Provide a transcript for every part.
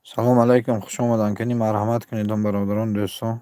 Салом алайкум, хуш омадан. Кани, марҳамат кунед, бародарон, дӯстон.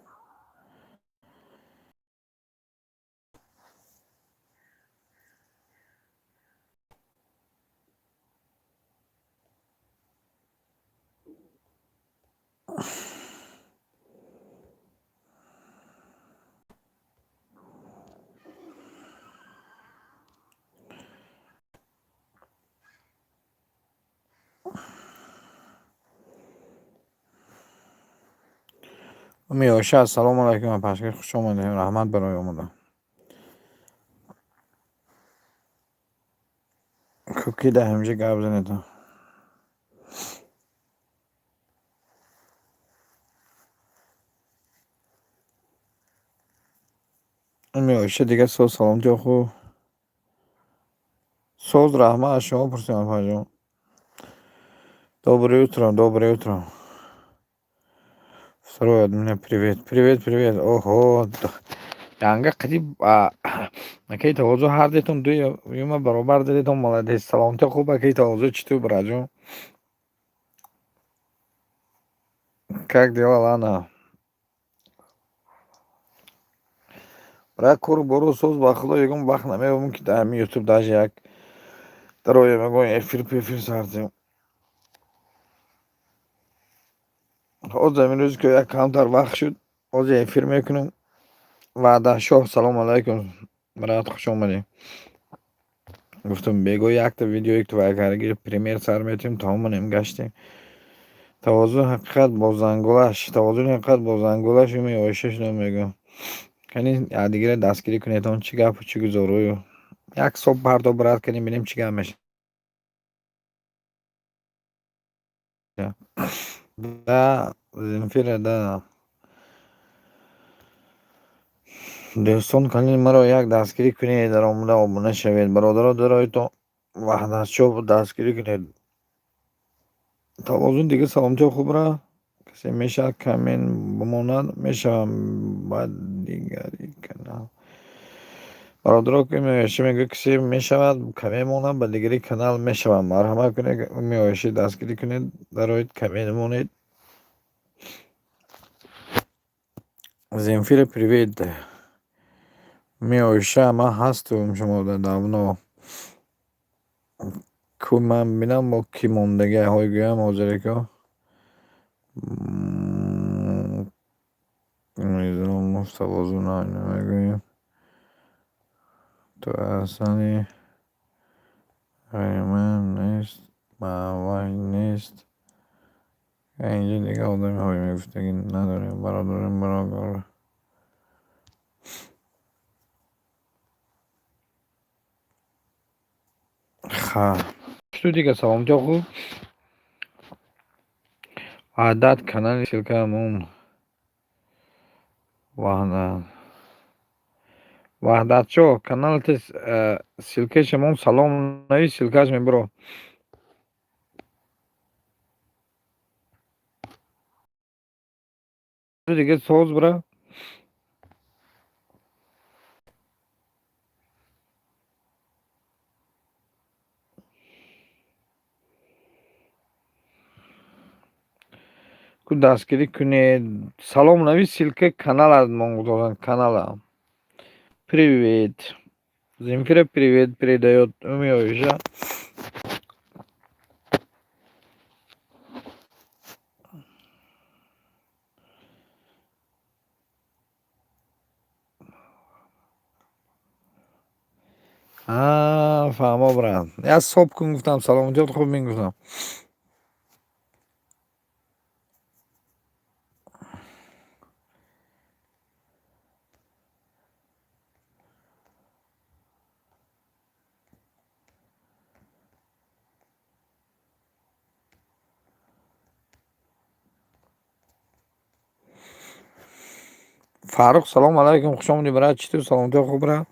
Уми Оиша, ассалому алайкум, апашка, хуш омадем, раҳмат барои омадан. Ки дар ҳамиша гап занед. Уми Оиша, дигар соз, саломатиё хуб? Соз, раҳмат, аз шумо пурсем, апаҷон. Доброе утро, доброе утро. Второй от меня привет. Привет, привет. Охо. Янга қадиб акаи Тавозу, ҳар детон ду юма баробар дадетон, молодец. Саломатиё хуб, акаи Тавозу, чӣ ту, браҷон? Как дела, Лана? Брат, кору бору соз, ба худо, ягон вақт намеёбам, ки дар ҳамин ютуб даже як дароям, ягон эфир пефир сартем. Ҳозир ҳамин рӯз ки як камтар вақт шуд, ҳозир эфир мекунам. Ваъдашоҳ, салому алайкум, брат, хуш омадӣ. Гуфтам, бего якта видеое твоя пример сар метем, тамоманем гаштем. Тавозун ҳақиқат бо зангулаш, тавозуни ҳақиқат бо зангулаш, Уми Оиша шудам мегӯям. Кани, якдигарро дастгирӣ кунед, он чӣ гапу чӣ гузорую. Як соб пардо, брат, кани, бинем чӣ гап мешавад. Да, Земфира, да. Дӯстон, кани, маро як дастгирӣ кунед, дар омада обуна шавед. Бародаро, дароитон Ваҳдатшоҳ, дастгирӣ кунед. Тавозун дига, саломатиё хуб ра? Касе мешавад коммент бимонад? Мешавам ба дигари канал. Бародаро, Уми Оиша мегӯяд, касе мешавад коммент монад, ба дигари канал мешавам. Марҳамат кунед, Уми Оиша, дастгирӣ кунед, дароед, коммент монед. Земфира, привет. Уми Оиша, ман ҳастум шумо давно. Ку, ман бинам, бо кӣ мондагӣ ҳой гӯям ҳозиреко. Намедонам, тавозун намегӯем. Ту ҳасани ғайри нест, маъвай нест. Инҷо дига одами ҳой мегуфтагӣ надорем, бародарем, бародар. Ха. Что дига, саломатиё хуб? Ваҳдат, канали ссылка мон. Ваҳдат. Ваҳдатшоҳ, каналати ссылка шамон, салом навис, ссылка ш мебуро. Дига соз, бра. Ку, дастгирӣ кунед. Салом навис, ссылка каналат мон гузоранд, канала. Привет. Земфира привет передаёт Уми Оиша. А, фаҳмо, брат. Як соб кун, гуфтам, саломатиёт хуб, мегуфтам. Фаррух, салому алайкум, хуш омадӣ, брат, чӣ тур, саломатиё хуб, брат?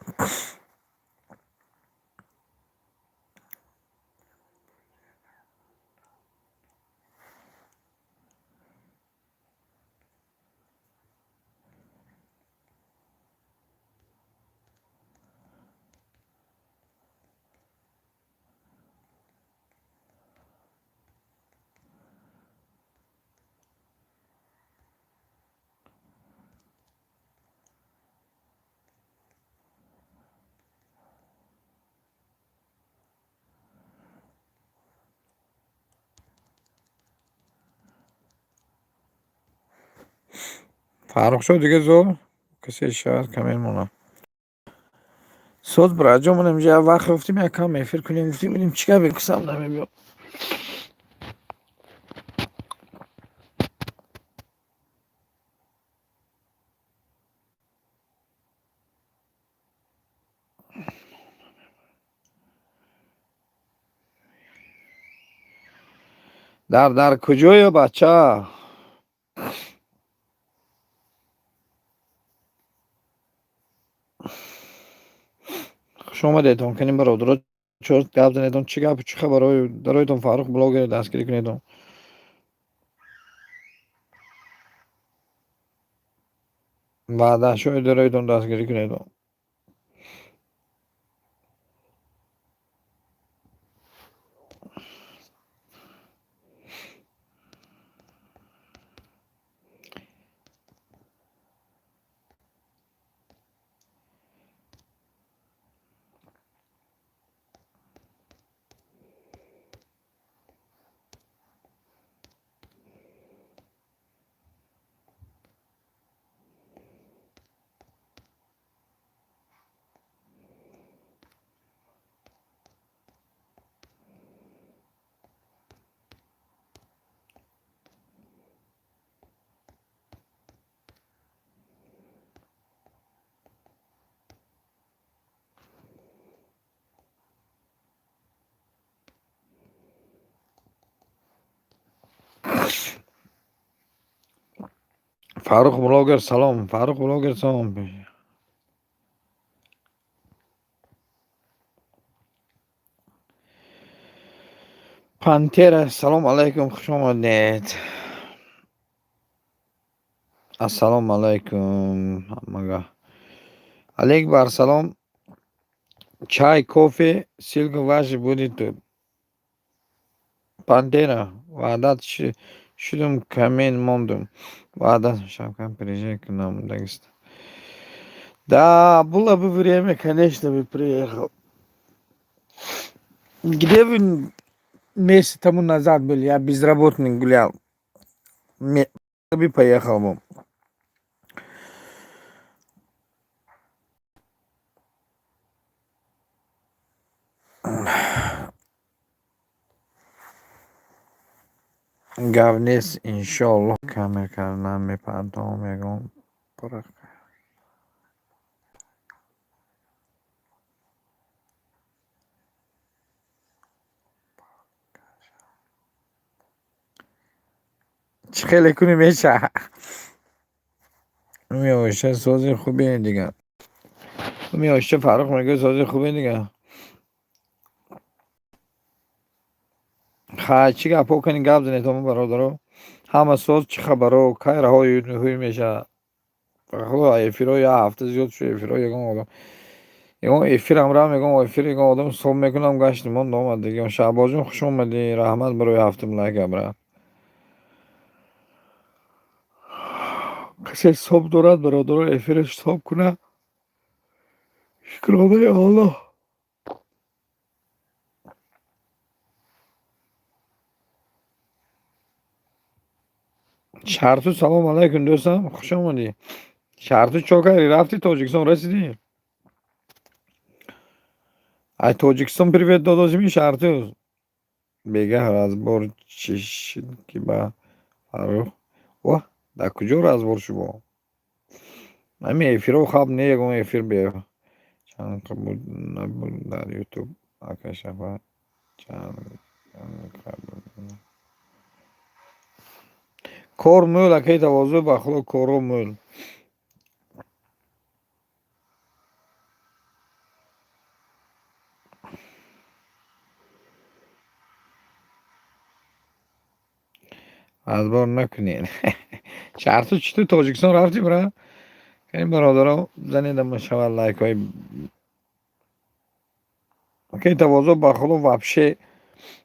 Фаррухшоҳ дига зор касе шавад камен монад. Соз браҷон, манам инҷа як вақт гуфтем, якам эфир кунем, гуфтем бинем чӣ гап касам намебиёд. Дар куҷоё, бача? Хуш омадедон, канем бародаро, чор гап занедон, чӣ гапу чӣ хабарҳои дароитон. Фаррух блогере дастгирӣ кунедон. Ваъдашои дароитон дастгирӣ кунедон. Фаррух блогер, салом. Фаррух блогер, салом. Пантера, салом алайкум, хуш омадед. Ассалому алайкум ҳамага. Алейк бар салом. Чай, кофе, ссылка ваша будет тут. Пантера, ваъдат шудум, камен мондум. Ваъда Шавкат, приезжай к нам в Дагестан. Да, было бы время, конечно, бы приехал. Где вы месяц тому назад были? Я безработный гулял. Бы поехал бы. Гап нест, иншоаллоҳ, камер кардан мепардом ягон пора. Чӣ хеле кунӣ меша? Меоша, сози хубе дига. Меоша, Фаррух мегӯяд, сози хубе дига. Хай, чӣ гапҳо кунӣ, гап занед, бародаро? Ҳама соз, чӣ хабаро, кай раҳои ҳуй мешавад? Худо, эфирҳо як ҳафта зиёд шуд, эфирҳо ягон одам, ягон эфирам рафт, ягон эфир, ягон одам ҳисоб мекунам, гашти монд, омад дига. Шаҳбозҷон, хуш омадӣ, раҳмат барои ҳафтум лайка, брат. Касе ҳисоб дорад, бародаро, эфираш ҳисоб кунад? Шукронаи Аллоҳ. Шарту, салом алайкум, дӯстам, хуш омадӣ. Шарту, чо кардӣ, рафти Тоҷикистон, расидӣ? Ай Тоҷикистон привет додозими, Шарту. Бегаҳ разбор чӣ шид, ки ба Фаррух? Ва дар куҷо разбор шумо? Ҳамин эфирҳо хаб не, ягон эфир бе чанд буд набуд дар Ютуб, ака Шафа, чанд. Кор мӯл, акаи тавозӯ, ба худо, корро мӯл. Разбор накунед. Шарту, чӣ ту Тоҷикистон рафтӣ, бра? Кани, бародаро, занедам шавад лайкҳои. Акаи тавозӯ, ба худо, вообще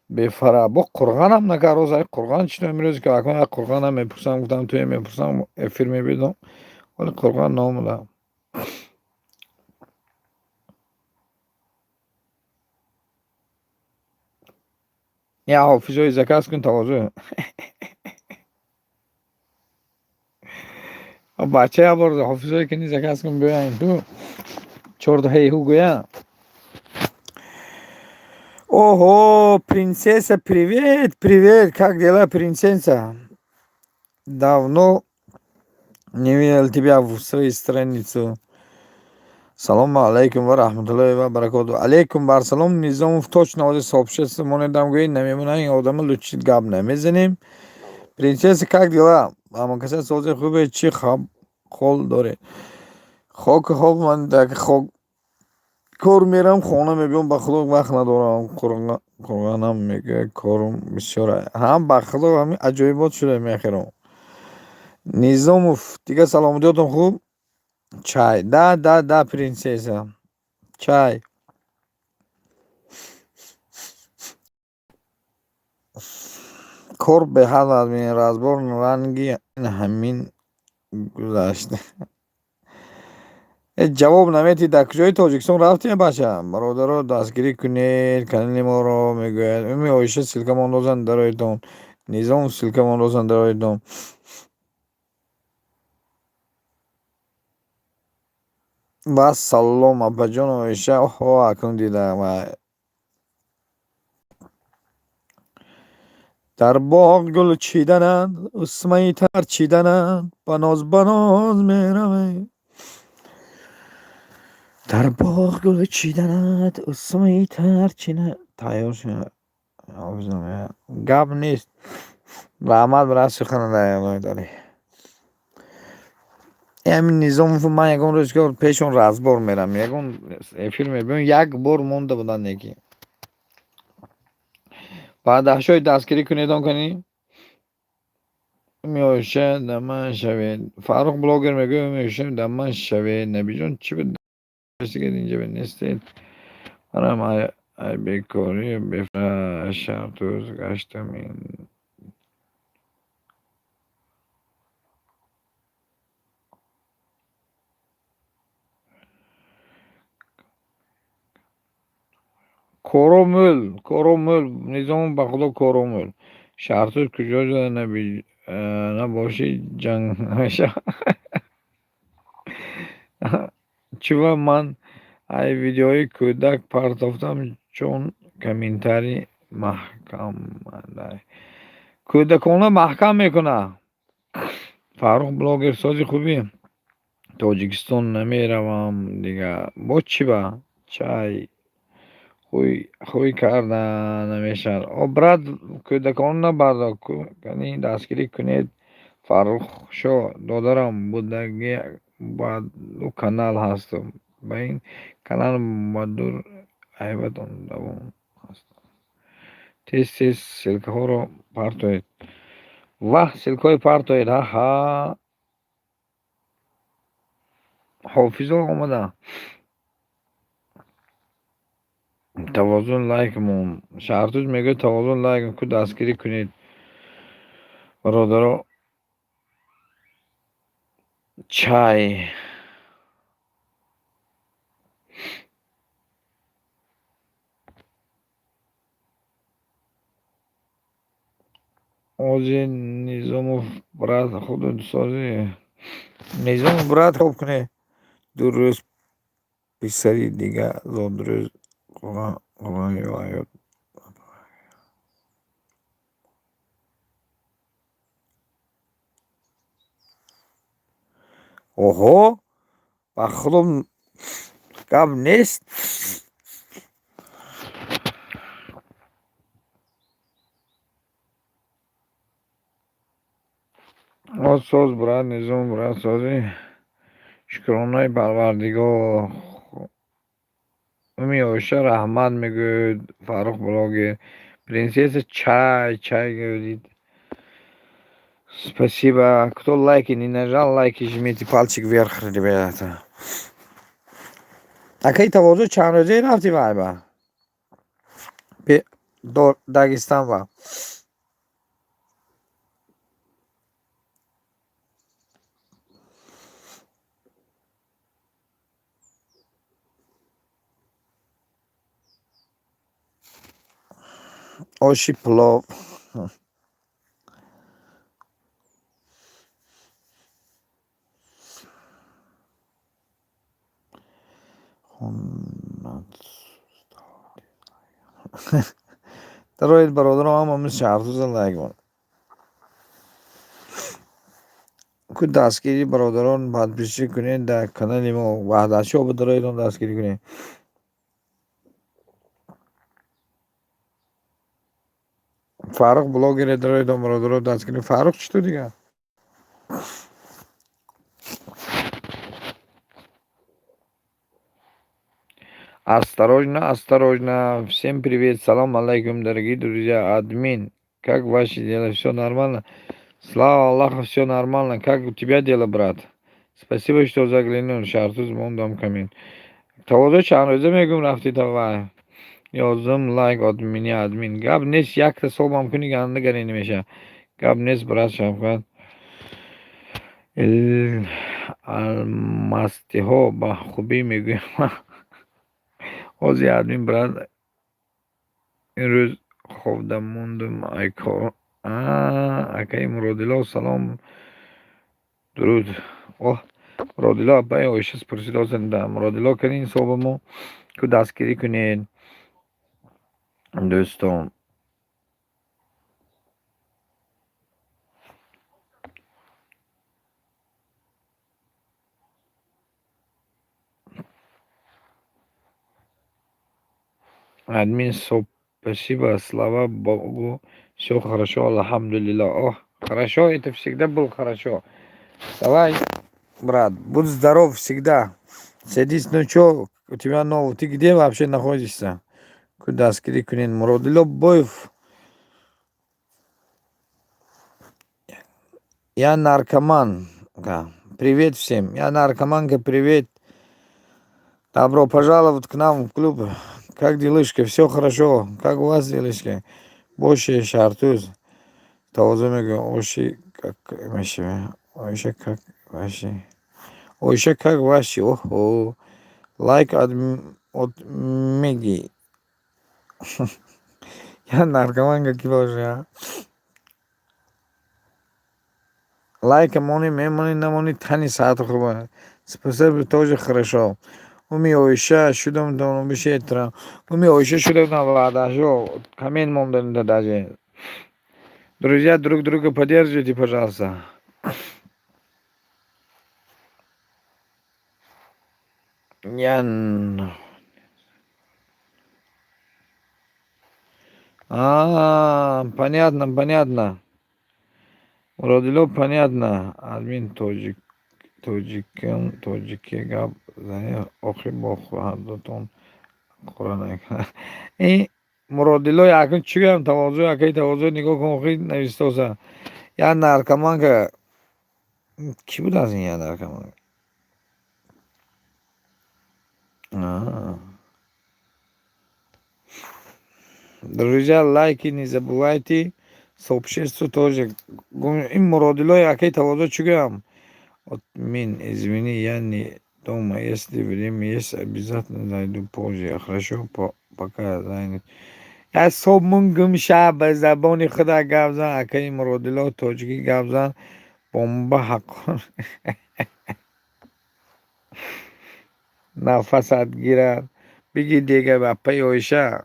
бефара бо қурғанам накард. Роз ай қурған чӣ имрӯз ки акун як қурғанам мепурсам, гуфтам, туе мепурсам, эфир мебидам, вале қурған наомада. Я ҳофизои заказ кун, тавозӯ. Бача як бор ҳофизое ки заказ кун, биёян ту чорта ҳейҳу гӯя. Ого, принцесса, привет, привет, как дела, принцесса? Давно не видел тебя в своей страницу. Салому алайкум ва раҳматуллоҳи ва баракоту. Алейкум барсалом, Низомов, точно ҳозир сообщество монедам, гӯи намемонам, ин одама лучит гап намезанем. Принцесса, как дела? Ҳамакаса сози хубе, чӣ хол доред? Хоки хоб, ман дар хок кор мерам, хона мебиём, ба худо вақт надорам. Қурғанам мегӯяд, корум бисёр. Ҳам ба худо ҳамин аҷоибот шуда мехӯрам. Низомов, дига саломатиётон хуб? Чай. Да, да, да, принцесса. Чай. Кор беҳад аст, разбор ранги ҳамин гузашт. Ҷавоб наметиҳӣ, дар куҷои Тоҷикистон рафтӣ, бача? Бародаро, дастгирӣ кунед канали моро, мегӯяд. Уми Оиша, ссылка мондозанд дароитон. Низом, ссылка мондозанд дароитон. Вассалом, апаҷон Оиша, оҳо, акнун дидам. Дар боғ гул чидананд, усмаи тар чидананд, ба ноз ба ноз меравем. Дар боғ гул чиданад, усмаи тар чинад. Тайёр шуд. Гап нест. Раҳмат, брат, сухана дорӣ. Ҳамин Низомов, ман ягон рӯзгор пешон разбор мерам, ягон эфир мебиём, як бор монда буданд неки. Баъдаҳшои дастгирӣ кунедон кани? Меоша да ман шавед. Фаррух блогер мегӯяд, меоша да ман шавед. Набиҷон, чӣ инҷа нестед? Манам ай бекорӣ шартӯз гаштам. Коромӯл, коромӯл, Низом, ба худо коромӯл. Шаҳртӯз куҷо набошӣ, ҷанг намешавад. Чува ман ай видеои кӯдак партофтам, чун комментарий маҳкам. Кӯдакона маҳкам мекунад. Фаррух блогер, сози хубӣ? Тоҷикистон намеравам дигар. Бо чӣ ба? Чай хӯй карда намешавад. О, брат, кӯдакона набардор, кани дастгирӣ кунед. Фаррухшо, додарам будаги, ба ду канал ҳастам. Ба ин канал ба дур ҳайбатон давом ҳастам. Тез тез ссылкаҳоро партоед. Ваҳ, ссылкаҳои партоед, ҳаҳа. Ҳофизо омада. Тавозун лайк мон. Шаҳртӯз мегӯяд, тавозун лайк ку, дастгирӣ кунед. Бародаро, чай. Ози Низомов, брат, худо созӣ. Низомов, брат, хоб кунед. Ду рӯз писари дига зодрӯз ҳаёт. Оҳо, ба худо гап нест. О, соз, брат, Низом, брат, созӣ. Шукронаи Парвардигор. Уми Оиша, раҳмат, мегӯяд Фаррух блогер. Принцесса, чай, чай говорит. Спасибо. Кто лайки не нажал, лайки жмите, пальчик вверх, ребята. Акай Тавозу, чанд рӯзае рафтӣ вайба? Дагестан ба? Оши пилов. Дароед, бародарон, ҳама мисли Шаҳртуза лайк мон. Ку дастгирӣ, бародарон, подписчик кунед дар канали мо. Ваҳдатшоҳ, бидароедон, дастгирӣ кунед. Фаррух блогере, дароедон, бародарон, дастгирӣ. Фаррух чӣ ту дигар? Осторожно, осторожно. Всем привет, салом алейкум, дорогие друзья. Админ, как ваши дела? Все нормально? Слава Аллаху, все нормально. Как у тебя дело, брат? Спасибо, что заглянул. Шаҳртуз мондам коммент. Тавозо чанд рӯза мегӯм, рафти тавай. Ёзум лайк от меня, админ. Гап нест, якта собам кунӣ, ганда гарӣ намеша. Гап нест, брат Шавкат. Алмастиҳо ба хубӣ мегӯям. Ҳозир, админ, брат, ин рӯз хобда мондум, ай кор. Акаи Муродило, салом, дуруд. Оҳ, Муродило, апаи Оиша пурсидосен. Муродило, кани ҳисобамо ку дастгирӣ кунед, дӯстон. Админ, спасибо, слава богу, все хорошо, алҳамдулиллоҳ. Оҳ, хорошо, это всегда был хорошо. Давай, брат, будь здоров всегда. Садись, ну чё, у тебя новый, ты где вообще находишься? Ку дастгирӣ кунед, Муродило Боев. Я наркоман. Привет всем. Я наркоманка, привет. Добро пожаловать к нам в клуб. Как делишки? Все хорошо. Как у вас делишки? Больше Шаҳртуз. Тавозӯ мегӯям, оши как мешавад? Оиша как ваши? Оиша как ваши? Оҳо. Лайк от Меги. Я наркоманка ки бошад? Лайка монӣ, мемонӣ, намонӣ, тани саҳату хуб. Спасибо, тоже хорошо. Уми Оиша шудам бишетра. Уми Оиша шудам ваъдашо. Коммент мондан даже. Друзья, друг друга поддерживайте, пожалуйста. Я. А, понятно, понятно. Муродило, понятно. Админ, тоҷик, тоҷикам, тоҷикӣ гап занӣ, охи бо ҳардутон қура накард. Ин Муродило, акун чӣ гӯям, тавозӯ, акаи тавозӯ, нигоҳ кун, охи навистоса. Я наркоманка. Кӣ будааст ин я наркоманка? А. Друзья, лайки не забывайте. Сообщество тоже. Ин Муродилои акаи тавозӯ чӣ гӯям? Админ, извини, я не дома. Если время есть, обязательно зайду позже. Хорошо, пока занят. Я собмун гум ша, ба забони худа гап зан, акаи Муродило, тоҷикӣ гап зан. Бомба ҳаққон. Нафасат гирад. Биги дега апаи Оиша.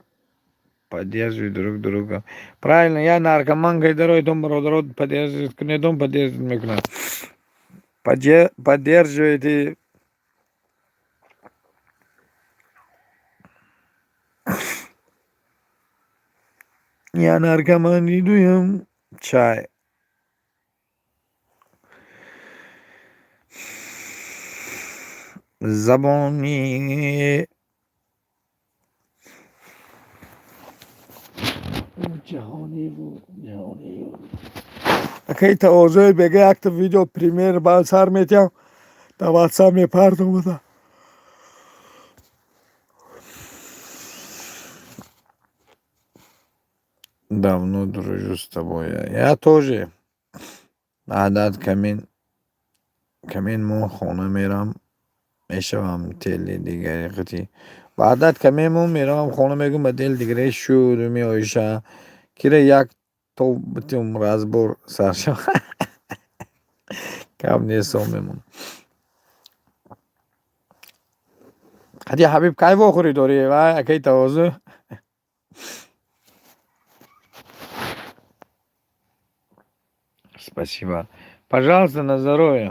Поддерживай друг друга. Правильно, я наркоманка, даройтон, бародаро, поддерживать кунедон, поддерживать мекунад. Поддерживайте. Я наркоман, дуем чай. Забони ҷаҳониву ҷаҳониву. Акаи тавозӯи, бега якта видео пример ба сар метиҳам, дар ватсап мепартомада. Давно дружу с тобой. Я тоже. Адад камин камин мо хона мерам, мешавам тели дигари қити. Ваҳдат камемон меравам хона, мегӯм ба дел дигаре шуд меоиша. Кира як то битум разбор сар шава. Кам нест, мемон. Ҳади Ҳабиб кай вохӯрӣ дорӣ, вай, акаи Тавозӯ? Спасибо. Пожалуйста, на здоровье.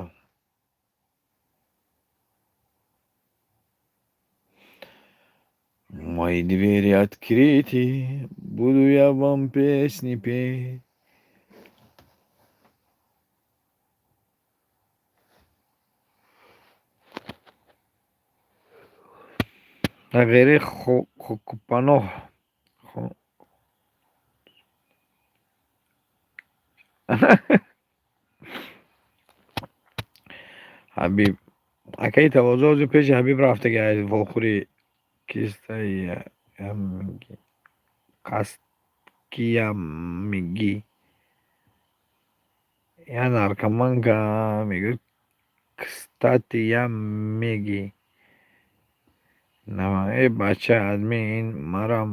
Мои двери открыты, буду я вам песни петь. Ғайри хокпаноҳ. Ҳабиб, акаи Тавозӯ, ҳозир пеши Ҳабиб рафтаги вохӯрӣ кастаякиямигӣ. Я наркоманка, мегӯяд, кстати, я меги. Э, бача, админ, ин марам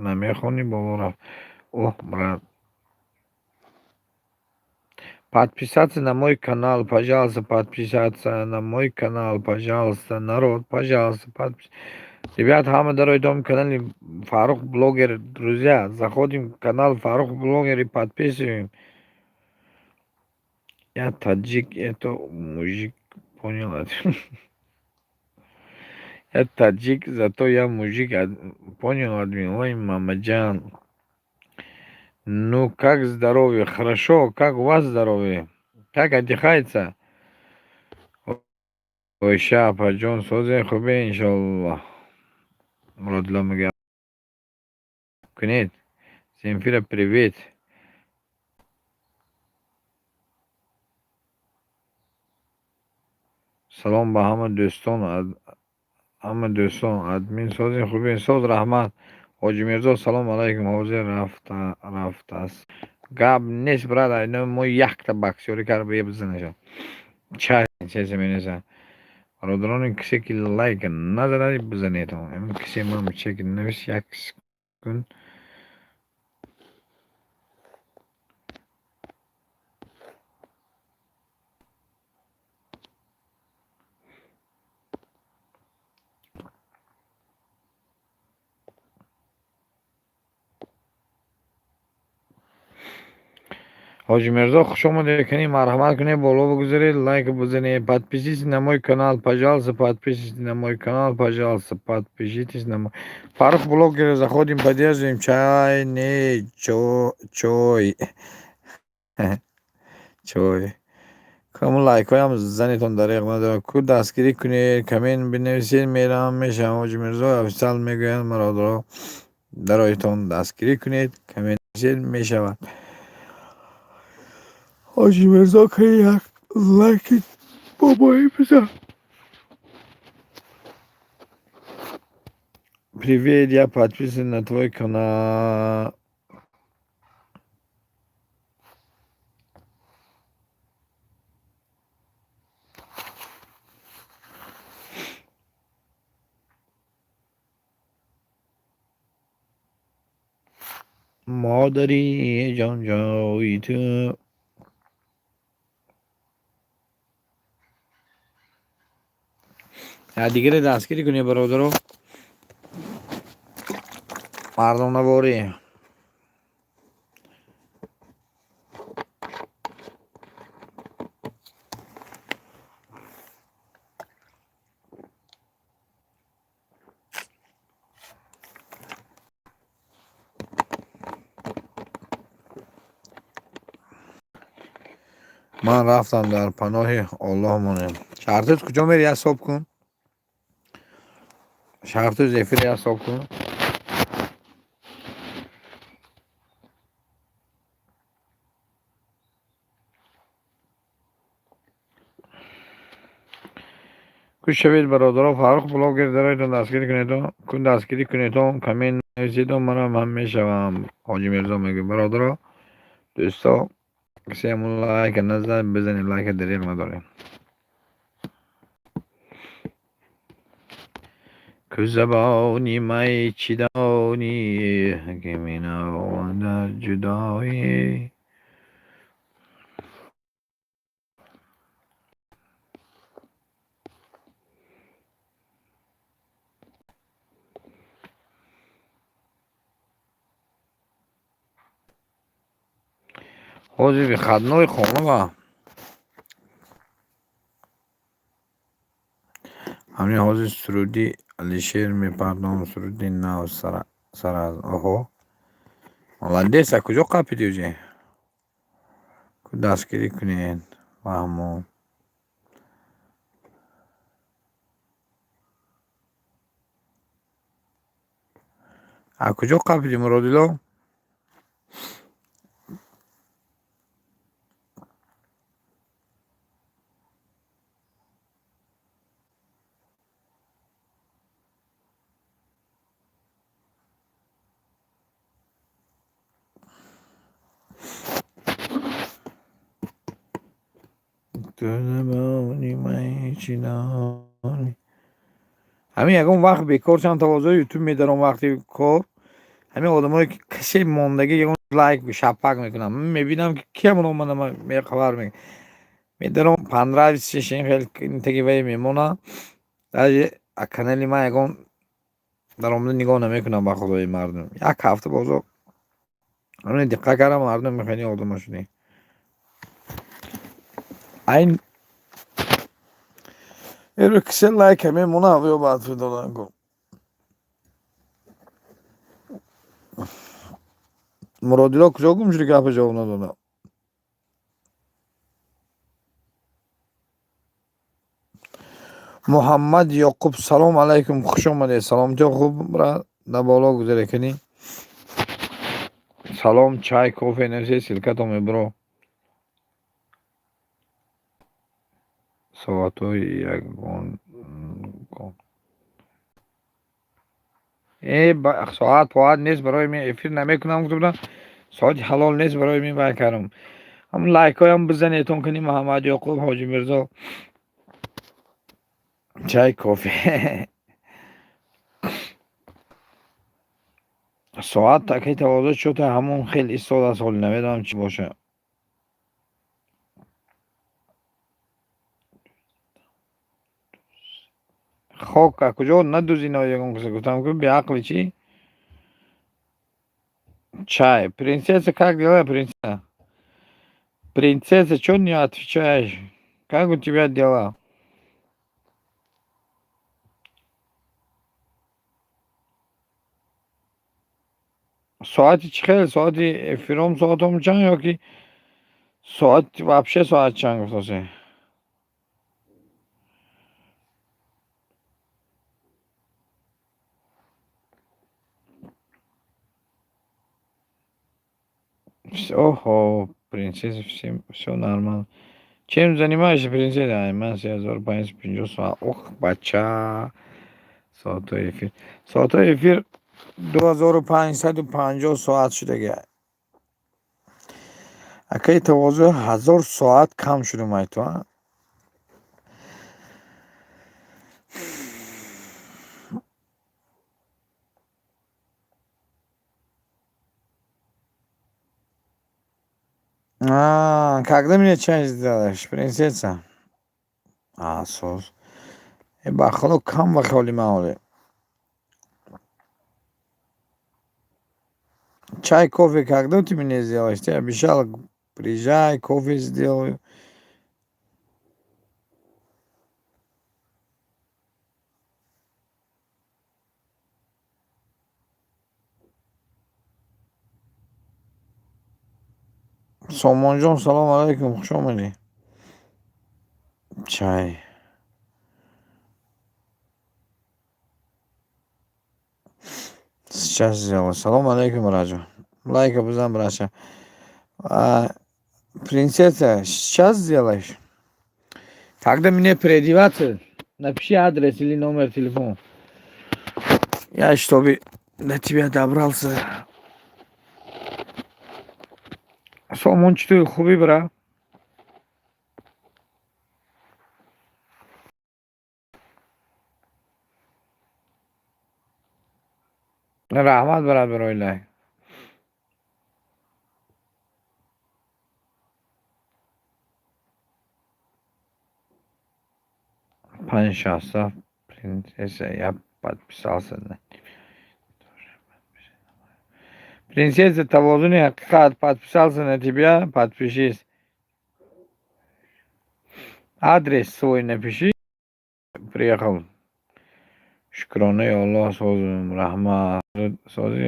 намехонӣ, боло рафт. Оҳ, брат. Подписаться на мой канал, пожалуйста, подписаться на мой канал, пожалуйста, народ, пожалуйста, подпис. Ребят, ҳама дарои канали Фарух Блогер, друзья, заходим в канал Фарух Блогер и подписываем. Я таджик, это мужик, понял? Я таджик, зато я мужик, понял, админ? Ой, мамаҷан. Ну, как здоровье? Хорошо, как у вас здоровье? Как отдыхается? Ой, ша, апаҷон, созе хубе, иншаллоҳ. Муродило мегӯяд кунед. Земфира, привет. Салом ба ҳама дӯстон, ҳама дӯстон, админ, сози хубе, соз, раҳмат. Ҳоҷи Мирзо, салом алайкум, ҳозир рафтааст. Гап нест, брат, ино мо якта боксёрӣ кард, бизанаша. Чай чезе менеса. Бародарони, кисе ки лайк назадаи, бизанед. Кисе ман чек навис, як секунд. Ҳоҷи Мирзо, хуш омадед, кани марҳамат кунед, боло бигузоред, лайк бизанед. Подпишитесь на мой канал, пожалуйста, подпишитесь на мой канал, пожалуйста, подпишитесь на мой. Фарух Блогер, заходим, поддерживаем. Чай, не, чой. Чой. Кому лайкҳоям занетон дареғ надорад. Ку дастгирӣ кунед, коммент бинависед, мерам, мешавам. Ҳоҷи Мирзо официал мегӯянд, бародаро, дароитон дастгирӣ кунед, коммент нависед, мешавад. Ҳоҷи Мирзо, ки як лайки бобоӣ бизан. Привет, я подписан на твой канал. Модари ҷонҷои ту. Дигаре дастгирӣ кунед, бародаро. Мардонаворӣ. Ман рафтам, дар паноҳи Оллоҳ монем. Шаҳртӯз, куҷо мери, як ҳисоб кун. Шаҳртӯз, эфир як ҳисоб кун. Хуш шавед, бародаро, Фаррух Блогер дароитон дастгирӣ кунедон, кун дастгирӣ кунедон, коммент нависедон, манам ҳам мешавам. Ҳоҷи Мирзо мегӯяд, бародаро, дӯсто, касе ҳамун лайка назад, бизанед лайка, дареғ надорем. Ку забони май чӣ донӣ, ки менавонад ҷудоӣ. Ҳозир выходной, хона ва ҳамин ҳозир суруди Алишер мепардом, суруди нав сар аз. Оҳо, молодец, а куҷо қапиди уже? Дастгирӣ кунед, фаҳмон. А куҷо қапиди, Муродило? Ту набони май чӣ донӣ? Ҳамин ягон вақт бекор шавам, тавозӯи ютуб медаром, вақти кор ҳамин одамое ки касе мондагӣ ягон лайк шапак мекунам, мебинам, ки ки ҳамон омада мехабар медаром, понравится хел таги вай мемона. Даже канали ман ягон даромада нигоҳ намекунам, ба худои мардум. Як ҳафта бозо ҳамин диққат кардам, мардум мехоҳед одама шудем. Айн эро кисе лайка мемона ё баъд додан ку. Муродило куҷо гум шуди, гапа ҷавоб надодам. Муҳаммад Ёқуб, салом алайкум, хуш омадед. Саломатиё хуб, брат, да боло гузаре кунӣ. Салом, чай, кофе нависе, ссылка то мебро. Соатҳои ягон э соат поат нест барои мен, эфир намекунам, гуфта будам, соати ҳалол нест барои мен, вай кардам. Ҳамн лайкҳоям бизанетон кунӣ, Муҳаммад Ёқуб, Ҳоҷи Мирзо. Чай, кофе. Соат такаи тавозӯ чӯта ҳамон хел истодааст, ҳоли намедонам чӣ бошад. Хок а куҷо надузино, ягон каса гуфтам ку, беақли чӣ? Чай. Принцесса, как дела, принцесса? Принцесса, чё не отвечаешь? Как у тебя дела? Соати чӣ хел? Соати эфиром соатом чанд ё ки соат вообще соат чанд гуфтасе? Охо, принцесса, всем всё нормально. Чем занимаешься, принцесса? Ай, ман 3550 соат. Ох, бача. Соатҳои эфир. Соатҳои эфир 2550 соат шудаги. Акаи тавозӯ, 1000 соат кам шудум ай ту, а? А, когда мне чай сделаешь, принцесса? А, соз. Э, ба худо кам ба хаёли ман ҳоле. Чай, кофе когда ты мне сделаешь? Ты обещала, приезжай, кофе сделаю. Сомонҷон, салом алайкум, хуш омадӣ. Чай. Сейчас сделаю. Салом алейкум, Раҷо. Лайка бизан, браша. А, принцесса, сейчас сделаешь? Когда мне переодеваться, напиши адрес или номер телефона. Я, чтобы до тебя добрался. Сомон, чӣ хубӣ, бра? Раҳмат, брат, барои лайк. Панҷ шасту принцесса, я подписался на. Принцесса Тавозуни ҳақиқат, подписался на тебя, подпишись. Адрес свой напиши. Приехал. Шукронаи Аллоҳ, созум, раҳмат. Созӣ.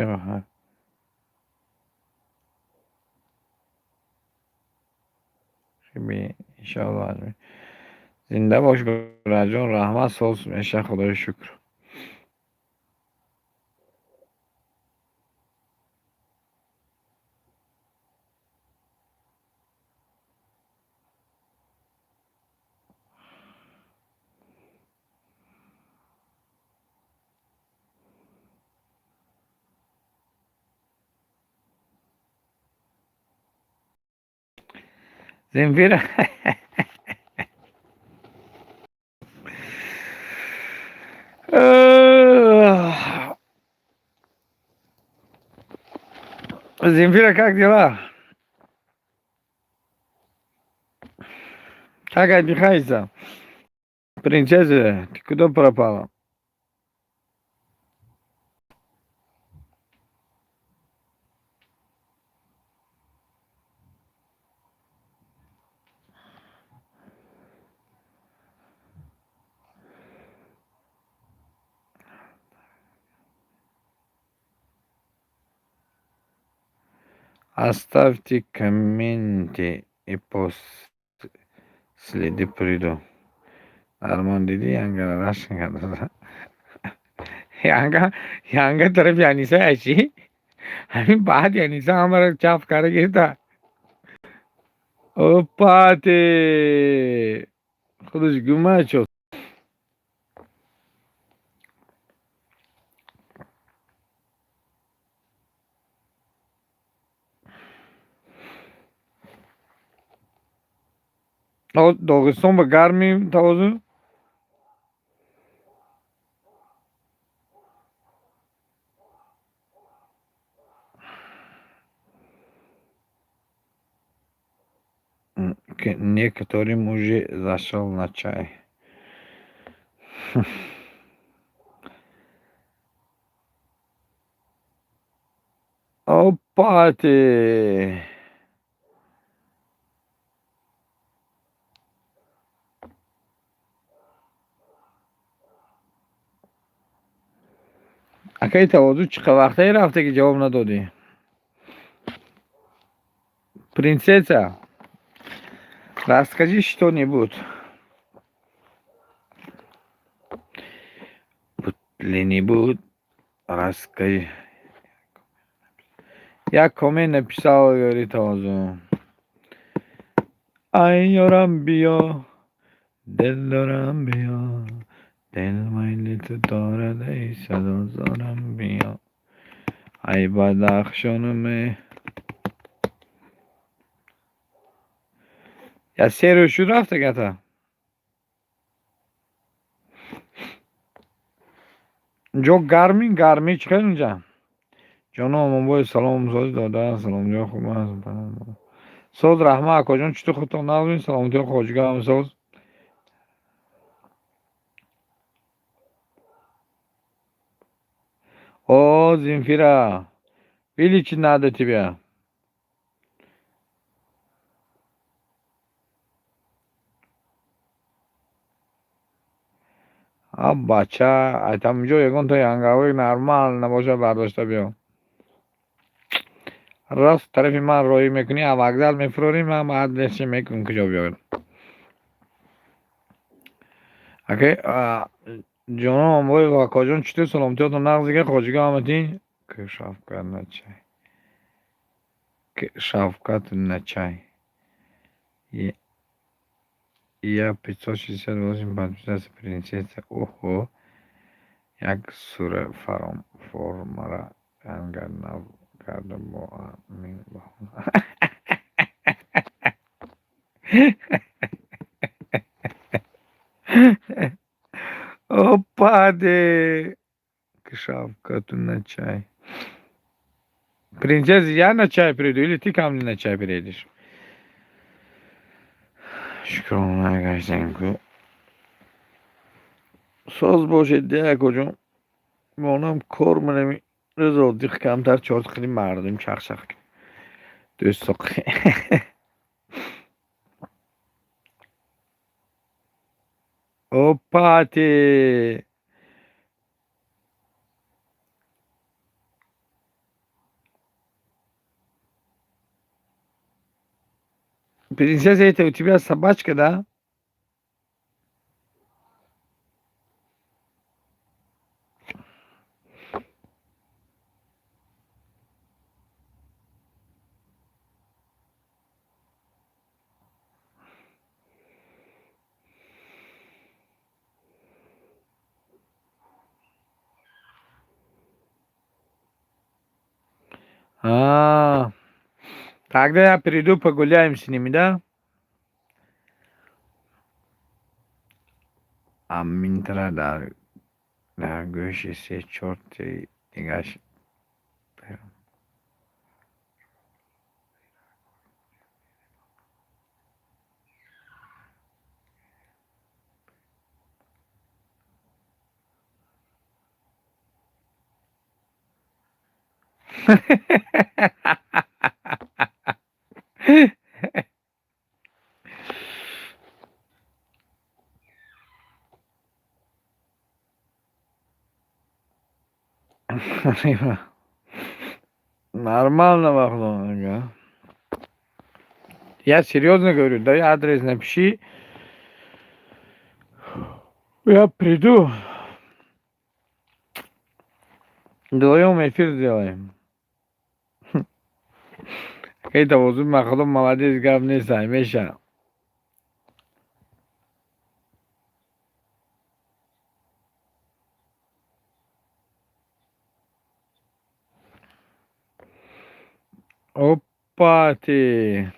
Иншоаллоҳ. Зинда бош, бародарҷон, раҳмат, соз меша, худои шукр. Земфира. Земфира, как дела? Как отдыхается? Принцесса, ты куда пропала? Оставьте комменты и после приду. Армон, дидӣ, янгара рашк карда. Янга, янга тарафи Аниса ачи? Ҳамин баъди Аниса ҳамаро чаф карда гирифта. Опа те! Худаш гума шуд. Доғистон ба гарми, Тавозун? К некоторым уже зашел на чай. Опа те! Акаи Тавозун, чӣ вақтае рафте, ки ҷавоб надодӣ? Принцесса, расскажи что-нибудь. Ли-нибудь расскажи. Я коммент написал, говорит Тавозун. Ай ёрам биё, дил дорам биё, дил майли ту дорад, эй садозорам биё. Ай Бадахшонуме. Я се рӯз шуд рафта гата. Ҷо гармӣ, гармӣ чӣ хел унҷа? Ҷоно Омонбой, салом, сози дода, саломҷон, хуб аст. Соз, раҳмат, акоҷон, чутур худтон нағзмед, саломатиҳо, хоҷигаам соз. О, Земфира, вылечить надо тебя. А бача, айтамҷо ягон то янгаҳои нормал набошад, бардошта биё. Рост тарафи ман роҳӣ мекунӣ, а вокзал мефурорӣ, ман адресше мекунам, куҷо биёяд. Акай ҷонон Омонбоев, акоҷон, чутур саломатиҳотон нағз дига, хоҷига ҳаматин? К Шавкат на чай. К Шавкату на чай. Я 568 подписался, принцесса. Охо. Як сура фаром формара янга нав карда бо амин баҳона. Опа де! К Шавкату на чай. Принцесса, я на чай приду или ты ко мне на чай приедешь? Шукрона гаштем. Соз бошед, акоҷон. Монам кор манами Рӯз отдых камтар чорт хӯрем, мардум чахчах кунем. Дӯсто. Опа ты! Принцесса, это у тебя собачка, да? А, тогда я приду, погуляем с ними, да? Аминтра дар гӯши се чорти дигаш. Нормально, ага. Я серьезно говорю, дай адрес напиши. Я приду. Вдвоем эфир сделаем. Эй, тавозун махлум молодец, гап нест, меша. Опа ты!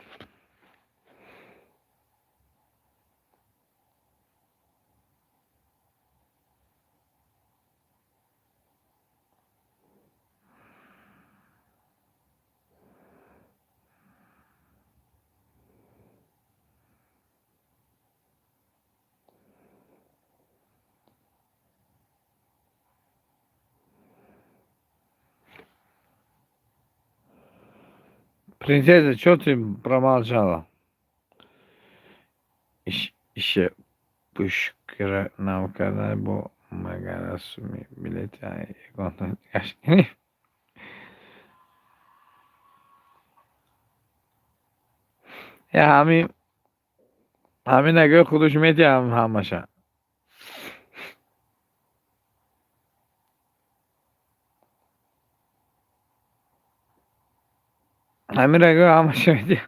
Принцесса, что ты промолчала? Ише пушкира навкарда бо магара суми билети ягона гашт. Я ҳамин нагӯ, худаш метиҳам ҳамаша. Ҳамин нагӯ, ҳамаша метиҳам.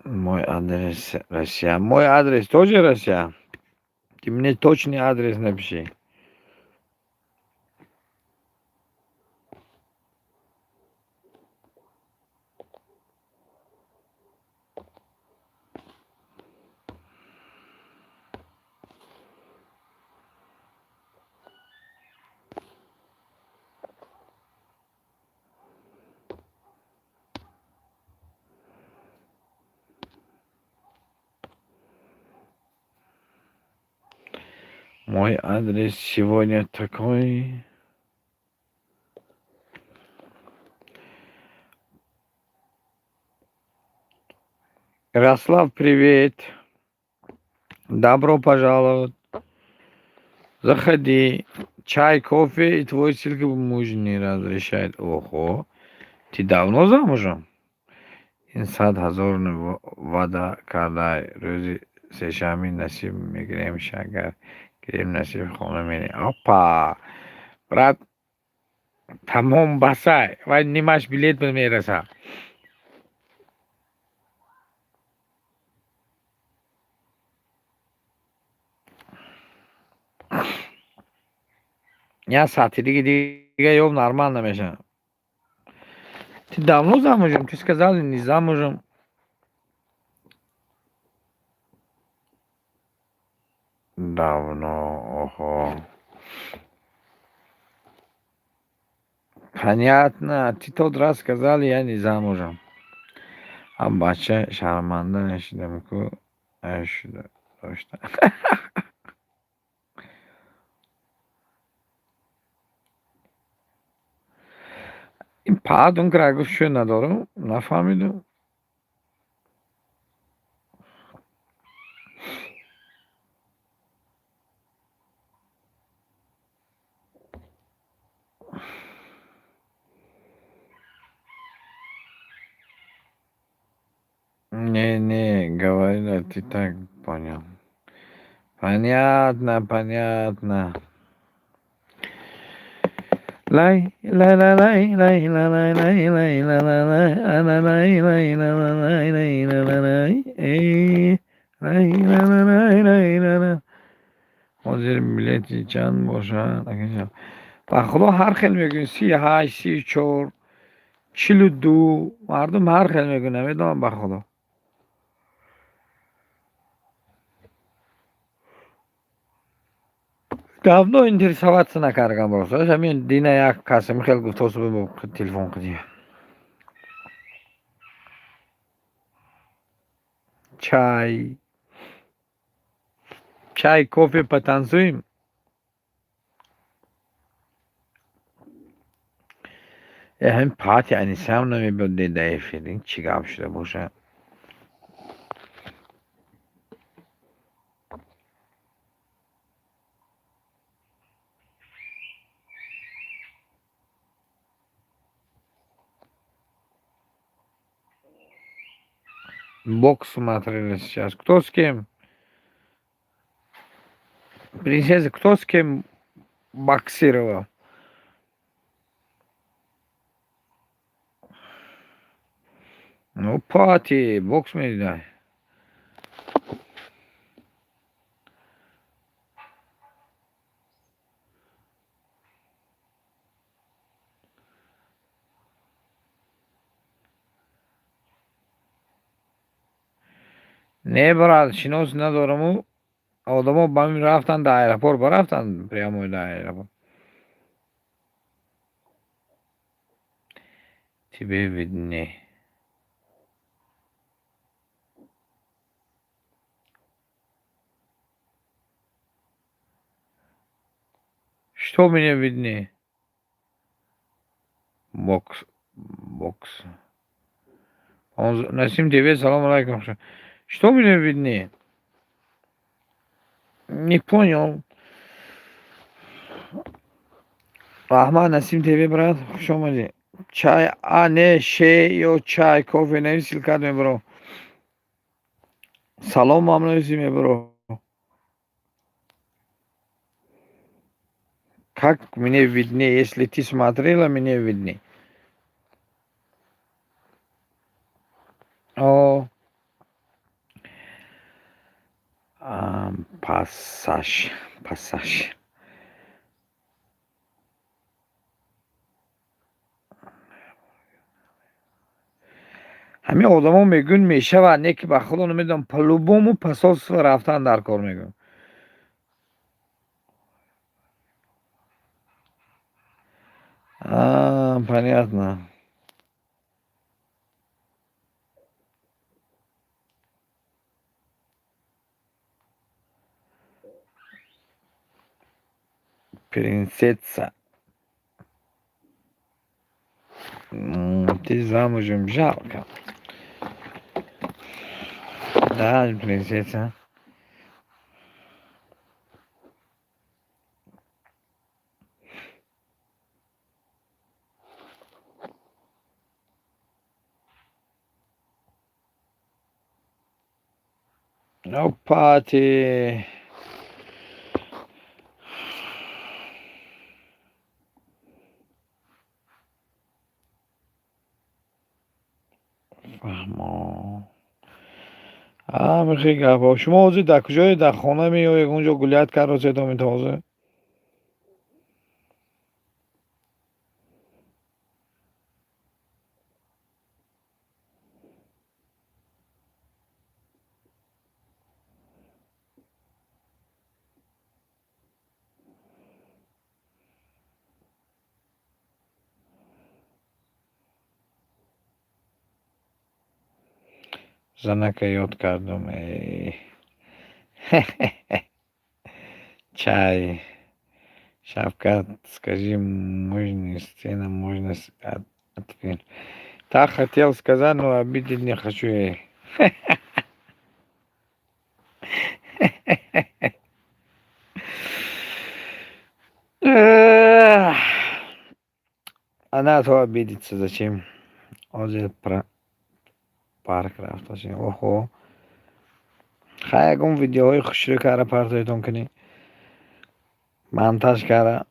Мой адрес Россия. Мой адрес тоже Россия? Ты мне точный адрес напиши. Мой адрес сегодня такой. Ярослав, привет. Добро пожаловать. Заходи. Чай, кофе и твой ссылка муж не разрешает. Ого. Ты давно замужем? Ин 100 000 ваъда кардай, рӯзи сешанбе насиб мегирем, агар гирем насиб хона мерем. Опа, брат, тамом, басай, вай нимаш билет мераса. Я саати дига ёб, нормал намешавад. Ты давно замужем? Ты сказали, не замужем. Давно, ого. Понятно, ты тот раз сказали, я не замужем. А бача шарманда нашидам ку шуда дошта. Ин паҳат он кра гуфт, шӯ надорам, нафаҳмидум. Не, не, говорила, ты так понял. Понятно, понятно. Лай, лай, лай, лай, лай, лай, лай, лай, лай, лай, лай, лай, лай, лай, лай, лай, лай, эй, лай, лай, лай, лай, лай, лай. Ҳозир билети чанд бошад? Ба худо, ҳар хел мегӯем: 38, 34, 42. Мардум ҳар хел мегӯянд, намедонам, ба худо. Давно интересоваться накардам, просто ҳамин дина як кас хел гуфтосу, телефон кардем. Чай, чай, кофе, потанцуем. Ҳамин пати Анисам намебиёд дар эфир, ин чӣ гап шуда бошад? Бокс смотрели сейчас. Кто с кем? Принцесса, кто с кем боксировал? Ну, пати, бокс медидай. Не, брат, шинос надораму. Одамо ба мин рафтанд дар аэропорт, барафтанд прямо дар аэропорт. Тебе виднее. Что мне виднее? Бокс, бокс. Насим ТВ, салом алайкум. Что мне виднее? Не понял. Раҳмат, Насим ТВ, брат, хуш омадӣ. Чай, а не, ше ё чай, кофе навис, ссылка мебро. Салом ҳам нависи, мебро. Как мне виднее, если ты смотрела, мне виднее. О, пассаж, пассаж. Ҳамин одамо мегӯянд, мешавад, не ки ба худо намедонам, по-любому посольство рафтан дар кор мегӯянд. А, понятно. Принцесса. Ты замужем, жалко. Да, принцесса. No party. Фаҳмо. Ҳамихи гапҳо. Шумо ҳозир дар куҷое? Дар хона ме ё ягон ҷо гулять карда омед ҳозир? Занака ёд кардум. Эй. Чай. Шавкат, скажи, можно сцена, можно ответ. Так хотел сказать, но обидеть не хочу. Эй. Она то обидится, зачем? Ҳозир парк рафташем. Оҳо. Хай, ягон видеоҳои хушрӯ кара партоятон кунӣ. Монтаж кара.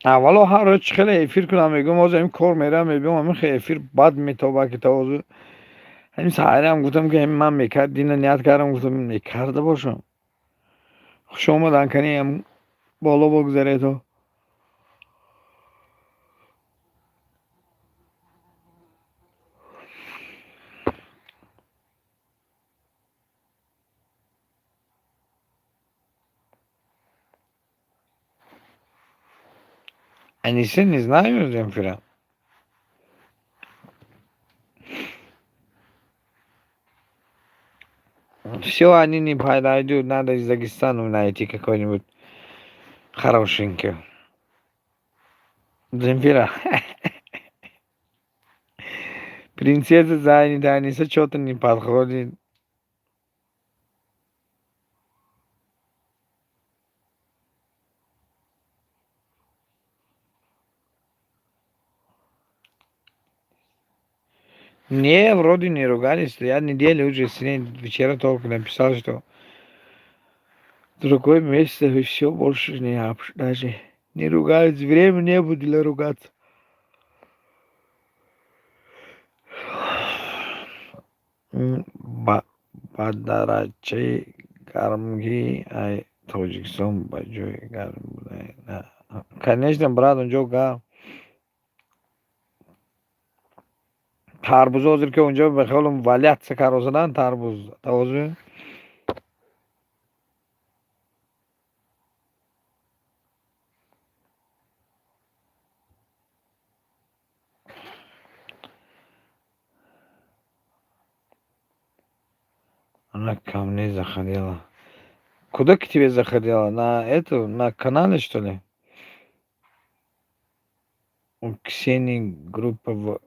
Аввало ҳар рӯз чӣ хеле эфир кунам, мегӯям, ҳозир ҳамин кор меравам, мебиём, ҳамин хел эфир бад метоба, ки то ҳозир ҳамин саҳарам гуфтам, ки ман мекард, дина ният кардам, гуфтам, мекарда бошам. Хуш омадан, кани боло богзарето. Анисе, не знаю, Земфира. Все, они не подойдут, надо из Дагестана найти какой-нибудь хорошенький. Земфира. Принцесса занята, Аниса что-то не подходит. Не, вроде не ругались. Я неделю уже с ней, вчера только написал, что другой месяц и все, больше не даже не ругались. Времени не будет для ругаться. Ба дараҷаи гармгӣ ай Тоҷикистон ба ҷои гарм буда. Конечно, брат, унҷо гарм. Тарбуз ҳозир ки унҷо ба хаёлам валяться карозадан тарбуз. Тавозун. Она ко мне заходила. Куда к тебе заходила? На эту, на канале, что ли? У Ксении группа в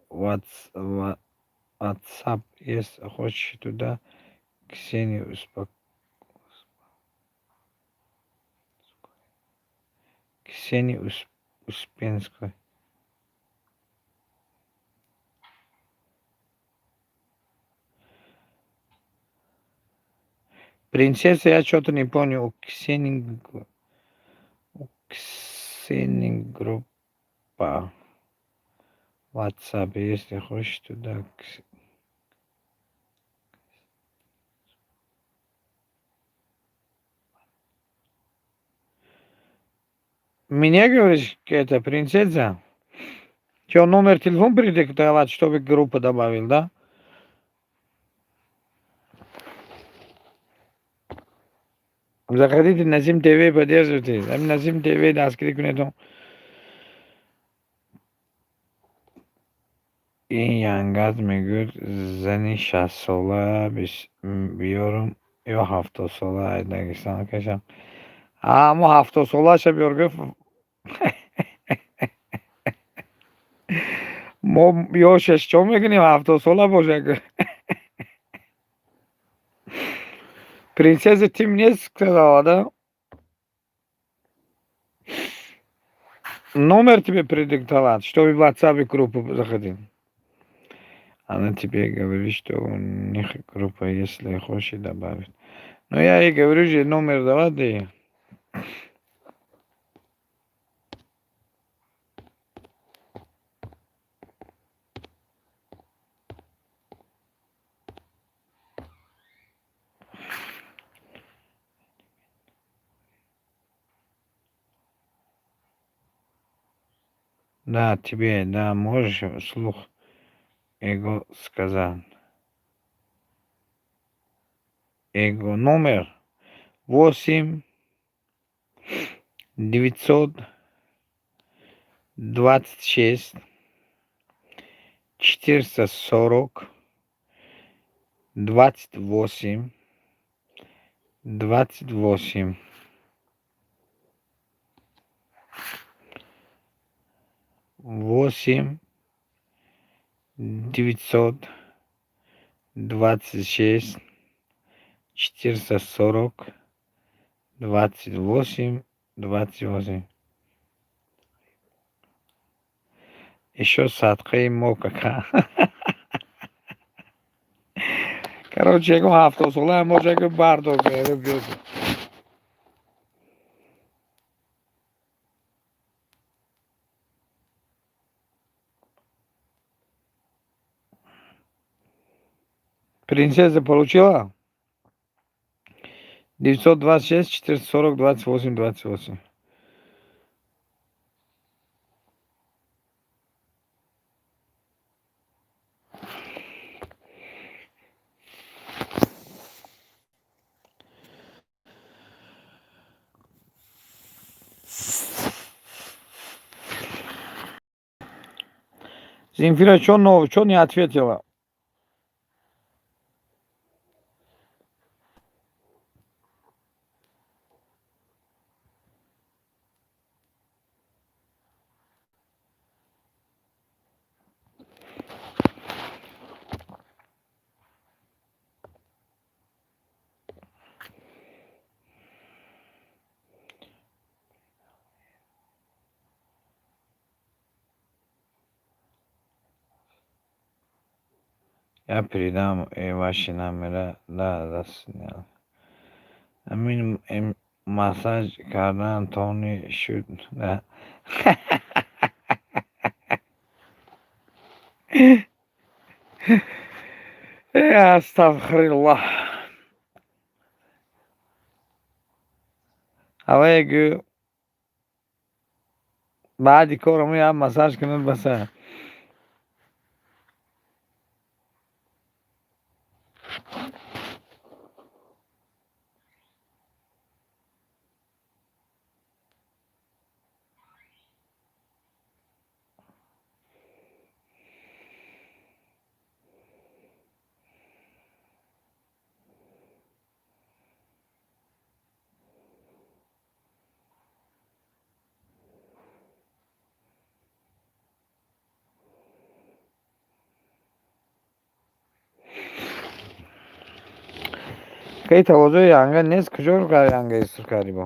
WhatsApp есть. Хочешь туда? Ксении Ксении Успенской. Принцесса, я что-то не понял. У Ксении группа в WhatsApp, если хочешь туда. Мне говоришь, это принцесса? Что, номер телефона продиктовать, чтобы группу добавил, да? Заходите на Насим ТВ, поддерживайте. Насим ТВ дастгирӣ кунед. Ин янгаз мегӯяд, зани 60-сола биёрам ё 70-сола аз Дагестон кашам. Ҳамо 70-солаша биёр, гуфт. Мо ёшаш чо мекунем, 70-сола боша. Принцесса, ты мне сказала, да? Номер тебе продиктовать, чтобы в WhatsApp группу заходил. Она тебе говорит, что у них группа, если хочешь добавить. Ну, я ей говорю же, номер давай, да. Да, тебе, да, можешь вслух его сказать. Его номер. 8 926 440 28 28. 8 926 440 28 28. Ещё садқаи мо, кака. Короче, ягон 70-солаам боша, ки бардор, биёд. Принцесса получила? 926 440 28 28. Земфира, что нового? Что не ответила? Я передам ваши номера. Да, да. Амин, массаж кардан тони шуд. Да. Астағфируллоҳ. Ҳавае гӯ, баъди корому як массаж кунад, баса. Кай тавозӯи янга нест? Куҷо янга истур кардӣ бо?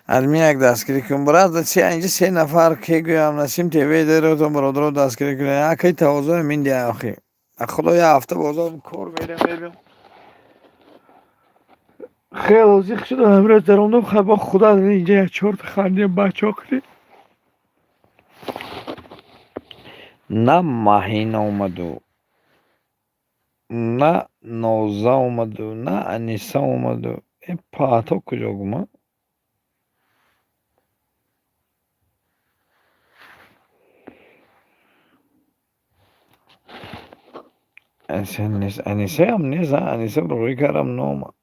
Адми як дастгирӣ кун, брат. Се инҷа се нафар ке гӯям, Насим ТВ деротон, бародаро, дастгирӣ кунед. Акай тавозӯи миндия, охи. Худо, як ҳафта бозор кор мерем, мебиём. Хело зиқ шудам, ҳамирӯз даромадам. Бо худо, инҷа як чорта хандиям, бачаҳо кунед. На Маҳина омаду, на Ноза омаду, на Аниса омаду. Э, паҳто куҷо гума? Анисаам нест. Аниса рӯӣ кардам, наомад.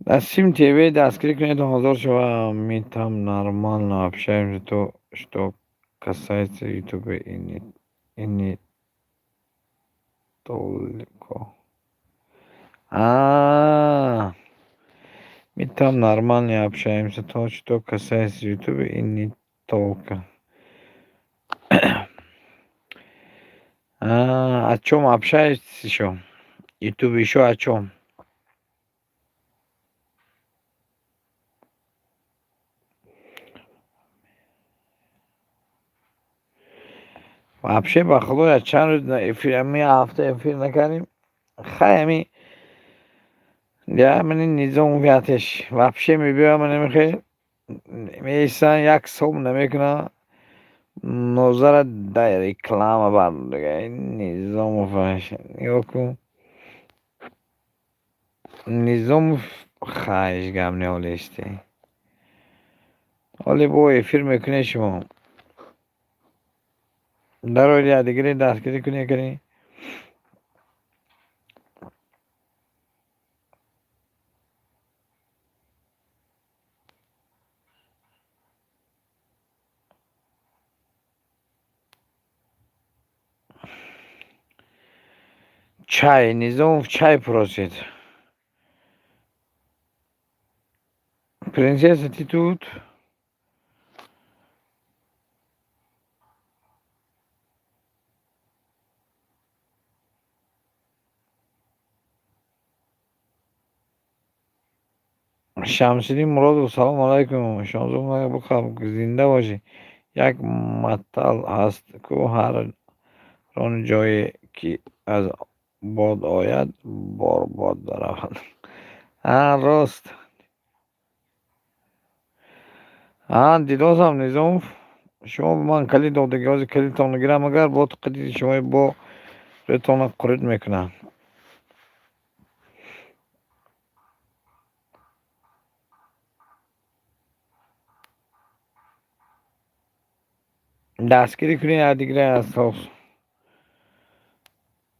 Насим ТВ дастгирӣ кунед, 1000 шава. Мы там нормально общаемся, то, что касается ютуба, и не только. А, мы там нормально общаемся, то, что касается ютуба, и не только. А, о чём общаетесь ещё? Ютуб ещё о чём? Вообще, ба худо, як чанд рӯз эфир, ами ҳафта эфир накардем. Хай, ами мани низом вятеш вообще мебиёям, намехе меистан, як сом намекунам. Нозара дай реклама бардага. Низомов, нигоҳ кун. Низомов хайш гап не ҳолисте. Ҳоле бо эфир мекунед шумо. Дарои якдигаре дастгирӣ кунед кунед. Чай, Низомов чай просит. Принцесса, ты тут? Шамсиддин Муродов, салом алайкум. Шонзум бухаб, зинда бошӣ. Як матал ҳаст, ку ҳар он ҷое ки аз бод ояд, борбод равад. А, рост. А, дидосам, Низомов. Шумо ба ман калид додагӣ, ҳозир калидтонро гирам, агар бо қадиди шумо бо рӯтонро қурит мекунам. Дастгирӣ кунед якдигаре асос.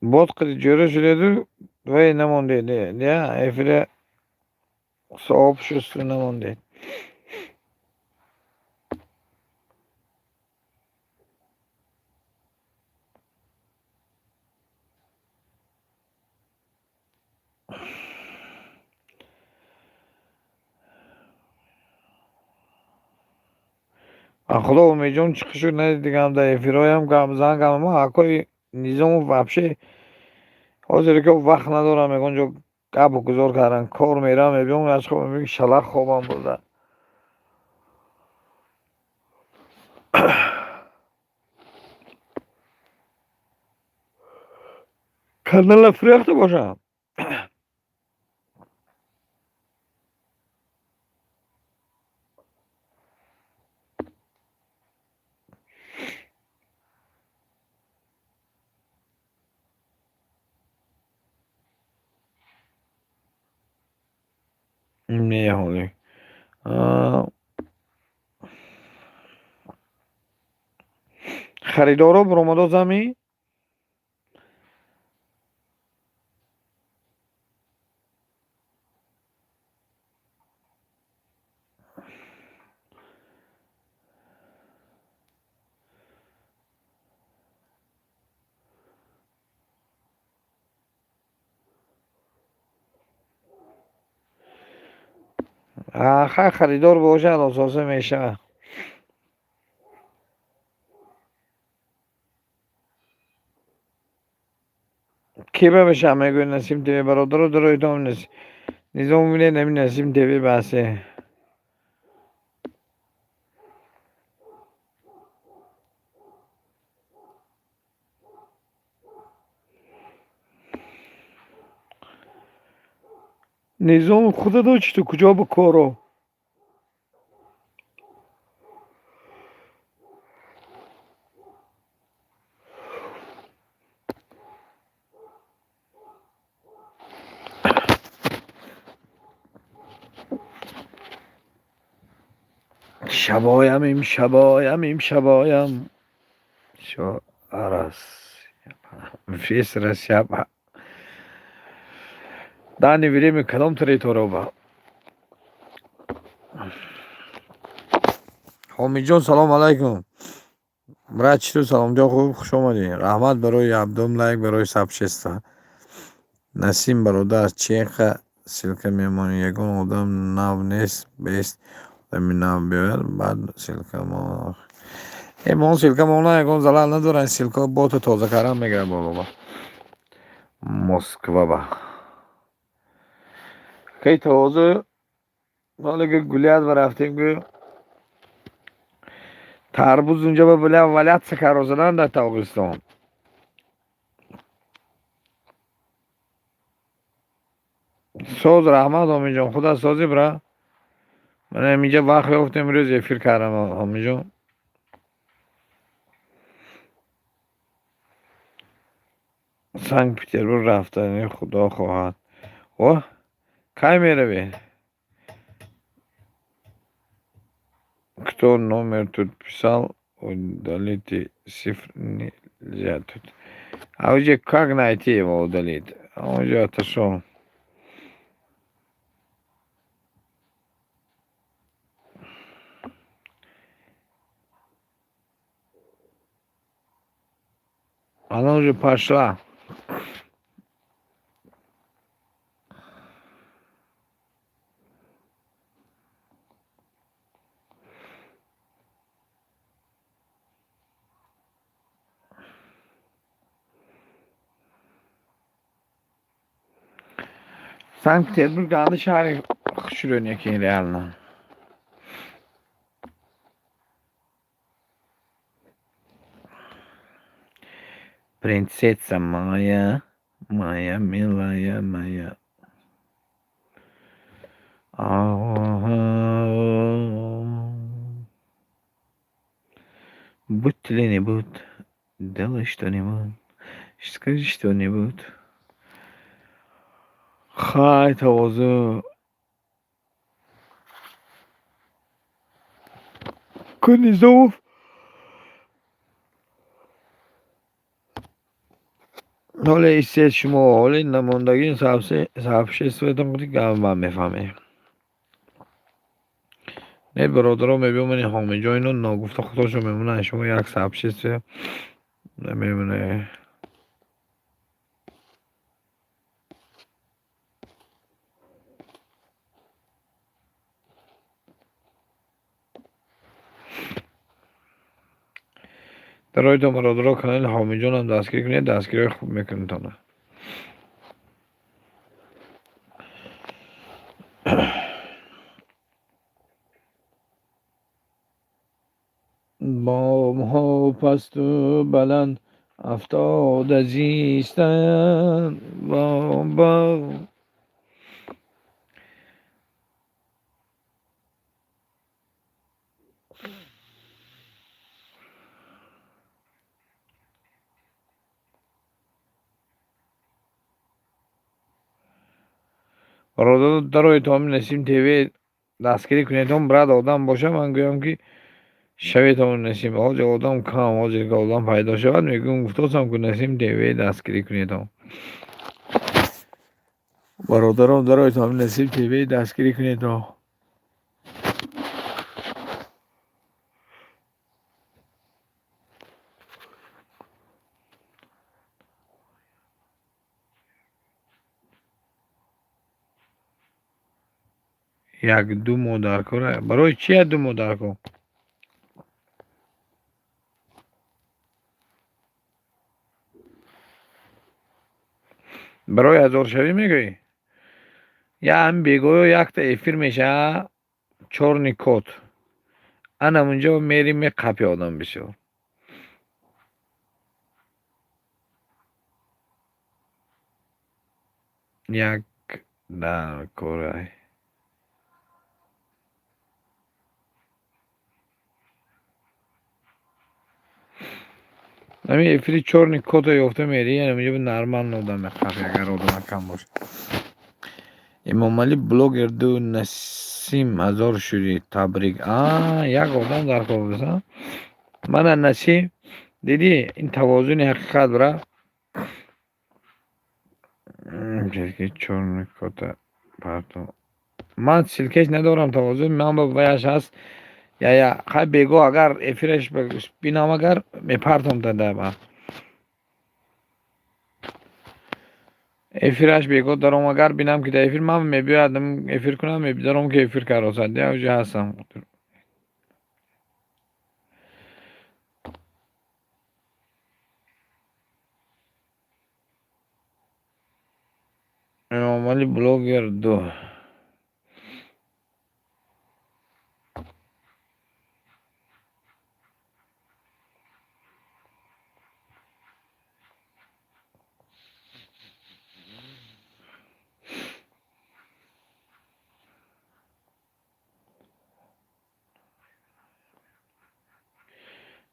Бод қиди ҷӯра шудеду вай намондед, я эфире сообщество намондед. Худо Умедҷон чӣ шуд надидигам дар эфирҳоям гап зангам ма акои Низомов вообще ҳозир ки вақт надорам ягон ҷо гапу гузор кардан, кор мерам мебиём, аз хоб мебинам шалақ хобам бурда. Канала фурӯхта бошам. Не, ҳоле. Харидоро буромадо зами? Хай, харидор бошад, ососа мешавад. Ки ба бешам мегӯяд Насим ТВ бародаро дароитон Низом бинед ҳамин Насим ТВ басе. Низом худо чӣ ту куҷо ба коро? Шабоям имшабоям имшабоям. Шо раз. Весь Россия. Данный время кадом территория? Ҳомиҷон, салом алайкум. Брат, чӣ ту саломҷон, хуб, хуш омадӣ. Раҳмат барои абдум лайк, барои сообщество. Насим бародар, чеха ссылка мемонӣ? Ягон одам нав нест, бест одами нав биёяд, баъд ссылка мо. Э, мо ссылка мона ягон залал надорад, ссылка боту тоза кардан мегирад боло. Москва ба. Кай тоза ҳоло ки гулят ва рафтем ки тарбуз унҷа ба бля валяться каро задан дар Тоғистон. Соз, раҳмат, Ҳомиҷон, худат созӣ, бра. Ман ҳаминҷа вақт ёфтем, имрӯз эфир кардам, Ҳомиҷон. Санкт Петербург рафтани худо хоҳад. О, Кай меравед? Кто номер тут писал, удалите, цифр нельзя тут. А уже как найти его, удалить? Он уже отошел. Она уже пошла. Санкт-Петербург анда шаҳри хушрӯ неки реально. Принцесса моя, моя милая моя. Будь или не будь, делай что-нибудь, скажи что-нибудь. Хай, тавозӯ. Кунизов. Ҳоле истед шумо, ҳоле намондагии сообществоятон гап ман мефаҳмем. Не, бародаро, мебиёмани ҳомиҷо, ино ногуфта худошон мемонанд, шумо як сообщество намемонед. Дароитон, бародаро, канали ҳомиҷонам дастгирӣ кунед, дастгириҳои хуб мекунедтона. Бомҳо пасту баланд афтода зистанд, бом. Бародаро, дароитон Насим ТВ дастгирӣ кунедон, брат, одам боша, ман гӯям ки шаветон Насим, ҳозир одам кам, ҳозир ки одам пайдо шавад, мегӯям, гуфтосам ку Насим ТВ дастгирӣ кунедон. Бародарон, дароитон Насим ТВ дастгирӣ кунедон. Як ду моҳ дар кор. Барои чи як ду моҳ дар кор? Барои ҳазоршавӣ мегӯӣ? Я ҳамин бегоҳиҳо якта эфир мешава, чёрный кот. Ана унҷо мери, меқапи одам бисёр. Як дар корай. Ҳамин эфири чёрный кото ёфта мери, ҳаминҷо нормально одам меқапи, агар одама кам бошад. Эмомалӣ блогер ду Насим ҳазор шудӣ, табрик. А, як одам дар кор буд. Мана Насим, дидӣ, ин тавозуни ҳақиқат бра. Чёрный кота парто. Ман ссылкаш надорам, тавозун, ман ба ваяш ҳаст. Я я хай, бего агар эфираш бинам, агар мепартом тада эфираш, бего даром, агар бинам ки дар эфир ман мебиёяд, эфир кунам, мебидаром ки эфир каросад, я уже ҳастам. Эмомалӣ блогер ду.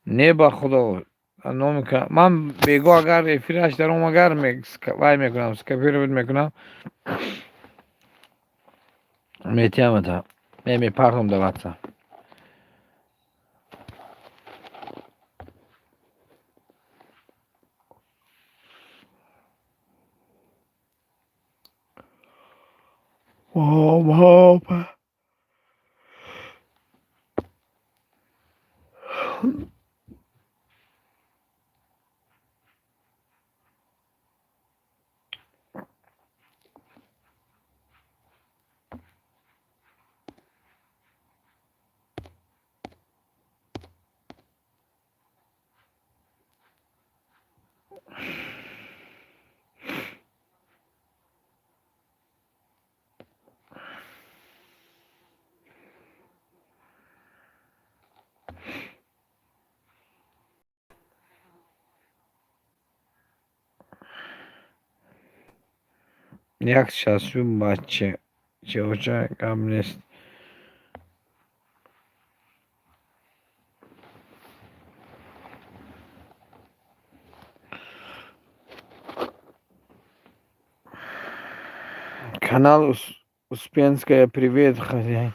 Не, ба худо, номи ман бего агар эфираш даром, агар вай мекунам, скопировать мекунам. Метиҳамата. Мепартом дар WhatsApp. Як шасту бача чеоча гап нест. Канал Успенская, привет, хозяин.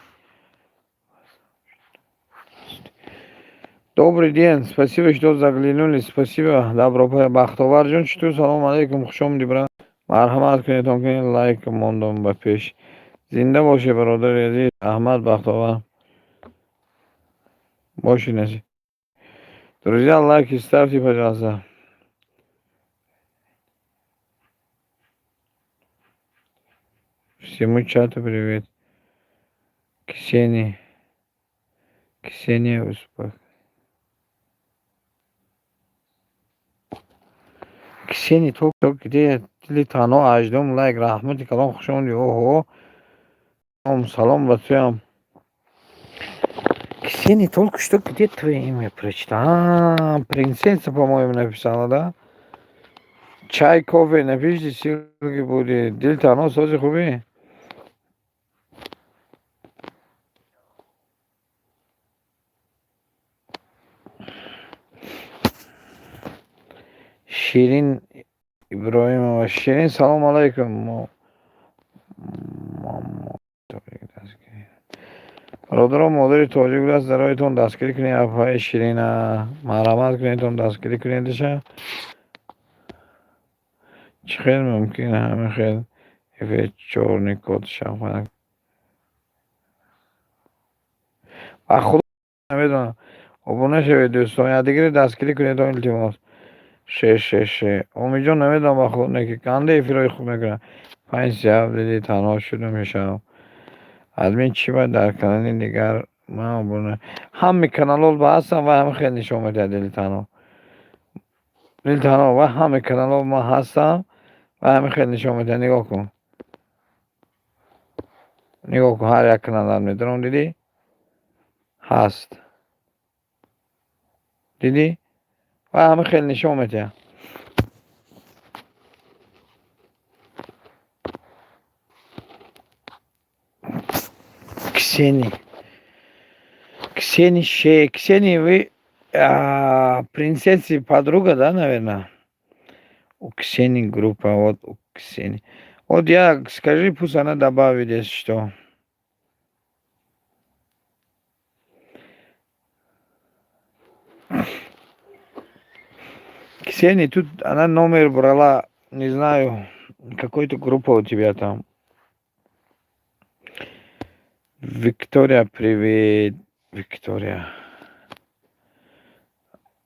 Добрый день, спасибо, что заглянули, спасибо. Добро, Бахтовар ҷон, чутур? Салом алейкум, хуш омадӣ, брат. Марҳамат кунед, ки лайк мондум ба пеш. Зинда бошед, бародари азиз Аҳмад Бахтовар. Бошед, насиб. Друзья, лайки ставьте, пожалуйста. Всему чату привет. Ксения. Ксения Успах. Ксения, то где дили танҳо ҳаждум лайк. Раҳмати калон, хуш омадӣ. Оҳо, салом ба туям. Ксения, только что где твое имя прочитал? Принцесса, по-моему, написала, да? Чай, кофе, напишите, ссылки будет. Дили танҳо, сози, хубӣ? Ширин Иброҳимова, Ширин, салом алайкум. Бародаро, модари тоҷик будааст, дароитон дастгирӣ кунед апаи Ширина, марҳамат кунедтон, дастгирӣ кунедиша. Чӣ хел мумкин ҳамин хел эфир чёрный кот шавад? Ба худо намедонам. Обуна шавед, дӯстон, якдигаро дастгирӣ кунедон, илтимос. Ше ше ше. Омидҷон, намедонам, ба худо не ки канда эфирҳои хуб мекунад. 5:37 диди танҳо шудум мешавам. Админ чӣ бояд дар канали дигар ман обуна. Ҳами каналҳо ба ҳастам ва ҳами хел нишон медиҳад, дили танҳо. Дили танҳо ва ҳами каналҳо ман ҳастам ва ҳами хел нишон медиҳад. Нигоҳ кун. Нигоҳ кун, ҳар як каналат медорам, дидӣ? Ҳаст. Дидӣ? Ва ҳами хел нишон медиҳад. Ксения. Ксения Ше. Ксения, вы принцессы подруга, да, наверное? У Ксении группа, вот у Ксении. Вот я, скажи, пусть она добавит, если что. Ксения, тут она номер брала, не знаю, какой-то группа у тебя там. Виктория, привет. Виктория.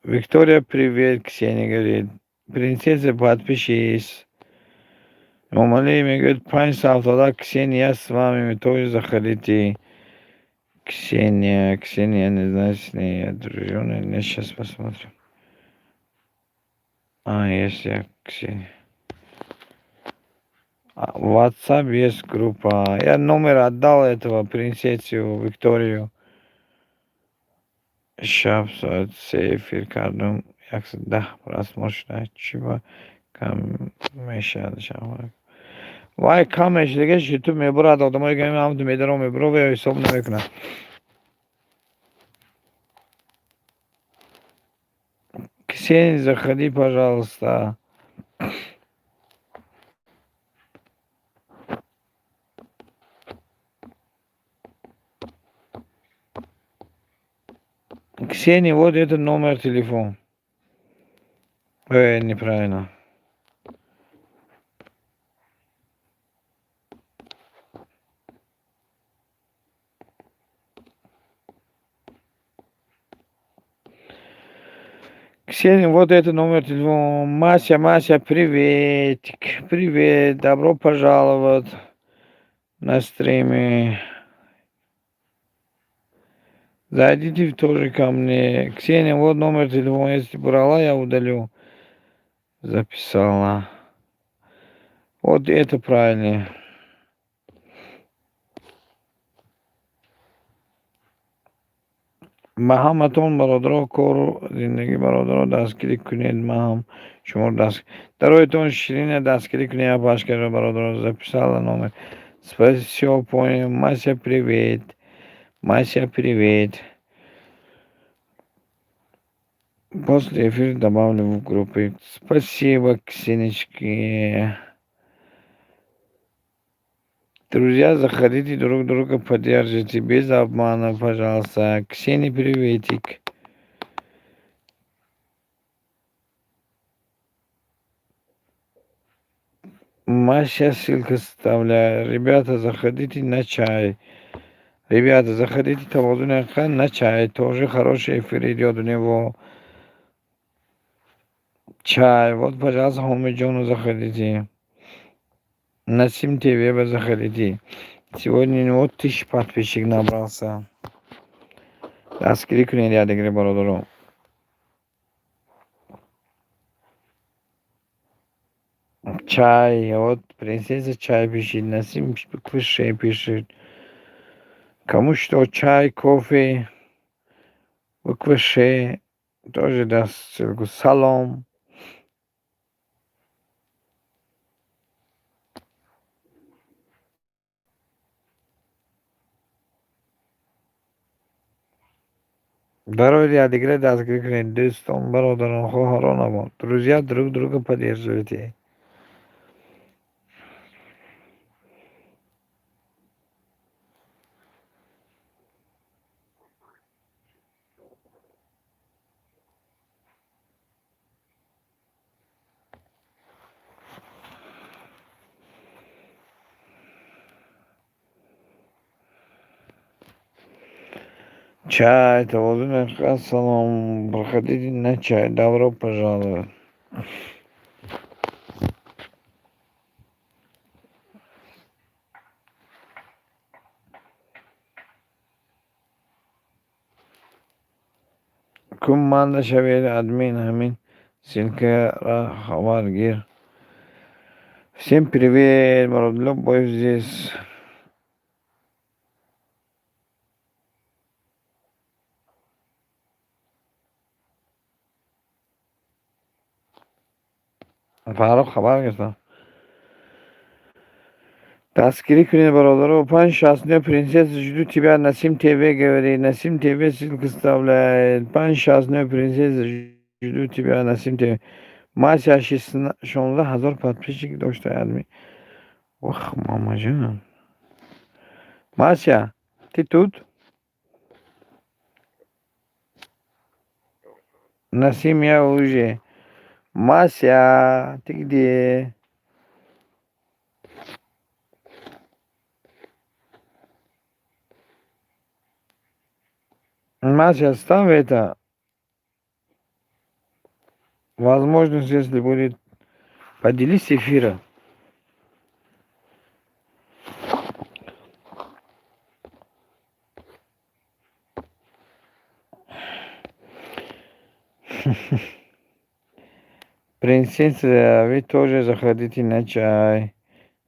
Виктория, привет, Ксения говорит. Принцесса, подпишись. Мамали мегӯяд 5 саат Ксения, я с вами, тоже заходите. Ксения, Ксения, не знаю, с ней я дружу, не, сейчас посмотрим. А, есть я, Ксения. В WhatsApp есть группа. Я номер отдал этого принцессу Викторию. Шаб соат се эфир кардум. 110 просмотр шуда. Чӣ ба кам мешавад? Вай, кам мешавад, ютуб мебурад одамое ки ҳамту медаром мебуро ва ҳисоб намекунад. Ксения, заходи, пожалуйста. Ксения, вот это номер телефона. Неправильно. Ксения, вот это номер телефона. Мася, Мася, приветик. Привет, добро пожаловать на стриме. Зайдите тоже ко мне. Ксения, вот номер телефона. Если брала, я удалю. Записала. Вот это правильно. Ба ҳаматон, бародаро, кору зиндагӣ, бародаро, дастгирӣ кунед. Ман ҳам шуморо даст дароятон ширина дастгирӣ кунед. Апашкаро, бародаро, записала номер. Всё понял. Мася, привет. Мася, привет. После эфира добавлю в группы. Спасибо, Ксенечки. Друзья, заходите, друг друга поддержите. Без обмана, пожалуйста. Ксения, приветик. Мася, ссылка вставляю. Ребята, заходите на чай. Ребята, заходите на чай. Тоже хороший эфир идет у него. Чай. Вот, пожалуйста, Хомиджону заходите. Насим ТВ заходите. Сегодня у него 1000 подписчик набрался. Дастгирӣ кунед якдигаре, бародаро. Чай. Вот принцесса чай пишет. Насим кушай пишет. Кому что, чай, кофе, буква Ш тоже даст ссылку. Салом. Барои якдигаре дастгирӣ кунед, дӯстон, бародарон, хоҳаронамон. Друзья, друг друга поддерживайте. Чай, тавозун, ассалом. Проходите на чай. Добро пожаловать. Кум манда шавед админ ҳамин ссылка хабар гир. Всем привет, народ, любовь здесь. Фаррух, хабар гирифтам. Дастгирӣ кунед, бародаро. 569, принцесса, жду тебя. Насим ТВ говорит. Насим ТВ ссылку вставляет. 569, принцесса, жду тебя. Насим ТВ. Мася 16 000 подписчик дошта адми. Ох, мамаҷон. Мася, ты тут? Насим, я уже. Мася, ты где? Мася, ставь это. Возможность, если будет, поделись эфира. Принцесса, вы тоже заходите на чай.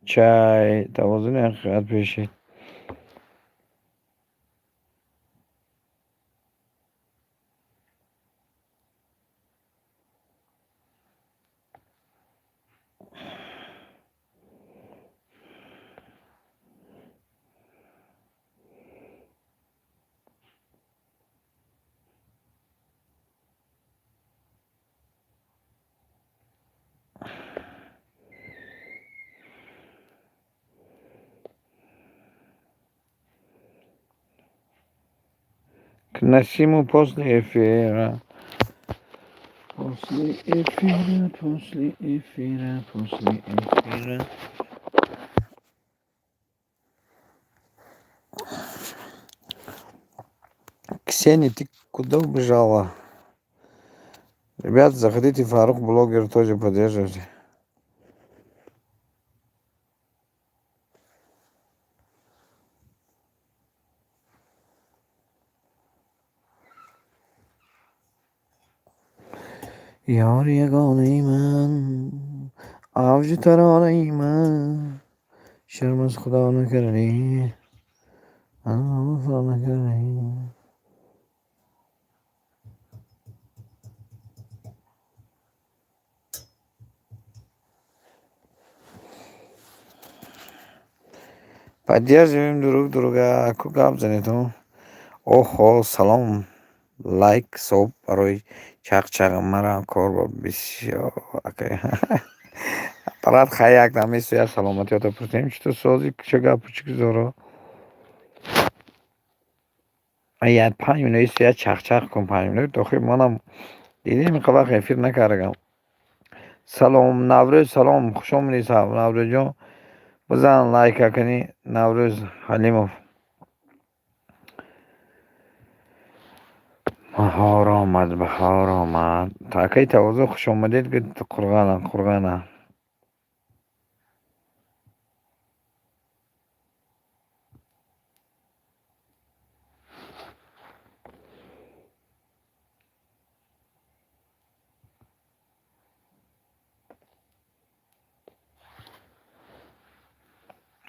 Чай. Тавозуни ҳақиқат пишет. К Насиму после эфира. После эфира, после эфира, после эфира. Ксения, ты куда убежала? Ребята, заходите, Фарух блогер тоже поддерживайте. Ёри ягонаи ман, авҷи таронаи ман, шарм аз Худо накардӣ, аз вафо накардӣ. Поддерживаем друг друга. Ку гап занедум? Оҳо, салом, лайк соб барои чақчаqa марам кор бо бисёр акай. Брат, хай як дам месӯя, саломатиёта пурсем, чӣ ту сози, чӣ гапу чӣ гузоро? Як 5 минут исто, як чақчақ кун 5 минут. Охир манам дидем, инқа вақт эфир накардам. Салом, Наврӯз, салом, хуш омадӣ, Наврӯзҷон. Бизан лайка кунӣ, Наврӯз Ҳалимов. Баҳор омад, баҳор омад. Акаи Тавозӯ, хуш омадед, Қурғана, Қурғана.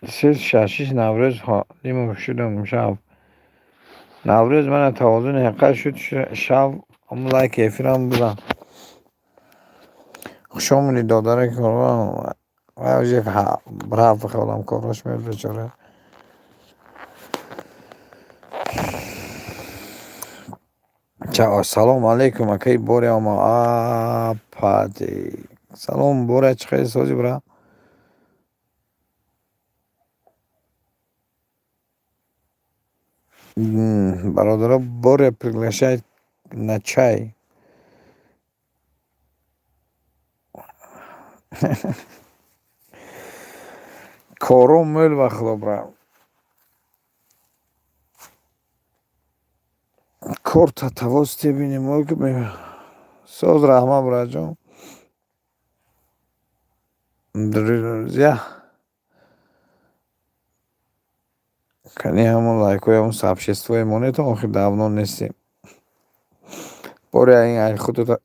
Се шашиш Наврӯз Ҳалимов шудам шав. Наврӯз мана тавозуни ҳақиқат шуд шав, лайки эфирам бизан. Хуш омадӣ, додари корвон. Рафт хаёлам кораш меояд бечора. Салом алейкум, акаи Боря омад. Апади. Салом, Боря, чӣ хел сози, бра? Бародаро, Боря приглашает на чай. Кором мӯл ва худо, бра. Корта тавосите бинем. Соз, раҳмат, браҷон. Друзья. Кани ҳамон лайкҳои ҳамон сообществои монетон, охир давно нестем. Боря, ин ай худата.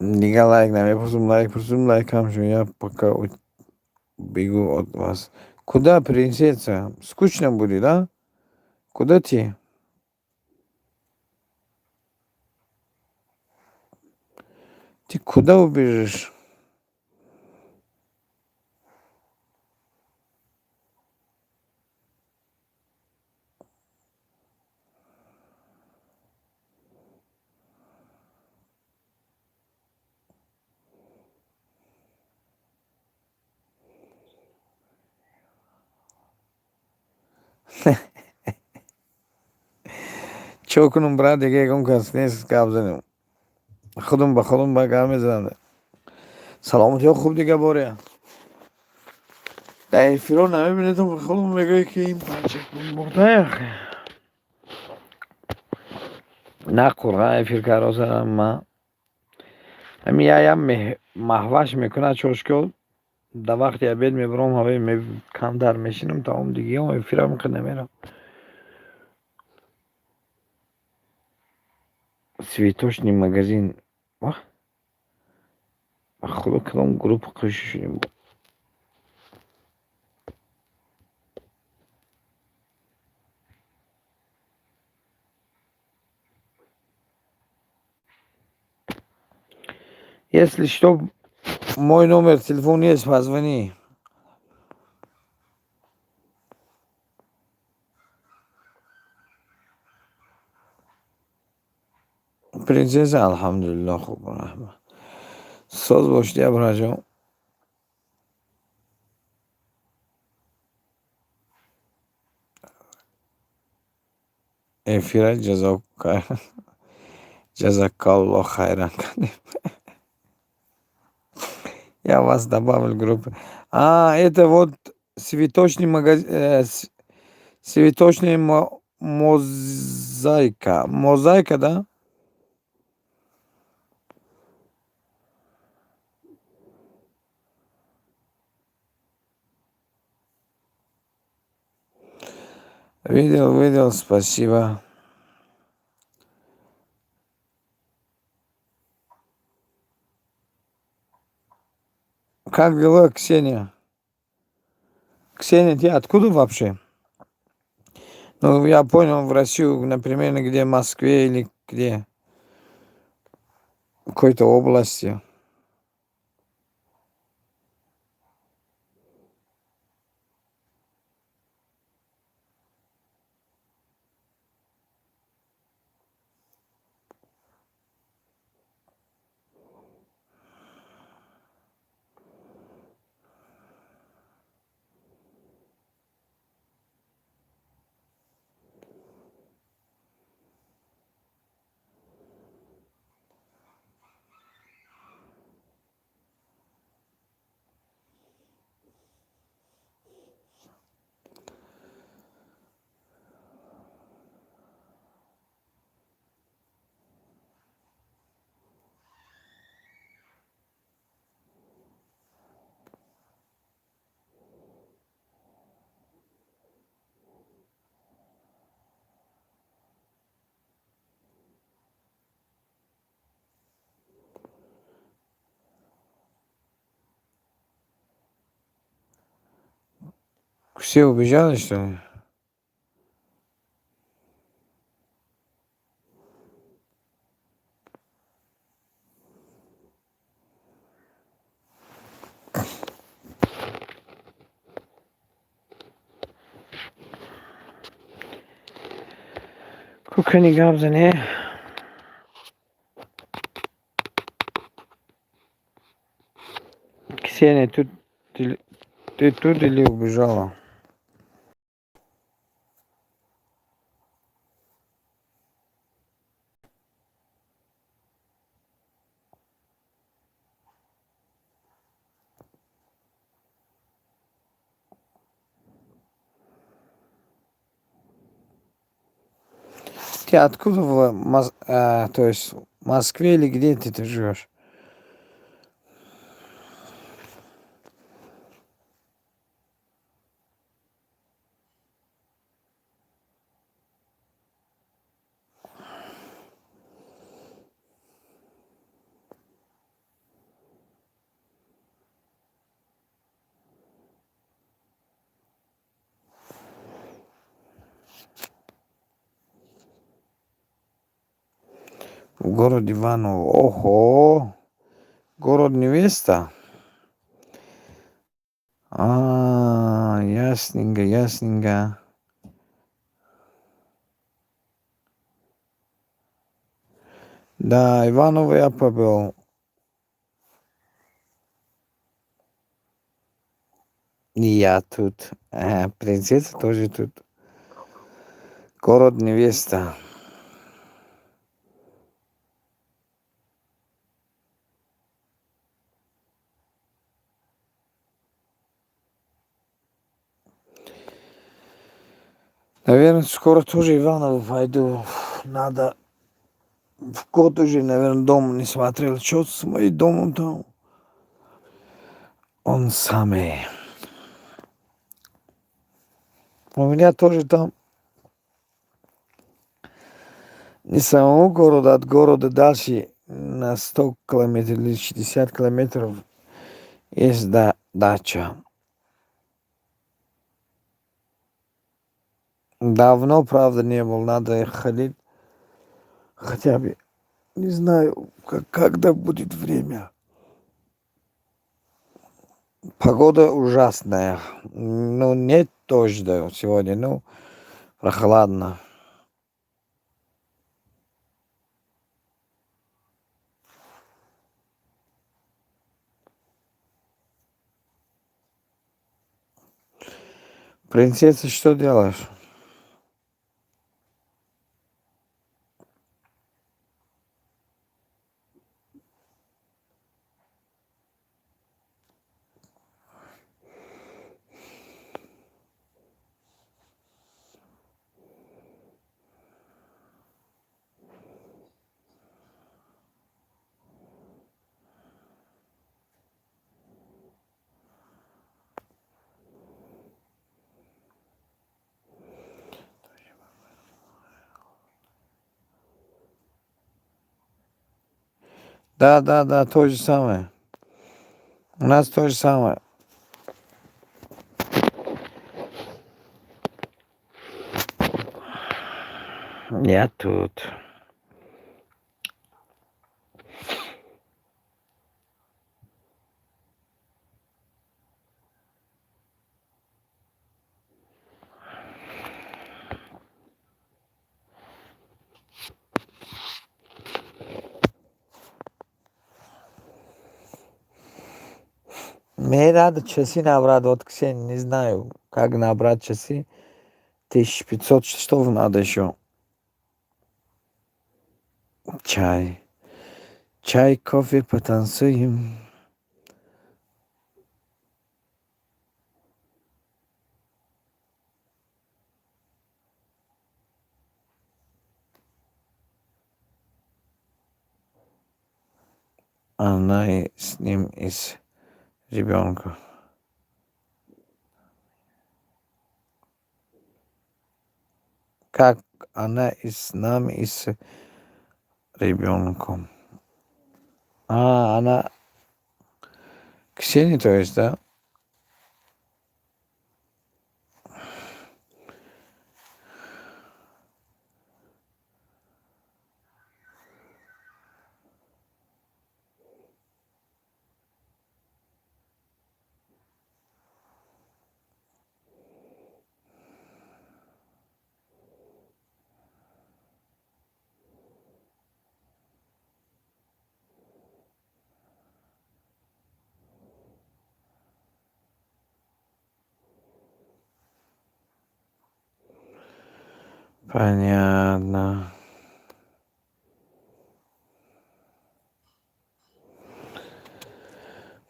Дигар лайк намепурсум, лайк пурсум, лайк кам шуд. Я пока бегу от вас. Куда, принцесса? Скучно будет, да? Куда ты? Ты куда убежишь? Чо кунум, брат, дига ягон кас нест гап занем. Худум ба худум ба гап мезанам. Саломатиҳо хуб дига, Боря. Дар эфиро намебинедум, худум мегӯяд, ки ин бача мурдая. На қурға эфир каросам ма. Ҳамин я маҳваш мекунад чошко. Дар вақти обед мебурам, ҳавои камтар мешинам, тамом дига эфирам намерам. Цветочный магазин. Ба худо, кадом группа қиши шудем? Если что, мой номер телефона есть, позвони. Принцесса, алҳамдулилло, хуб, раҳмат. Соз бошед, абраҷон. Эфира ҷазакалло хайран кардем. Я вас добавил в группу. А, это вот цветочный магазин, цветочный мозаика. Мозаика, да? Видел, видел, спасибо. Как дела, Ксения? Ксения, ты откуда вообще? Ну, я понял, в Россию, например, где, в Москве или где? В какой-то области. Все убежали, что ли? Кукани гап зане. Ксения, тут ты тут или убежала? Ты откуда то есть в Москве или где ты живешь? В городе Иваново. Ого! Город невеста? А, ясненько, ясненько. Да, Иваново я побыл. И я тут. Ага, принцесса тоже тут. Город невеста. Наверное, скоро тоже Иваново пойду. Надо в год уже, наверное, дом не смотрел. Что с моим домом там? Он самый. У меня тоже там не самого города, от города дальше на 100 километров или 60 километров есть дача. Давно, правда, не был. Надо ходить хотя бы. Не знаю, когда будет время. Погода ужасная. Ну, нет дождя сегодня, ну, прохладно. Принцесса, что делаешь? Да, то же самое. У нас то же самое. Я тут. Мне надо часы набрать, вот, Ксения, не знаю, как набрать часы. 1500 часов надо еще. Чай. Чай, кофе, потанцуем. Она и с ним и с ребенком. Как она и с нами, и с ребенком. А, она Ксения, то есть, да? Понятно.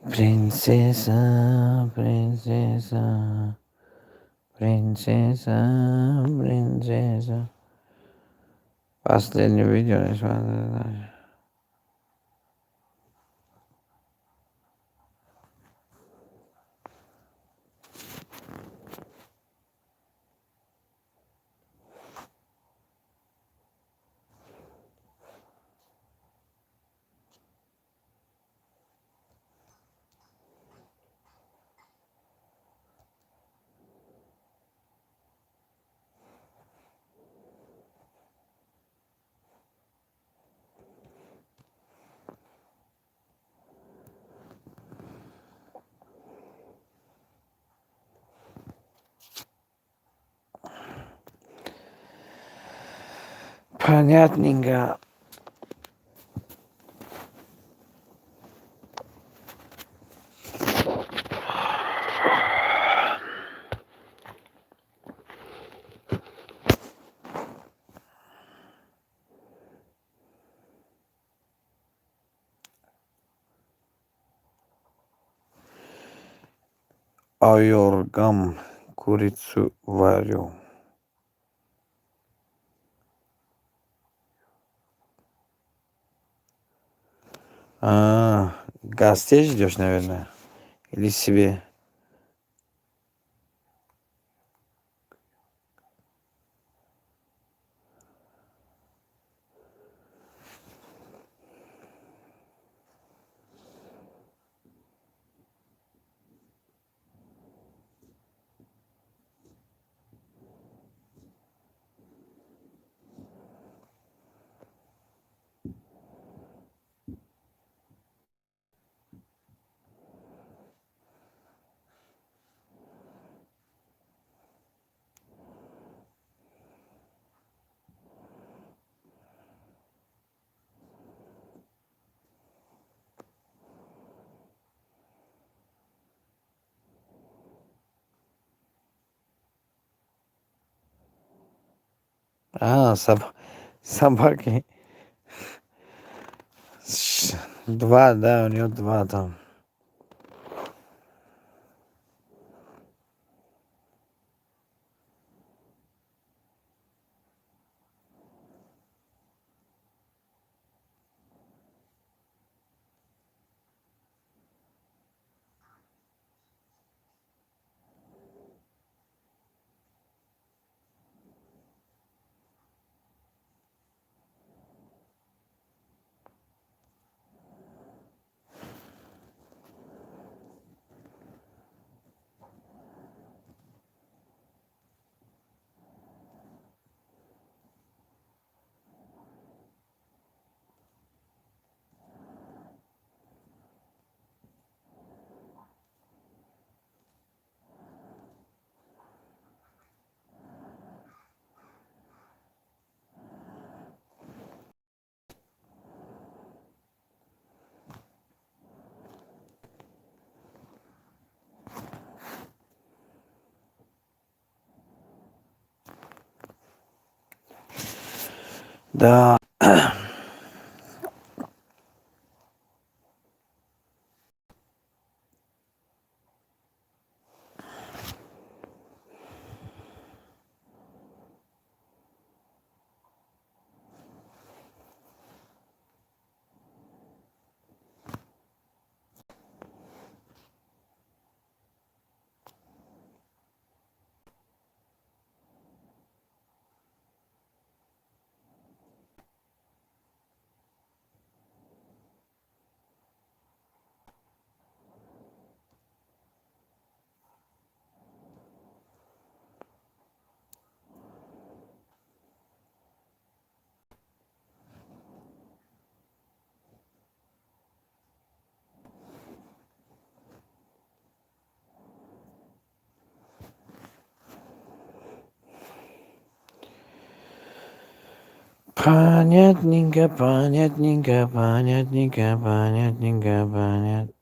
Принцесса, принцесса, принцесса, принцесса. Последнее видео не смотрю. Понятненько. Айоргам курицу варю. А, гостей ждешь, наверное? Или себе? А, собаки. Два, да, у него два там. Да. Понятненько, понятненько, понятненько, понятненько, понятно.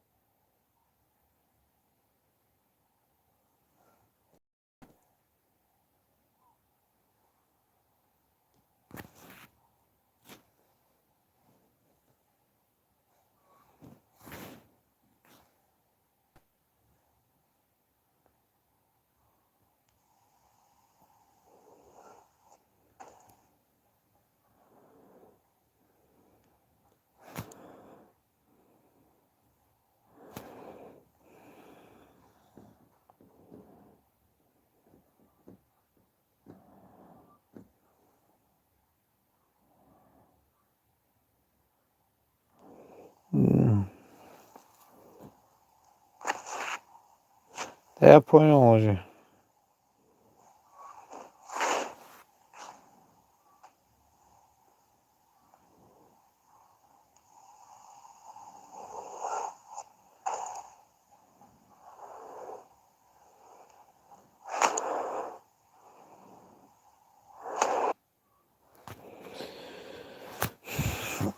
Да я понял уже.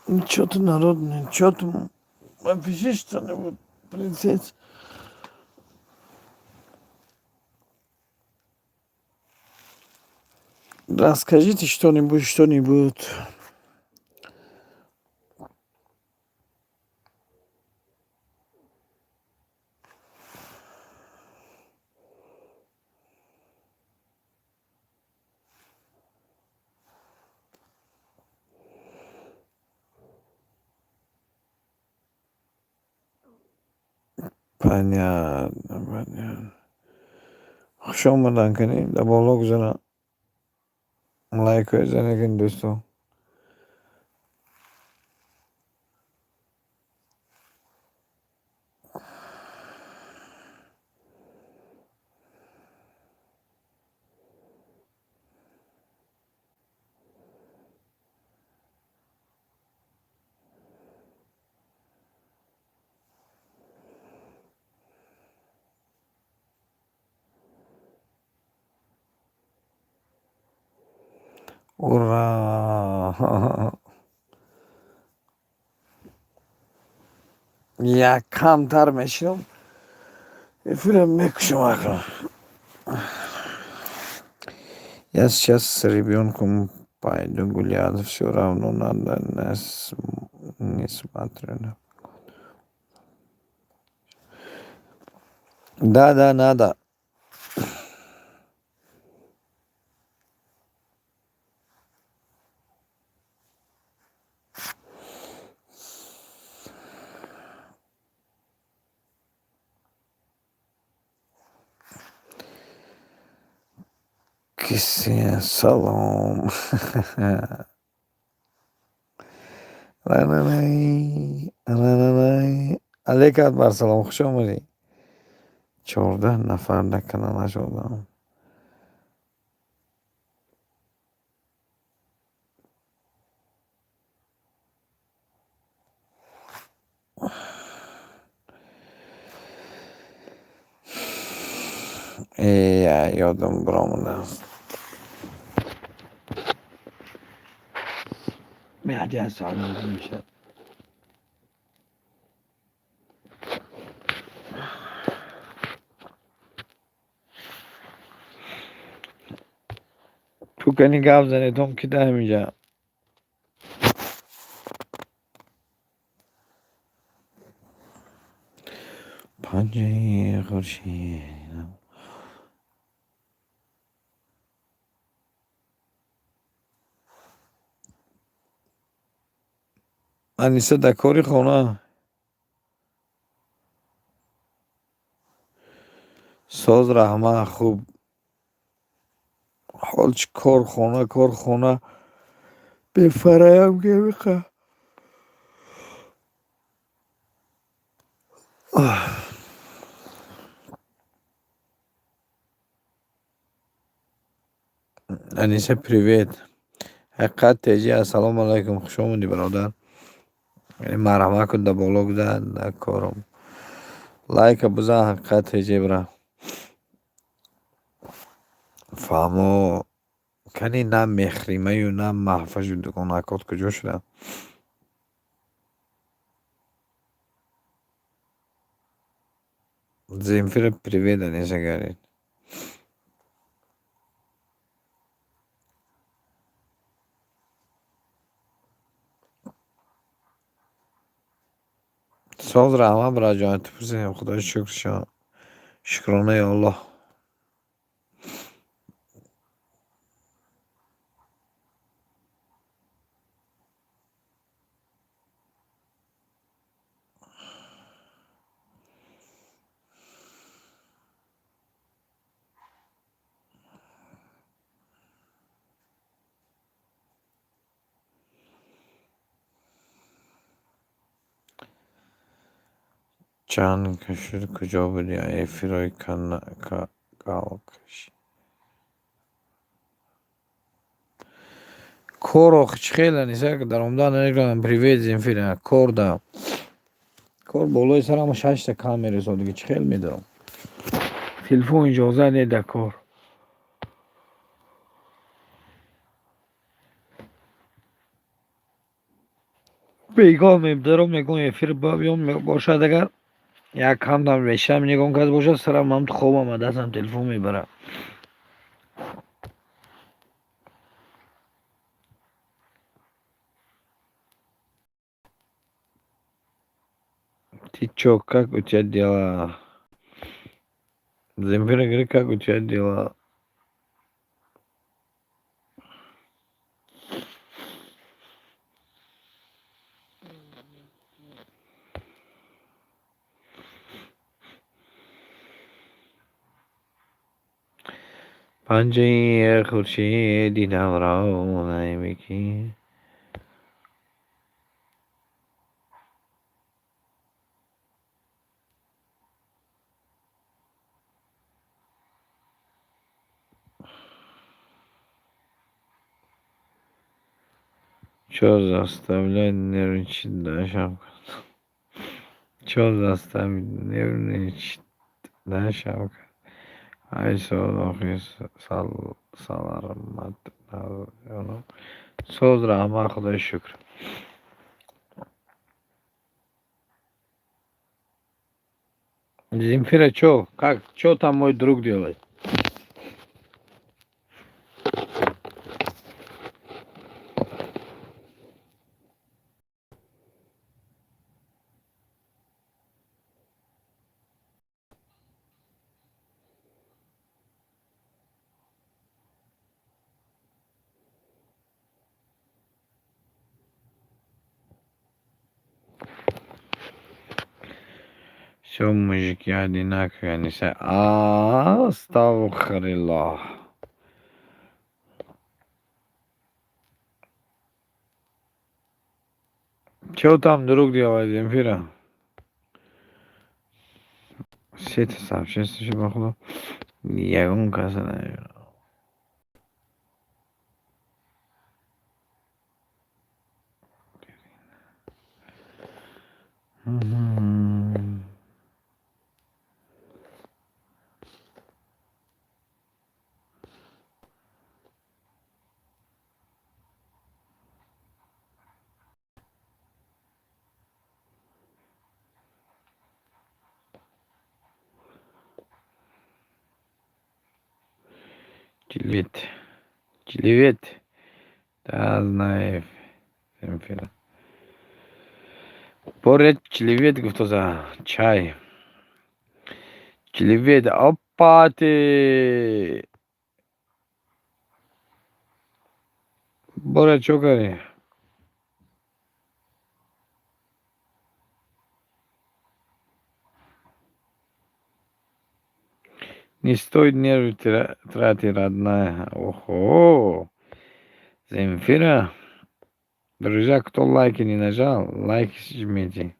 Ничего ты, народ, ничего ты. Напиши что-нибудь, принцесса. Расскажите что-нибудь, что-нибудь. Понятно, понятно. Хуш омадан кунем, дар боло гузара. Лайкҳои занед кунед, дӯсто. Ура! Як камтар мешинам, эфирам мекушам акнун. Я сейчас с ребенком Пойду гулять, всё равно надо, не смотрю на. Да, да, надо. Кисе салом. Алейк Акбар, салом, хуш омадӣ. 14 нафар дар каналаш одам. Э, ёдам биромадааст. Меҳди соат мешавад. Ту кани гап занедом ки да ҳаминҷа. Панҷаи хуршед. Аниса дар кори хона. Соз, раҳмат, хуб. Ҳол чӣ, кор, хона, кор, хона. Бефараям гемиқа. Аниса, привет. Ҳақиқат теҷи, ассалому алайкум, хуш омадӣ, бародар. Марҳамат кун, дар боло гузар, дар кором. Лайка бизан, Ҳақиқат теҷи, бира. Фаҳмо, кани на мехримаю, на маҳфашу дугонакот куҷо шуданд? Земфира, привет, Аниса говорит. Соз, раҳмат, бародарҷон, ту пурсидем, худои шукр, шукронаи Аллоҳ. Чанд шуд, куҷо будӣ? Эфирҳои галкашӣ. Кор охи чӣ хел, Аниса, даромадан намекунам. Привет, Земфира. Кор да. Кор болои сарам шашта камера истодагӣ, чӣ хел медорам? Телефон иҷоза не дар кор. Бегоҳ мебдаром, ягон эфир биём бошад, агар як камтам мешавам, ягон кас бошад, сарам ҳам хобам, дастам телефон мебарад. Ты чё, как у тебя дела? Земфира говорит, как у тебя дела? Панҷаи хуршед дидам ро намекӣ. Чё заставляет нервничать, да, Шавкат? Чё заставит нервничать, да, Шавкат? Ай соз, охи, саломат. Соз, раҳмат, худои шукр. Земфира, чё? Как? Чё там мой друг делает? Всё мужики одинаковые, Аниса. Астағфируллоҳ. Чё там друг делает, Земфира? Сета сообщение ба худо. Ягон каса намебинам. Привет. Привет. Да, знаю. Земфира. Борет чливет гуфтоза. Чай. Чливет. Опа ты. Боря, чё кардӣ? Не стоит нервы тратить, родная. Охо! Земфира. Друзья, кто лайки не нажал, лайки жмите.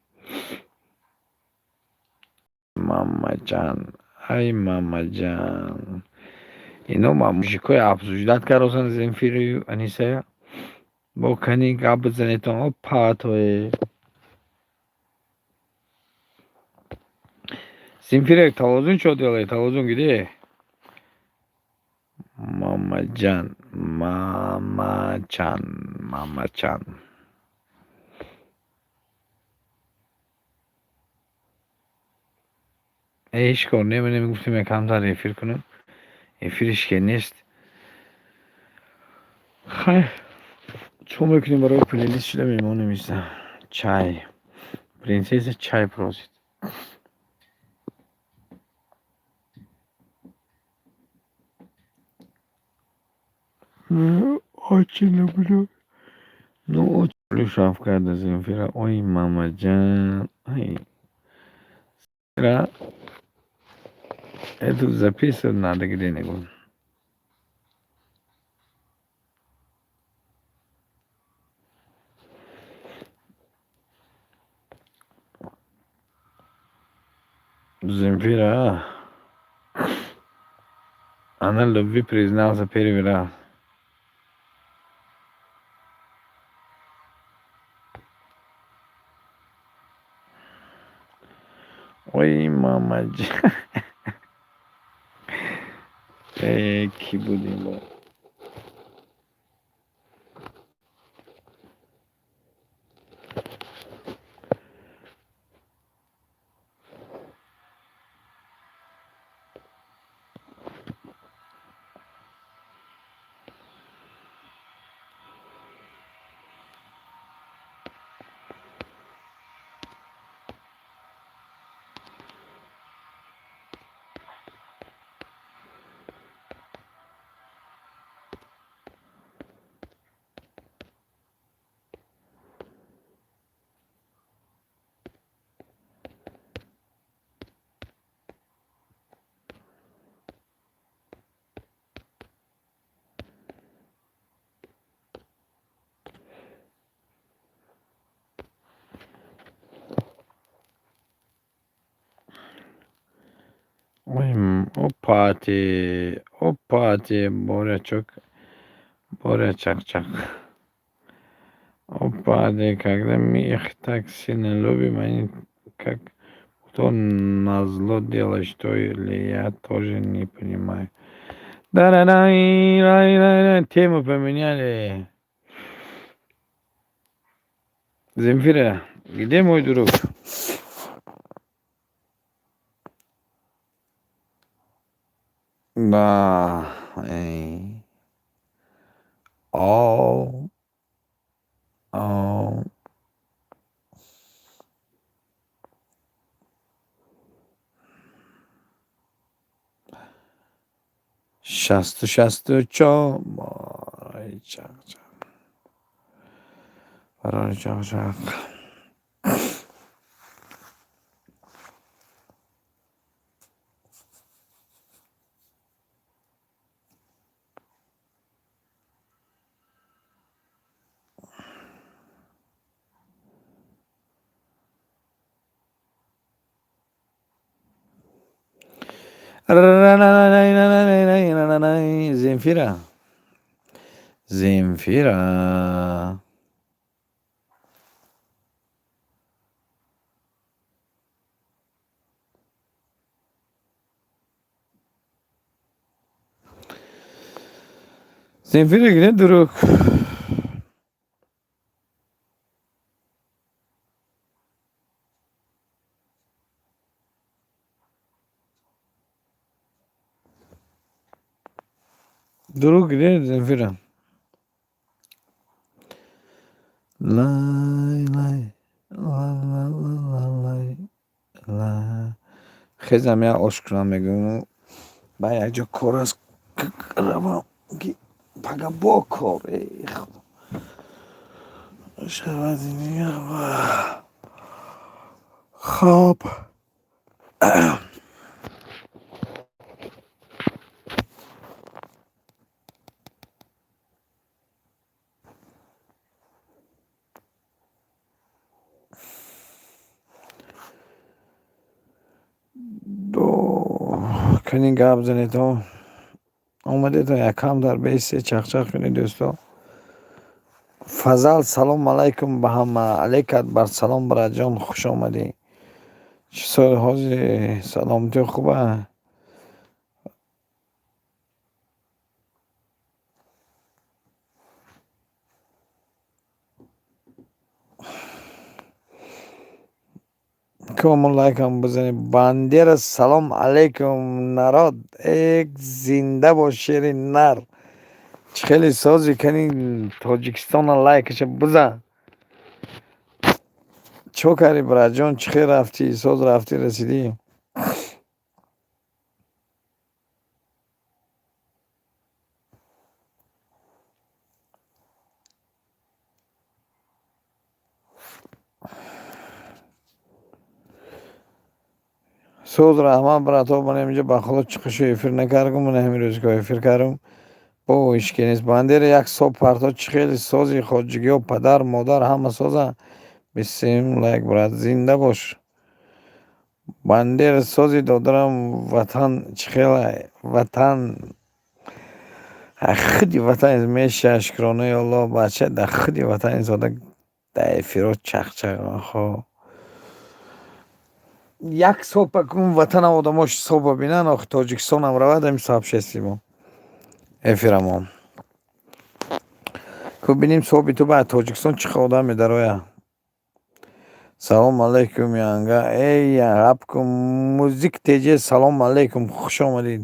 Мамаҷан, ай мамаҷан. Ино мужикои обсуждать кардосан Земфираю Анисая. Бо кани гап бизанетон, опа тое. Земфира, тавозун чё делает? Тавозун где? Мамаҷан, мамаҷан, мамаҷан. Ҳеҷ кор немонем, гуфтем якамтар эфир кунем. Эфириш ке нест. Хай, чо мекунем, барои плейлист шуда мемонем иста. Чай. Принцесса чай просит. Очень люблю. Ну, очень люблю Шавката Земфира. Ой, мамаҷан. Ай. Это записывать надо где-нибудь. Земфира. Она любви признался первый раз. Ой, мамаҷан. Э, кӣ будем бо? Ой, опа ты, опа ты, Боря чок, Боря чак-чак. Опа ты, когда мы их так сильно любим, они как будто назло делают, что ли, я тоже не понимаю. Да-да-да, тему поменяли. Земфира, где мой друг? Да. Эй. Оу. Оу. 64 барои чақ-чақ. Барои чақ-чақ. Земфира, Земфира. Земфира, где друг? Друг, где Земфира? Лай, лай, ла, ла, ла, ла, лай, ла. Хезам, я ош кунам, мегӯм, ба якҷо кор аст, равам, ки пага бо кор. Эй худо, шавад. Хоб. Кани, гап занедо, омадето, якам дар бесе чахчах кунед, дӯсто. Фазал, салом алайкум ба ҳама. Алейкат бар салом, братҷон, хуш омадӣ. Чӣ сол ҳозири, саломатиё хуба? Кому лайкам бизанед. Бандера, салом алейкум, народ. Эк, зинда бош, шери нар. Чӣ хеле сози? Кани, Тоҷикистона лайкаша бизан. Чо кардӣ, братҷон? Чӣ хел рафтӣ? Соз рафтӣ, расидӣ? Соз, раҳмат, братҳо. Ман инҷа ба худо чиқишу эфир накардам, ман ҳамин рӯзгоҳ эфир кардам, бо ҳечке нест. Бандера, як соб парто. Чӣ хеле сози, хоҷагиҳо, падар модар ҳама соза? 23-юм лайк, брат, зинда бош. Бандера, сози, додарам. Ватан чӣ хелай? Ватан, худи ватан меша, шукронаи Аллоҳ. Бача дар худи ватан истода, дар эфиро чахчах. Хо, як сол пакун ватана одамо ҳисоба бинанд. Охи, Тоҷикистонам равад ҳамин сообществои мо, эфирамон ку бинем. Соби ту ба Тоҷикистон чӣ хел одам медарояд? Салом алейкум, янга. Эй, гапку, Музик теҷе, салом алейкум, хуш омадед.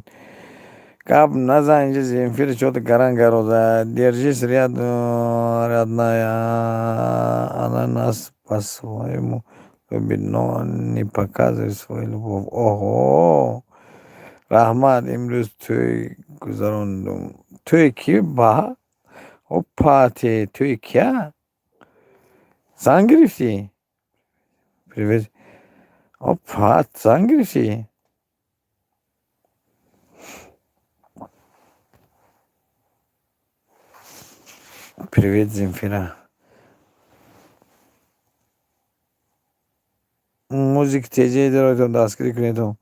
Гап назан инҷа, Земфира чё-то гаран гароза. Держись, родная, она нас по-своему любит, но не показывает свою любовь. Оҳо, раҳмат. Имрӯз тӯй гузарондум. Тӯи ки ба? Опа, те тӯи кия? Зан гирифтӣ? Привет. Опа, зан гирифтӣ? Привет, Земфира. Музик теҷе доротон, дастгирӣ кунедон.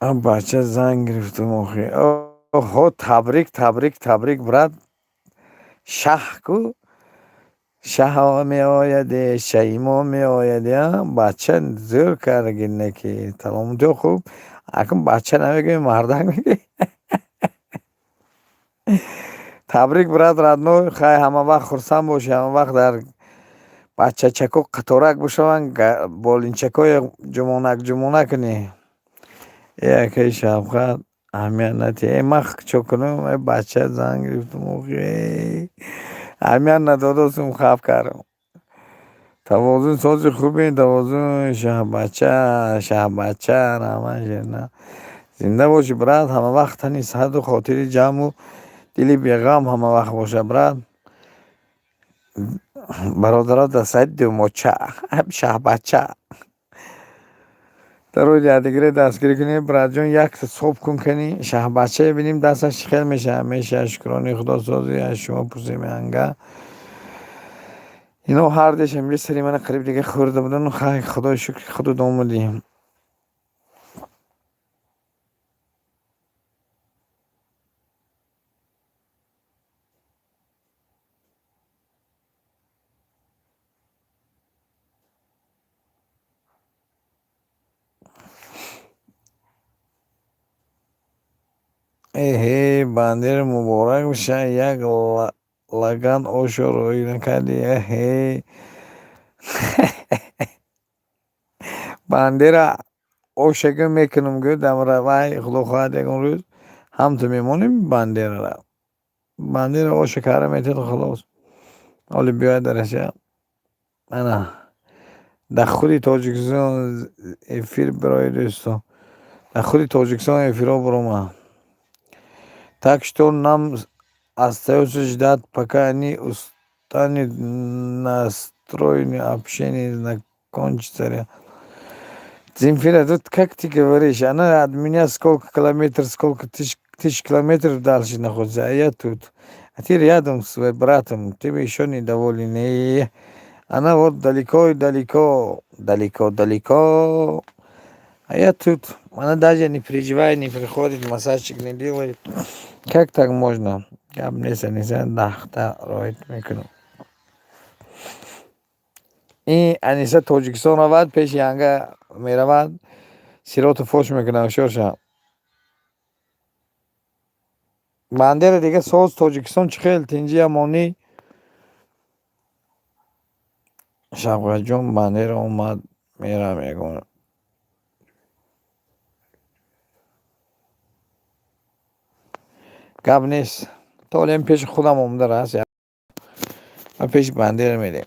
Бача зан гирифтум охи. Оҳо, табрик, табрик, табрик, брат. Шаҳ ку, шаҳо меояде, шаимо меояде. Бача зӯр кардаги неки, саломатиё хуб. Акун бача намегӯем, мардак мегӯем. Табрик, брат родной. Хай, ҳама вақт хурсанд бошӣ, ҳама вақт дар бачачако қаторак бошаванд, болинчакҳои ҷумонак ҷумона кунӣ. Э, акаи Шавқат, аҳамият надиҳ. Э, ман чо кунам? Э, бача зан гирифтум охи, аҳамият надодосум, хавф кардам. Тавозун сози хубе, тавозун. Шаҳбача, шаҳбача, раҳмат, шерна. Зинда бошӣ, брат, ҳама вақт тани сиҳату хотири ҷамъу дили беғам ҳама вақт боша, брат. Бародаро, дар сайти думоча, шаҳбача дарои якдигаре дастгирӣ кунед. Братҷон, якта соб кун, кани, шаҳбачае бинем, дасташ чӣ хел мешавад. Мешавад, шукрони худо, сози аз шумо пурсем, анга. Ино ҳардеш инҷа сари мана қариб дига хӯрда будан. Хай, худои шукр, худат омадӣ. Эҳе, Бандера муборак бошад, як лаган ошо роӣ накардӣ. Эҳе. Бандера ошага мекунам, гӯ дамра вай, худо хоҳад, ягон рӯз ҳамту мемонем Бандерара. Бандера оша карда метиҳад, халос. Ҳоли биёяд дар Россия. Ана дар худи Тоҷикистон эфир барои дӯстон. Дар худи Тоҷикистон эфирҳо баромад. Так что нам остаётся ждать, пока они устанут настроены, общение закончится. Земфира, тут как ты говоришь, она от меня сколько километров, сколько тысяч километров дальше находится, а я тут. А ты рядом с своим братом, ты еще недоволен. И она вот далеко, далеко, далеко, далеко. А я тут. Она даже не переживает, не приходит, массажик не делает. Как так можно? Гап нест, Аниса, дахта роит мекунам. Ин Аниса Тоҷикистон равад, пеши янга меравад, сироту фош мекунад, ҳушёр шав. Бандера дига соз Тоҷикистон чӣ хел тинҷи амонӣ? Шавқатҷон, Бандера омад, мерам ягон. Гап нест. То ҳолиам пеши худам омада раст. Ма пеши Бандера мерем.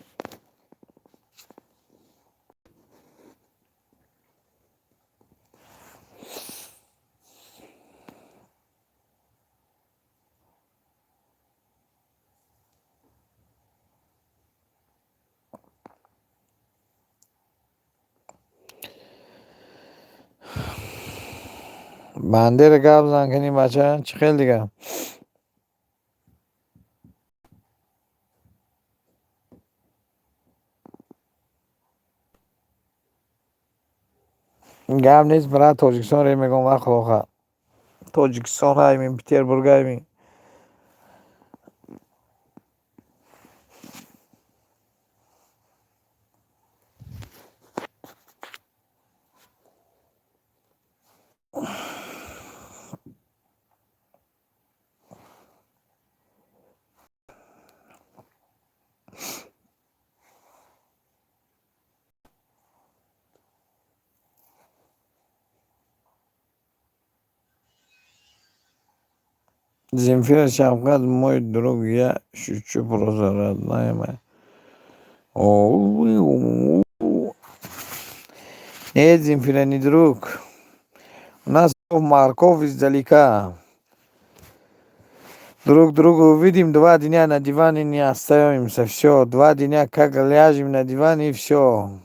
Бандера гап зан кунӣ, бача, чӣ хел дига? Гап нест, брат, Тоҷикистон ре мегӯям, вақт худо Тоҷикистон раймин, Петербург раймин. Земфира Шавкат, мой друг, я шучу просто, родная моя. Нет, Земфира, не друг. У нас морковь издалека. Друг друга увидим, 2 дня на диване не остаемся. Все, 2 дня как ляжем на диване, и все.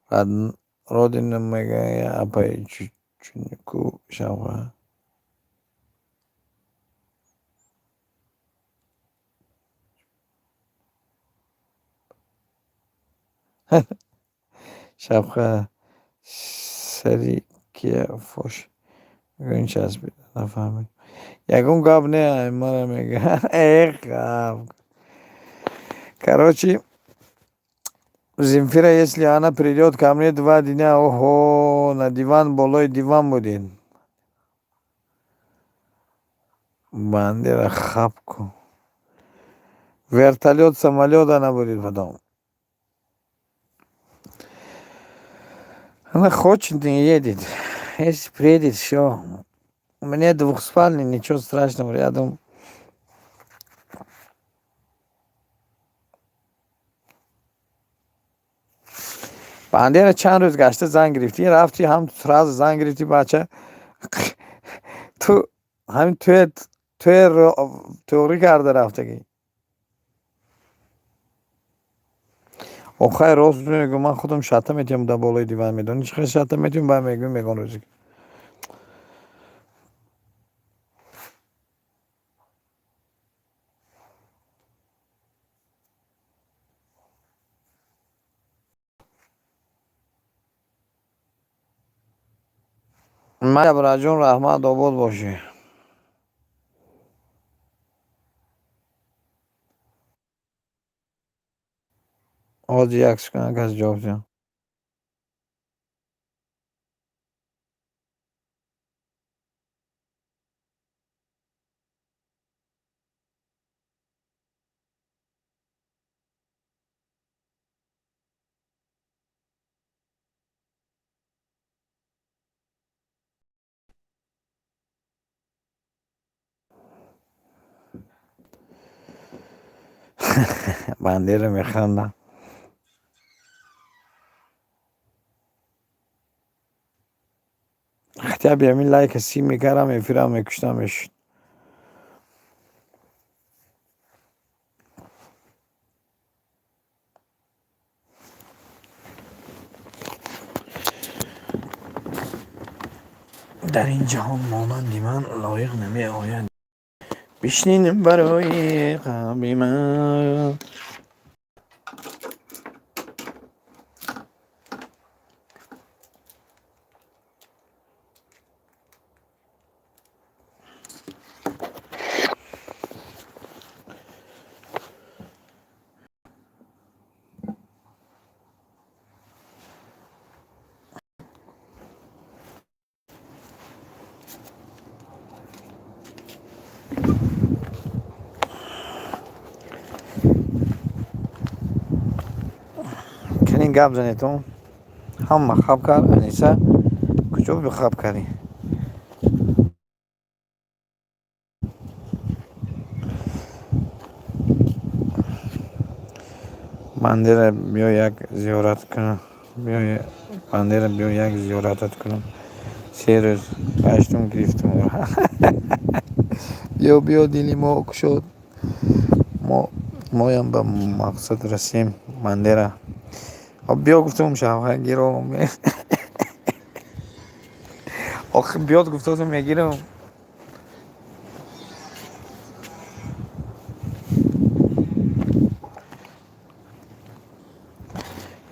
Родина моя, апай, чучунику, шава. Шавқа сари кия фош мекунӣ, часпида, нафаҳмидам. Ягон гап не, мара мега. Эх, гап. Короче, Земфира, если она придет ко мне 2 дня, ого, на диван, болои диван будет. Бандера хапку. Вертолет, самолет она будет потом. Она хочет, не едет. Если приедет, все. У меня двухспальный, ничего страшного, рядом. Бандера чанд рӯз гашта зан гирифтӣ, рафтӣ ҳам сразу зан гирифтӣ, бача. Ту ҳамин туе туғрӣ карда рафтагӣ. Охай, рост мегӯм, ман худам шата метиҳам дар болои диван, медонӣ чӣ хел шата метиҳам, баъд мегӯем ягон рӯзе. Абраҷон, раҳмат, обод бошӣ. Ҳозир як секунд, кас ҷавоб диҳам. Бандера механдам. Хотя бы ҳамин лайка си мекардам, эфирам мекуштам мешуд. Дар ин ҷаҳон монанди ман лоиқ намеояд. Бишнин барои қалби ман. Канин гап занетон. Ҳама хаб кард, Аниса куҷо бихаб кардӣ? Бандера биё як зиёрат кунам. Бандера биё як зиёратат кунам. Се рӯз гаштум гирифтум. Биё, биё, дили мо кушод. Моям ба мақсад расем. Бандера. Биё гуфтум шавҳар гиром. Охи биёд гуфтосум мегирам.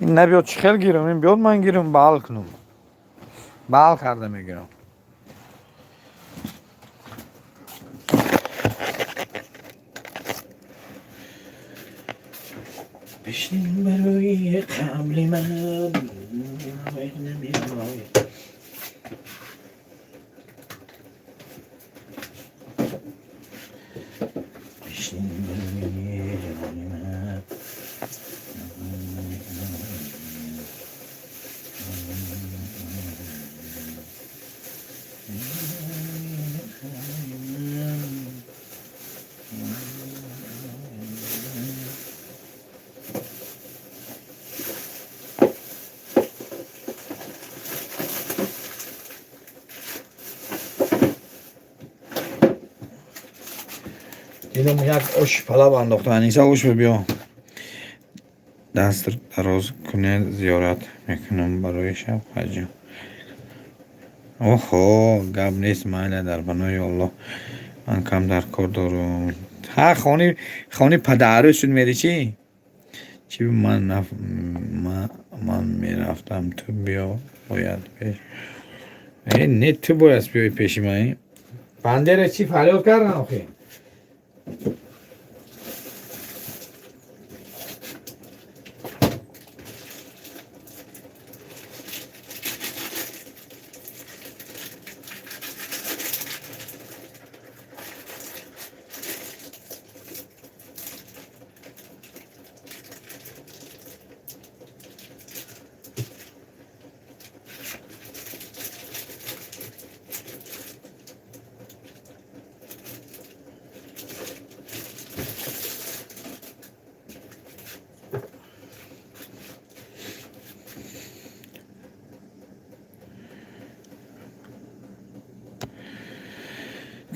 Ин набиёд чӣ хел гирам? Ин биёд ман гирам, баҳал кунам. Баҳал карда мегирам. Бишнин барои қабли ман лоиқ намеояд. Бишнин барои ҷони ман. Дидам як ош палав андохта. Аниса ош биё. Даст дароз кунед, зиёрат мекунам барои шавқаҷон. Оҳо, гап нест, майла, дар паноҳи Аллоҳ. Ман камтар кор дорам. Ҳа, хони падарӯ шуд мери чӣ? Чӣ ман мерафтам, ту биё бояд пеш. Э, не, ту бояд биёи пеши ман. Бандера чӣ фарёд кардан охи?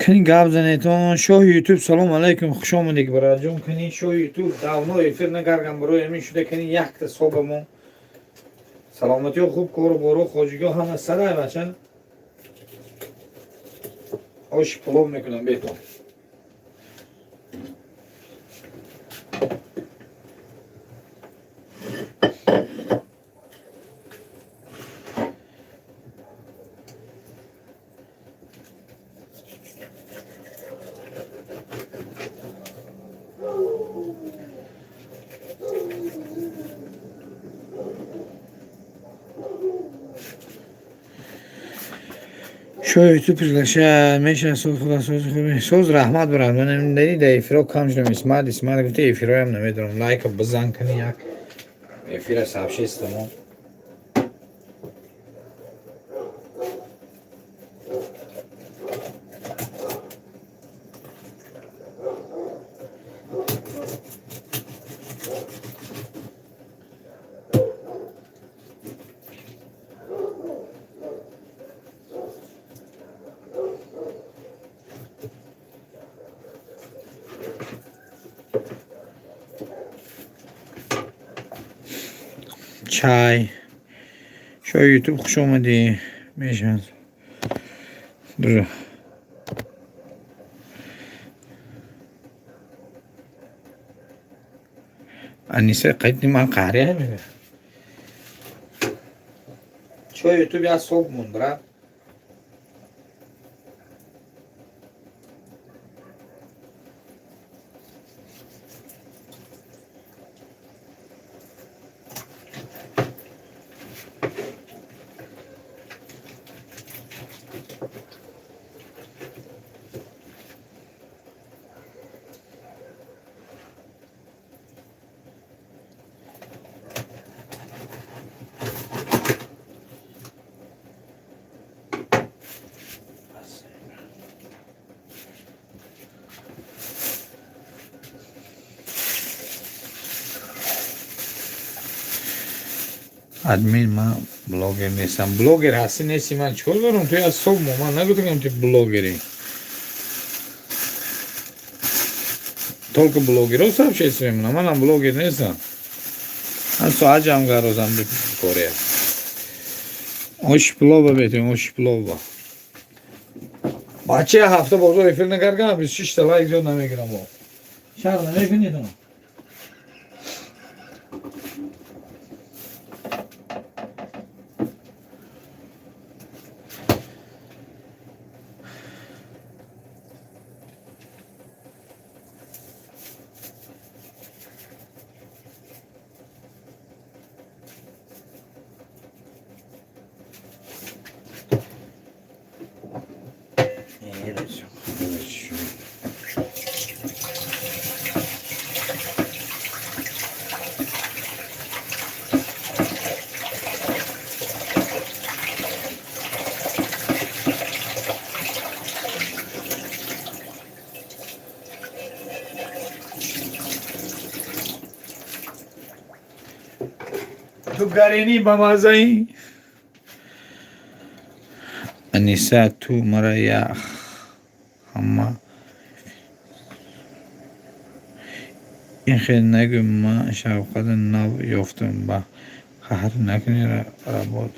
Кани гап занетон. Шоҳи Ютуб, салом алайкум, хуш омадед, бародарҷон. Кани шоҳи Ютуб, давно эфир накардам, барои ҳамин шуда кани якта собамон. Саломатиё хуб, кору боро, хоҷигиҳо ҳама сарай бача. Ош пулов мекунам бетон. Шоҳи Ютуб приглашает, меша соз худа соз хуби. Соз раҳмат брат, ман дари да эфиро кам шудам. Исмат, Исмат гуфта эфироям намедонам. Лайка бизан кани як эфира сообществомо. Чай. Шоҳи Ютуб, хуш омадӣ. Мешавад. Друзья. Аниса қайди ман қаҳрия мега. Шоҳи Ютуб як соб монд, брат. Админ, ман блогер нестам. Блогер ҳастӣ, нести, ман чикор дорам? Ту як соб мо, ман нагуфтам, ту блогерӣ. Только блогерҳо сообщество мемонам, манам блогер нестам. Ман соат ҷамъ гарозам корея. Ош плова бетем, ош плова. Бача, ҳафта бозор эфир накардам, 26 та лайк зиёд намегирам. Шар намекунед? Ту гарини ба маззаи. Аниса, ту мара я ҳама ин хел нагӯ, ман шавқати нав ёфтам, ба қаҳр накунӣ, работ.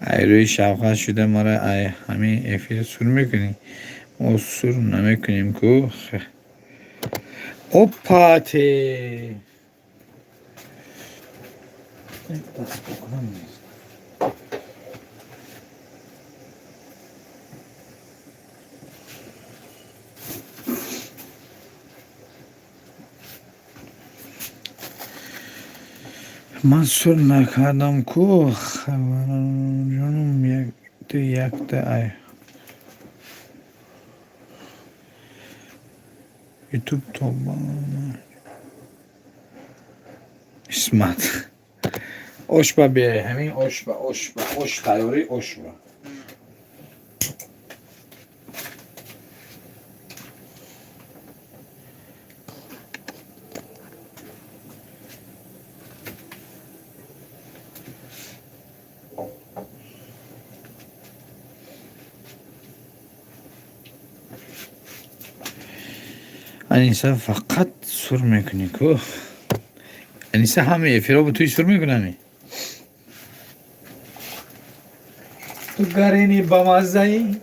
Ай рӯи шавқат шуда мара ай ҳамин эфир сур мекунӣ? Мо сур намекунем ку. Опа, те. Даст бикунам нест. Ман сур накардам ку, ҷонум, ту якта ай Ютуб тоба Исмат. Ошба биёй, ҳамин ошба, ошба, ош тайёрӣ, ошба. Аниса, фақат сур мекунӣ ку. Аниса, ҳама эфиро туи сур мекунами? Ту гарини ба маззаи.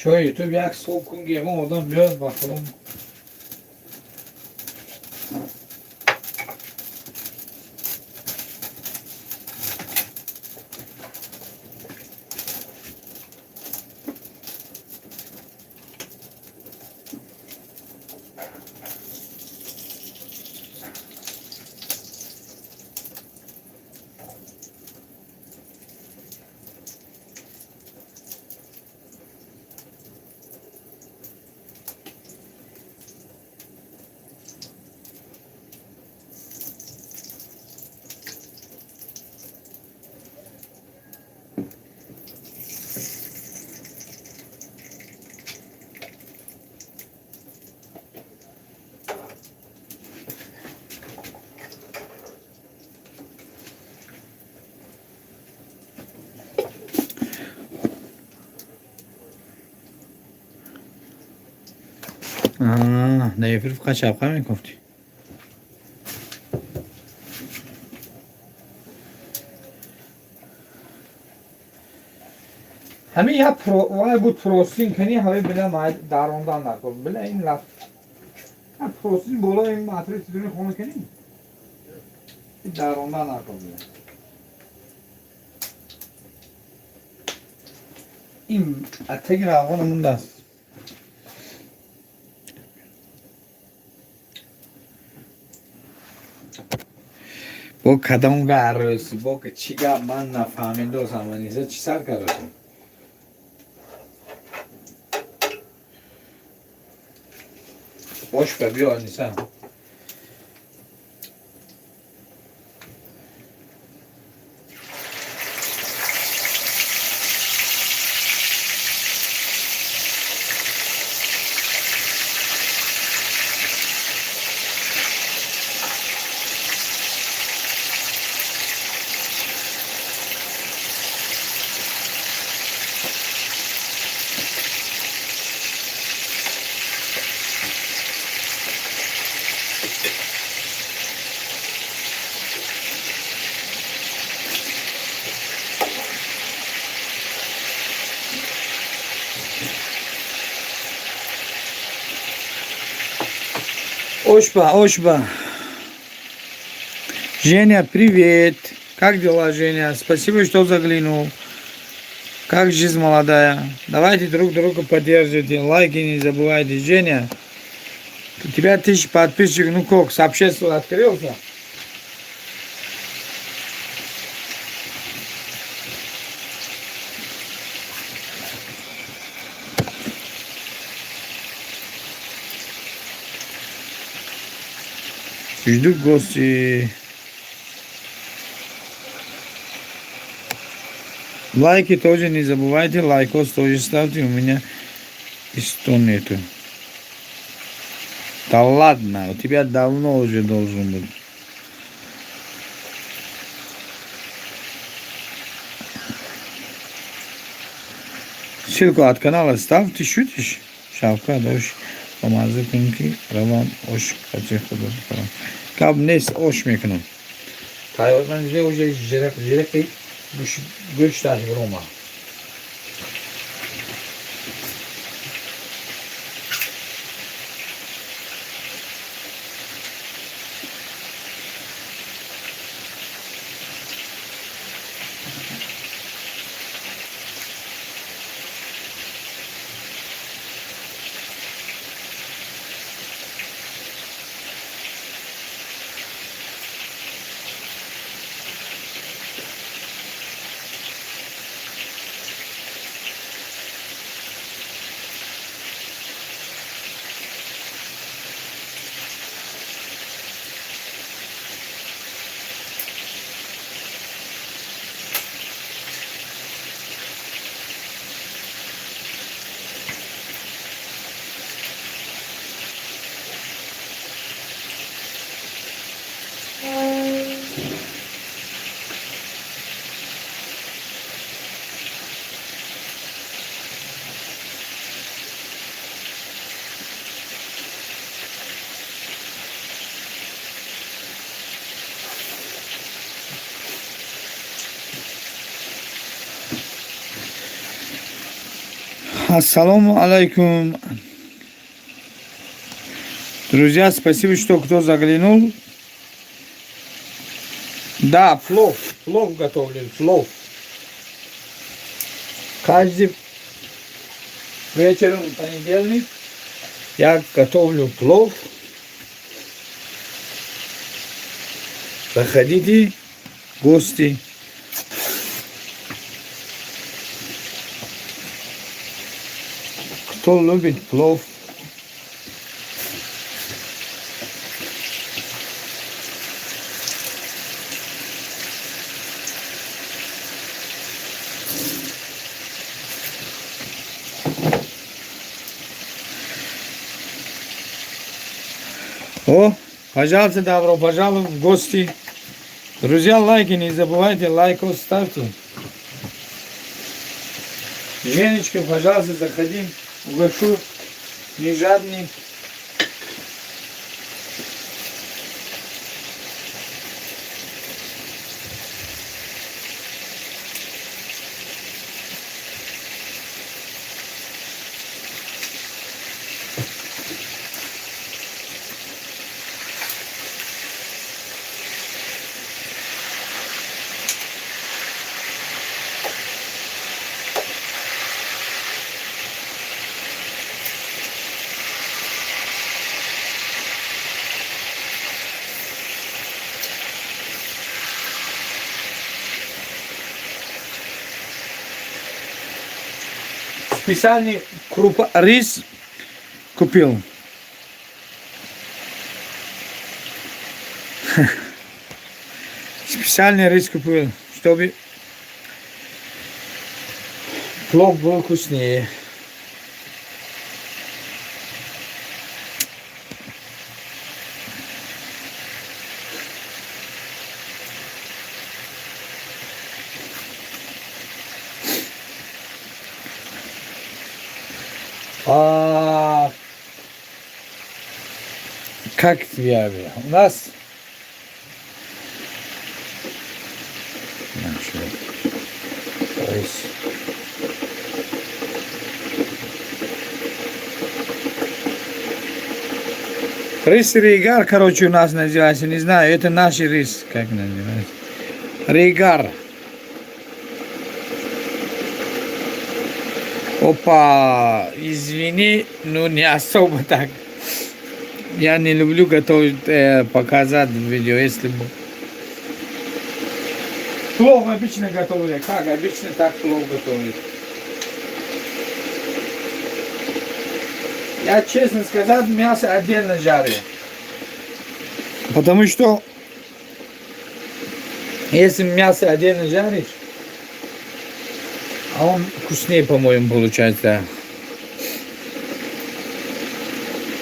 Шоҳи Ютуб, як сол кун, ки ягон одам биёд ба худом. Дар эфир фақат шавқа мекуфтӣ. Ҳамин як вай буд, простынь кани ҳаве била дарондан накун. Била ин лаф. Простынь боло ин матри тидуни хона кани. Дарондан накун била. Ин атаги равғона мондааст. Бо кадом гарӯси, бо чӣ гап, ман нафаҳмидосам. Аниса, чӣ сар кардасем? Ош ба биё, Аниса. Ошба, ошба. Женя, привет. Как дела, Женя? Спасибо, что заглянул. Как жизнь молодая? Давайте друг друга поддерживайте. Лайки не забывайте. Женя, у тебя 1000 подписчиков. Ну как, сообщество открылся? Жду гости. Лайки тоже не забывайте, лайкос тоже ставьте, у меня и 100 нету. Да ладно, у тебя давно уже должен быть. Ссылку от канала ставь, ты шутишь? Шавка, дождь. Бамаза кун, ки равам ош қачи худо бихӯрам. Гап нест, ош мекунам. Тайёр ман уже жириқи гӯшташ бирома. Ассалому алайкум. Друзья, спасибо, что кто заглянул. Да, плов, плов готовлю, плов. Каждый вечером в понедельник я готовлю плов. Заходите, гости. Кто любит плов? О, пожалуйста, добро пожаловать в гости. Друзья, лайки не забывайте, лайкос ставьте. Женечка, пожалуйста, заходи. Угощу. Не жадный. Специальный крупа, рис купил. Специальный рис купил, чтобы плов был вкуснее. А как тебе? У нас рис. Рис регар, короче, у нас называется, не знаю, это наш рис, как называется. Регар. Опа, извини, ну не особо так. Я не люблю готовить, показать в видео, если бы. Плов обычно готовили. Как обычно, так плов готовят. Я, честно сказать, мясо отдельно жарю. Потому что если мясо отдельно жаришь, а он вкуснее, по-моему, получается.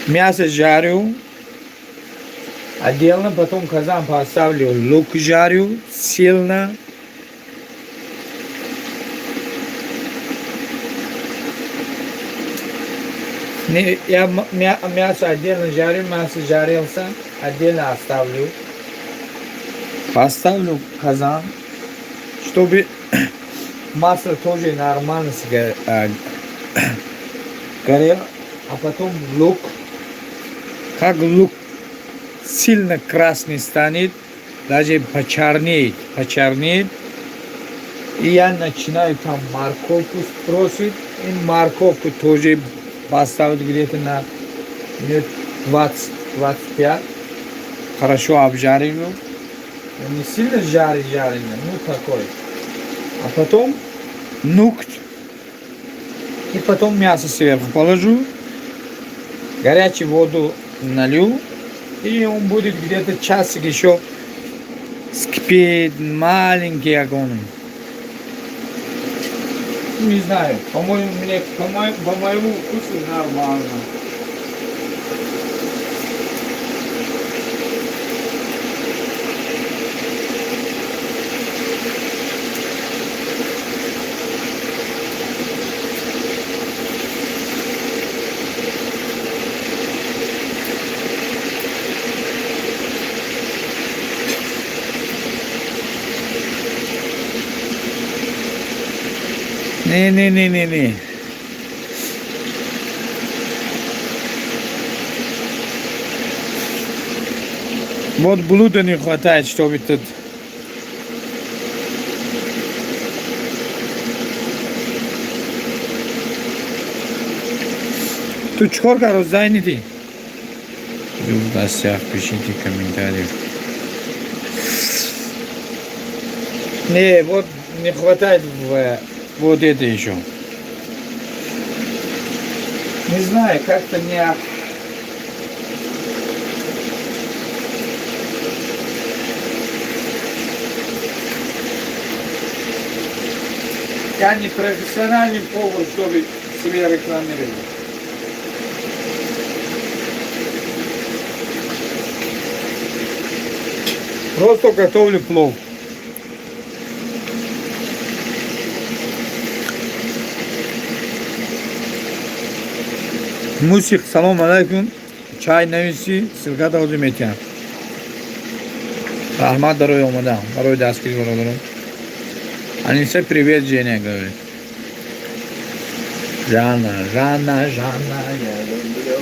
Мясо жарю отдельно, потом казан поставлю, лук жарю сильно. Не, я мясо отдельно жарю, мясо жарился, отдельно оставлю. Поставлю казан, чтобы масло тоже нормально горело, а потом лук. Как лук сильно красный станет, даже почернеет, почернеет. И я начинаю там морковку спросить, и морковку тоже поставить где-то на минут 20-25. Хорошо обжариваю. Не сильно жареный, ну такой. А потом нукт. И потом мясо сверху положу. Горячую воду налью. И он будет где-то часик еще скипеть, маленький огонь. Не знаю, по-моему, мне, по моему вкусу нормально. Не-не-не-не-не. Вот блюда не хватает, чтобы тут. Тут чкор розайните? В гостях пишите комментарии. Не, вот не хватает вот это еще. Не знаю, как-то не... Я не профессиональный повар, чтобы себя рекламировать. Просто готовлю плов. Мусик, салом алайкум. Чай нависи, ссылка ҳозир метиҳам. Раҳмат барои омадан, барои дастгирӣ, бародарон. Аниса, привет, Женя, говорит. Жанна, Жанна, Жанна, я люблю.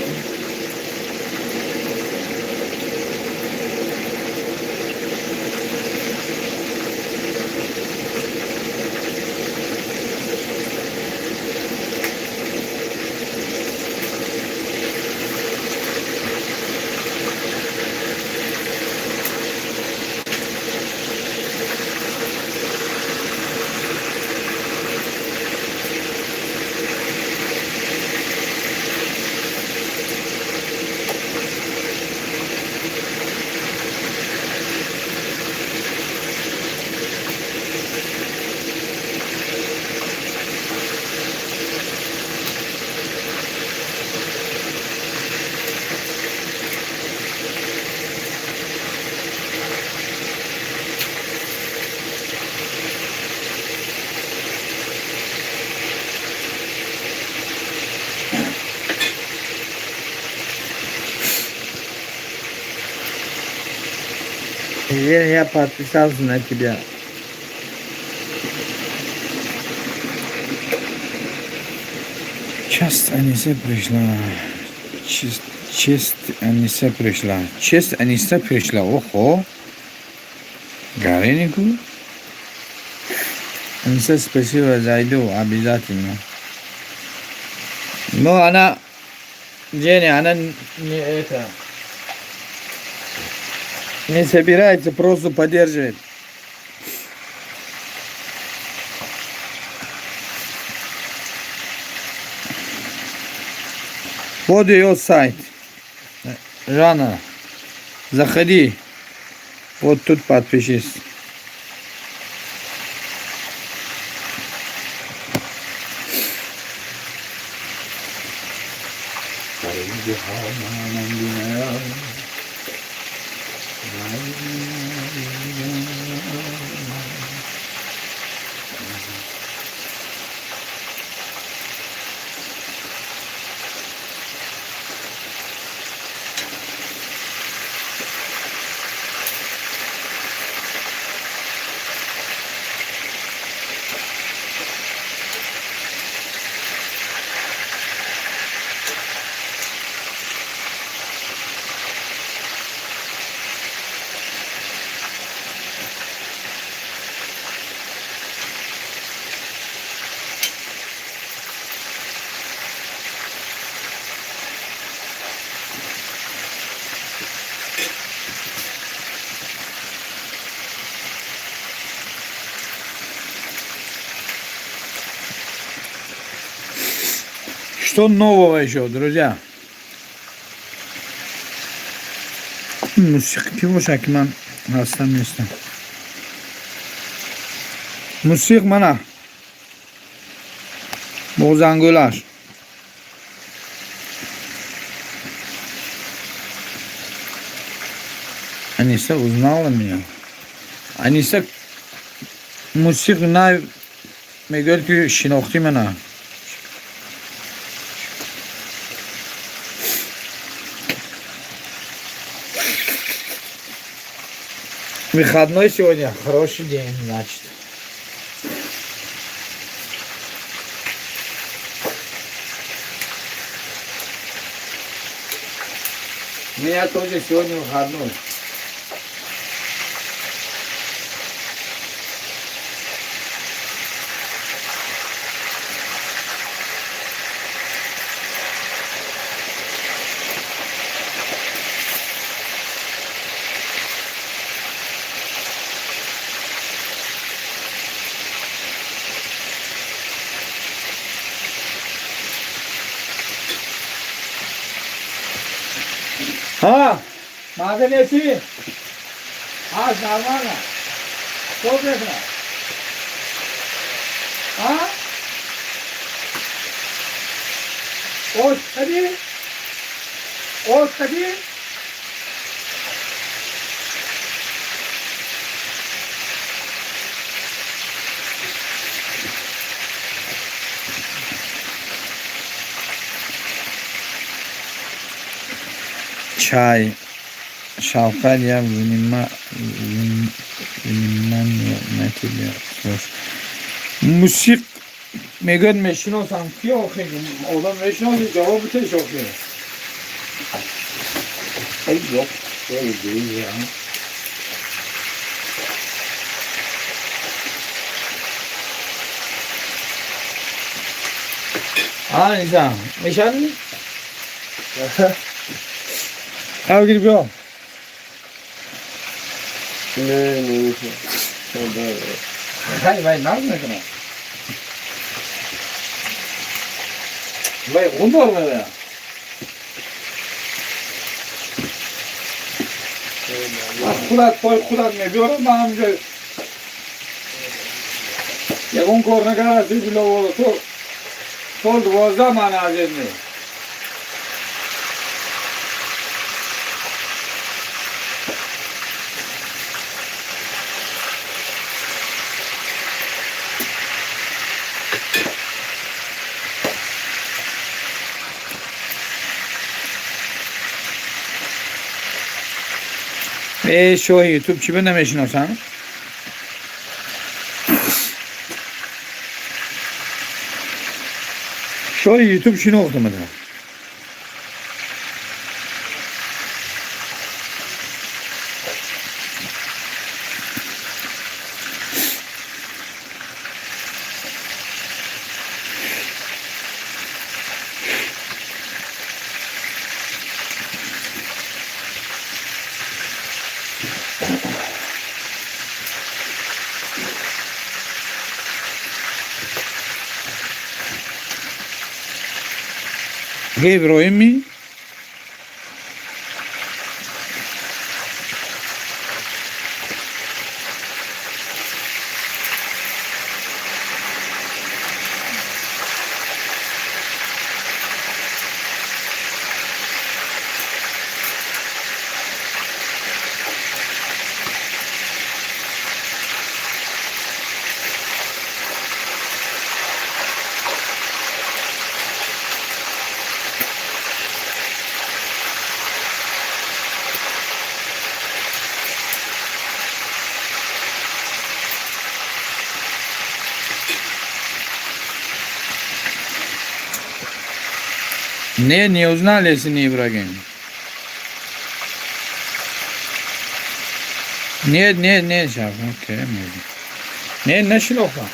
Я подписался на тебя. Честь Аниса пришла. Честь, честь Аниса пришла. Честь Аниса пришла. Охо. Гаренику. Аниса, спасибо, зайду обязательно. Но она, Женя, она не это, не собирается, просто поддерживает. Вот ее сайт. Жанна, заходи. Вот тут подпишись. Что нового еще, друзья? Мусиқӣ ки боша, ки ман ҳастам, нестам. Мусиқ мана бо зангӯлаш. Аниса узнала меня. Аниса, мусиқ на мегӯяд, ки шинохтӣ мана. Выходной сегодня, хороший день, значит. У меня тоже сегодня выходной. Ҳа, маза нечи? Ҳаст, нормально. Что мекунад? А? Ош кади? Ош кади? Чай. Шавкат, я внимание на тебя слушаю. Мусиқ мегӯяд, мешиносам. Ки охи? Одам мешиноси, ҷавоб битеш охи. Эй, ёп, эй, друзья. А, Ниса, мешани? Ав, гир, биё. Не, не, не. Хай, вай нағз мекунад. Вай ғундор мебарад. Аз худат пой худат мебиёрам, ман ҳамҷо ягон кор накарда, биловоло то сол 12 ман азиз не. Э, шоҳи Ютуб чӣ ба намешиносам? Шоҳи Ютуб шинохтамада. Ге Иброҳимми? Не, не узнали, если не Ибрагим. Нет, нет, нет, сейчас, окей, можно. Не, нашинохтам.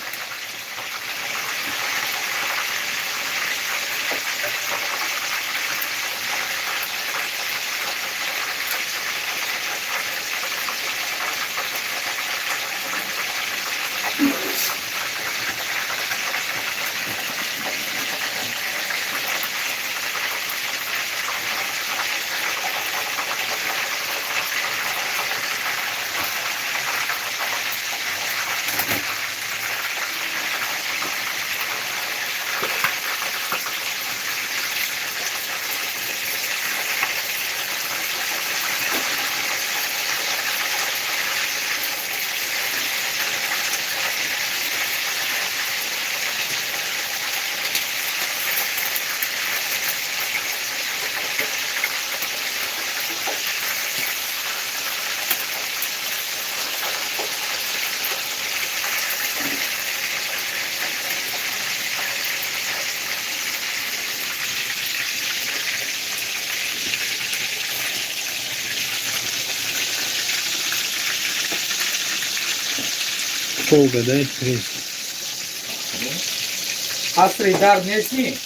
Полга, да, пресс. Асри дард нестӣ?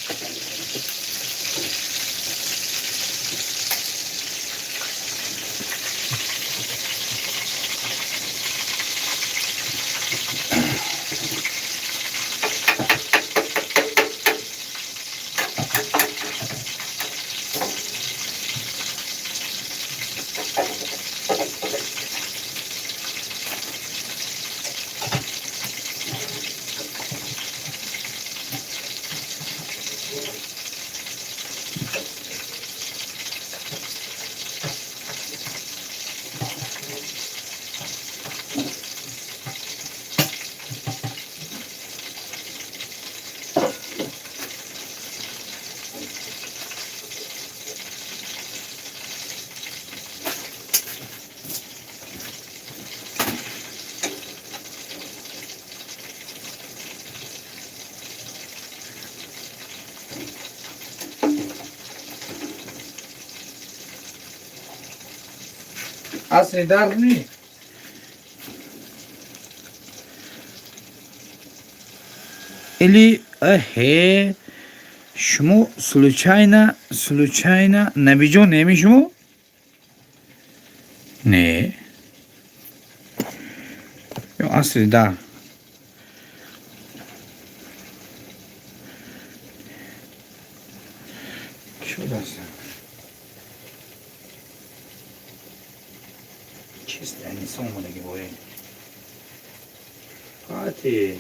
Асри дард ни? Или эҳе, шумо случайно Набиҷон неми шумо? Не. Ё асри дард. Шудаст. Чист Аниса омадаги боре. Фатиҳ.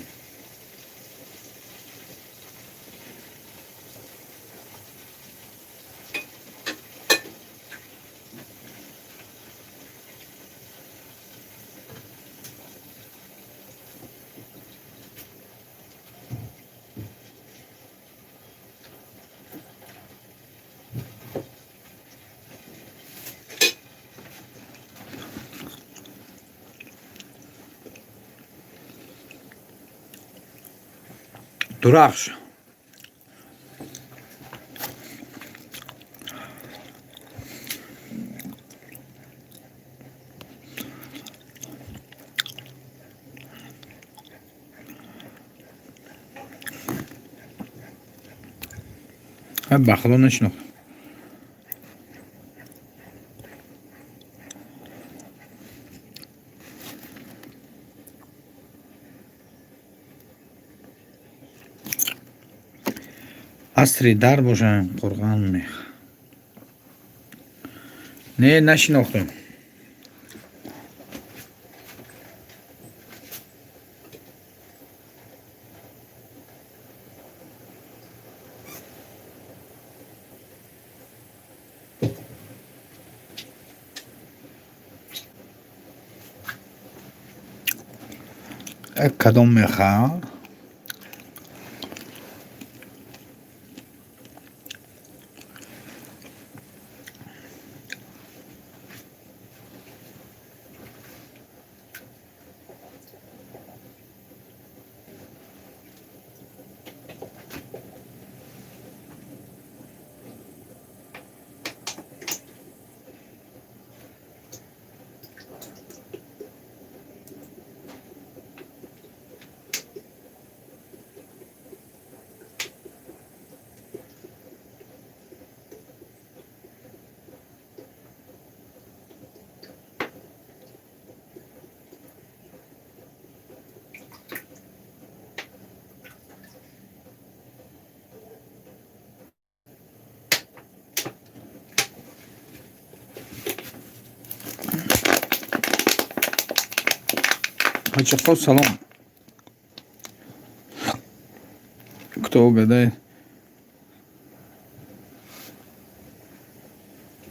Дурахш. Ба худо нашинохтам. Асри дар бошам, қурғон мех. Не, нашинохтам. Кадом меха? Ҳаҷиқо, салом. Кто угадает?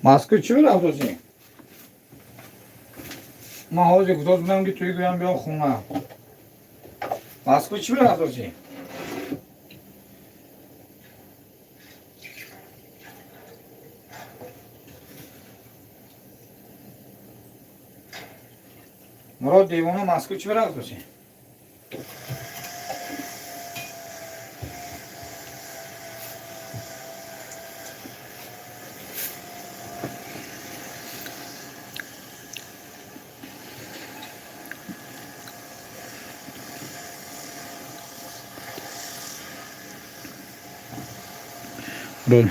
Москва чӣ рафтосӣ? Ман ҳозир гуфта будам, ки туи гӯям биё хона. Москва чӣ рафтосӣ? Мурод девона, Москва чӣ рафтосӣ?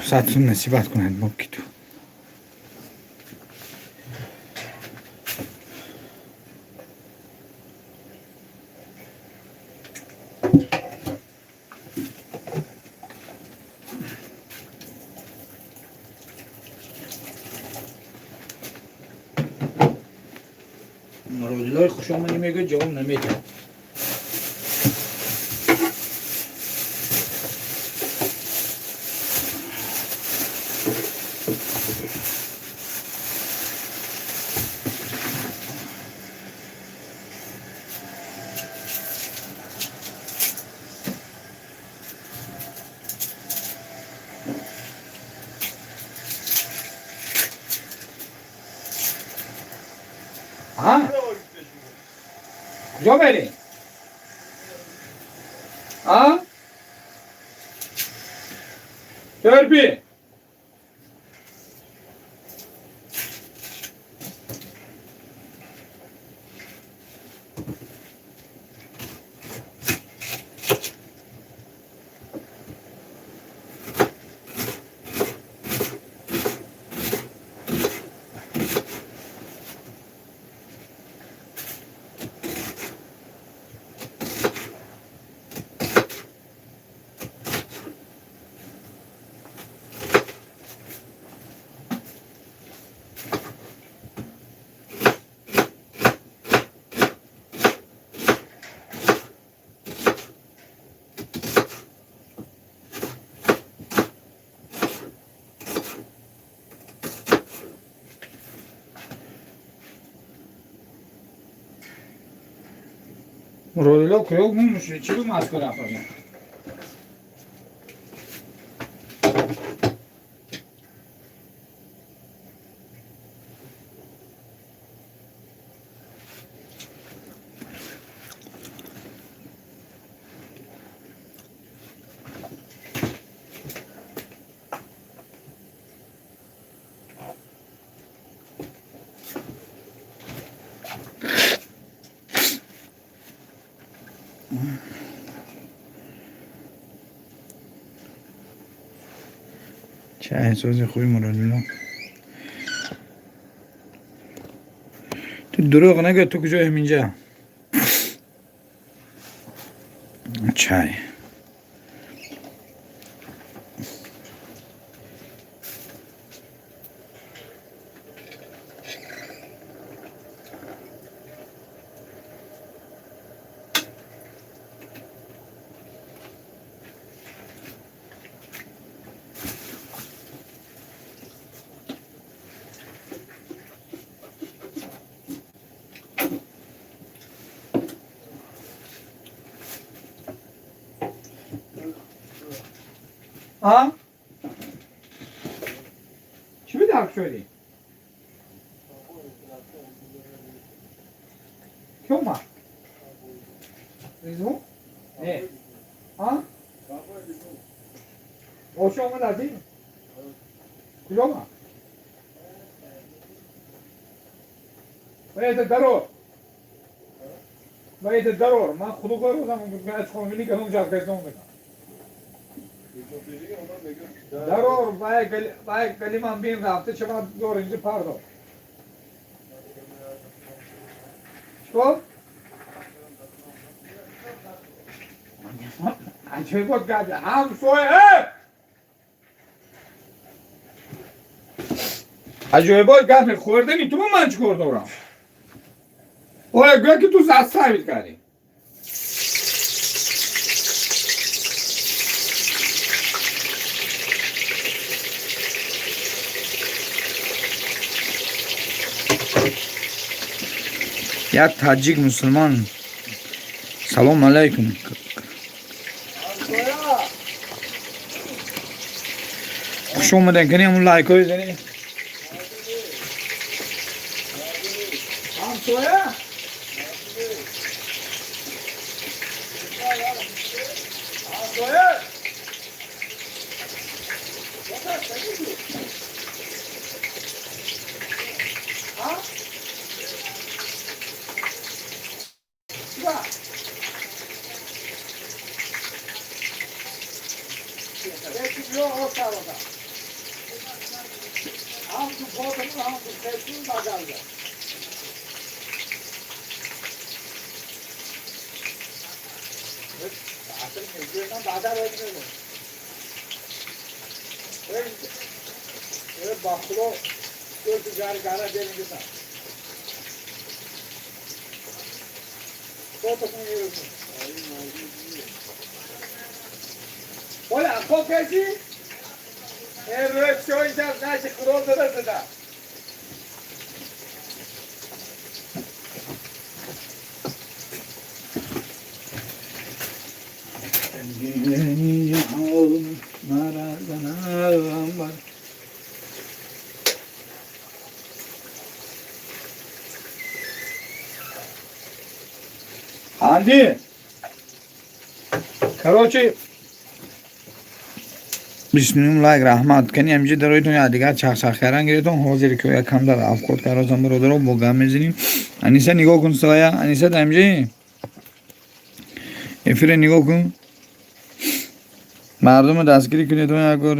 Сатун насибат кунад бо ки ту. Муродилои хушомадӣ мегӯяд, ҷавоб намедиҳад. Куҷо мерӣ? А? Терпи. Муродило куё гум муши? Чӣ Москва рафтосӣ? Чайсози хуби Муродулло. Ту дурӯғ нагӯ, ту куҷо ҳаминҷа? Чай. А? Чӣ дарк шудӣ? Кӣ омад? Резун? Не. А? Оша омад аз ин? Куҷо омад? Вай это дарор. Вай это дарор. Ман худо рӯзам аз хонавини кадом ҷавгазон мекунам. Дарор вай галиман бин рафта чама дор инҷа пардо. Чикор? Аҷоибот гап ҳамсоя. Аҷоибот гап хӯрдани ту ман чикор дорам? Оя гӯя ки ту заставить кардӣ. Як таҷик мусулмон. Салом алайкум. Хуш омадед, кани ҳамун лайкҳои зани. Ҳамсоя? Ҳамсоя? Оля, хокези? Анди, короче, 29 лайк раҳмат. Кани ҳаминҷа дароитон я дигар чахчах кардан гиритон. Ҳозир ки якам дар афқот карозам бародаро бо гап мезанем. Аниса нигоҳ кун соя. Аниса дар ҳаминҷа эфира нигоҳ кун. Мардумро дастгирӣ кунед як бор.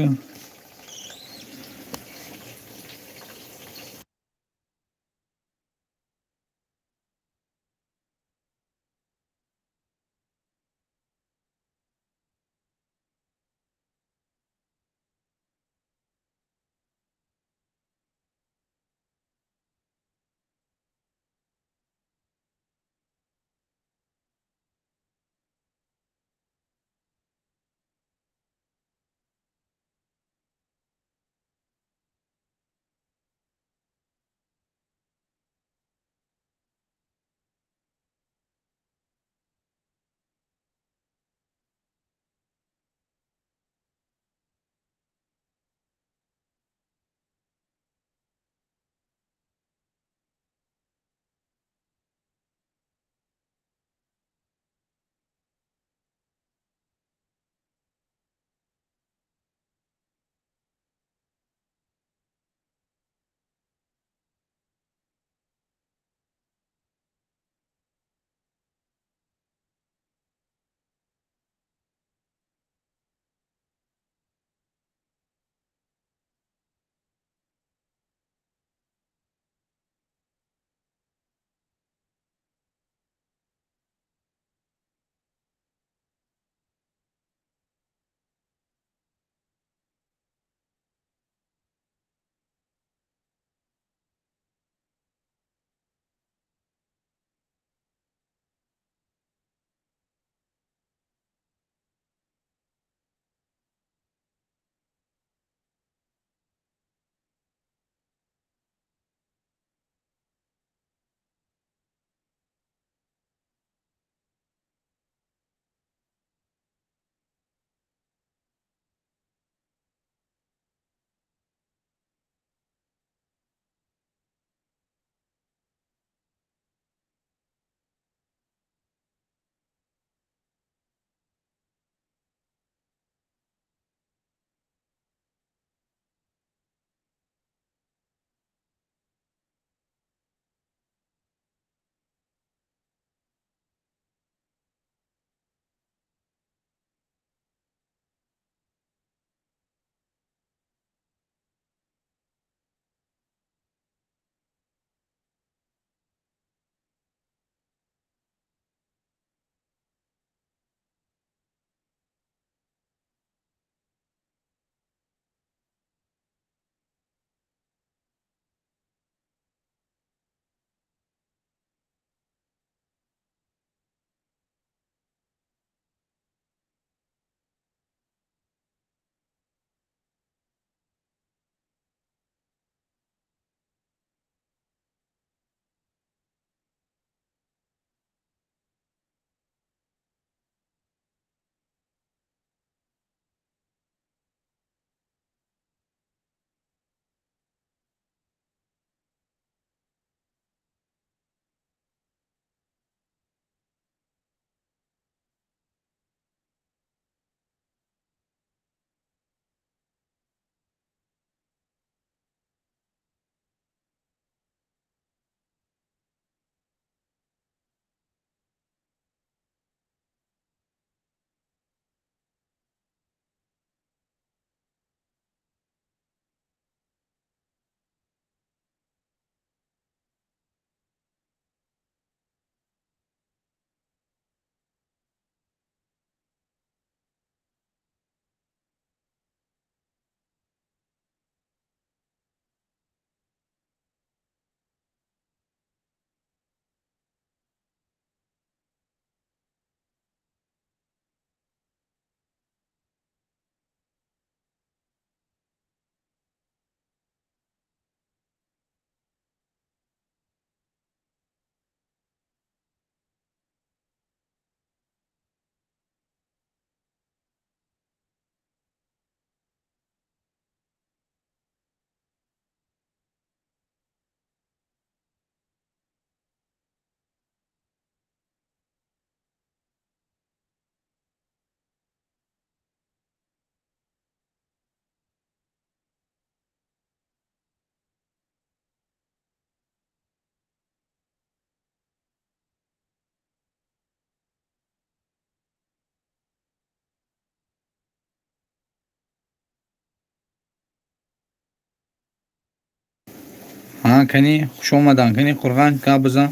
Ҳа, кани, хуш омадан. Кани, Қурған, гап бизан.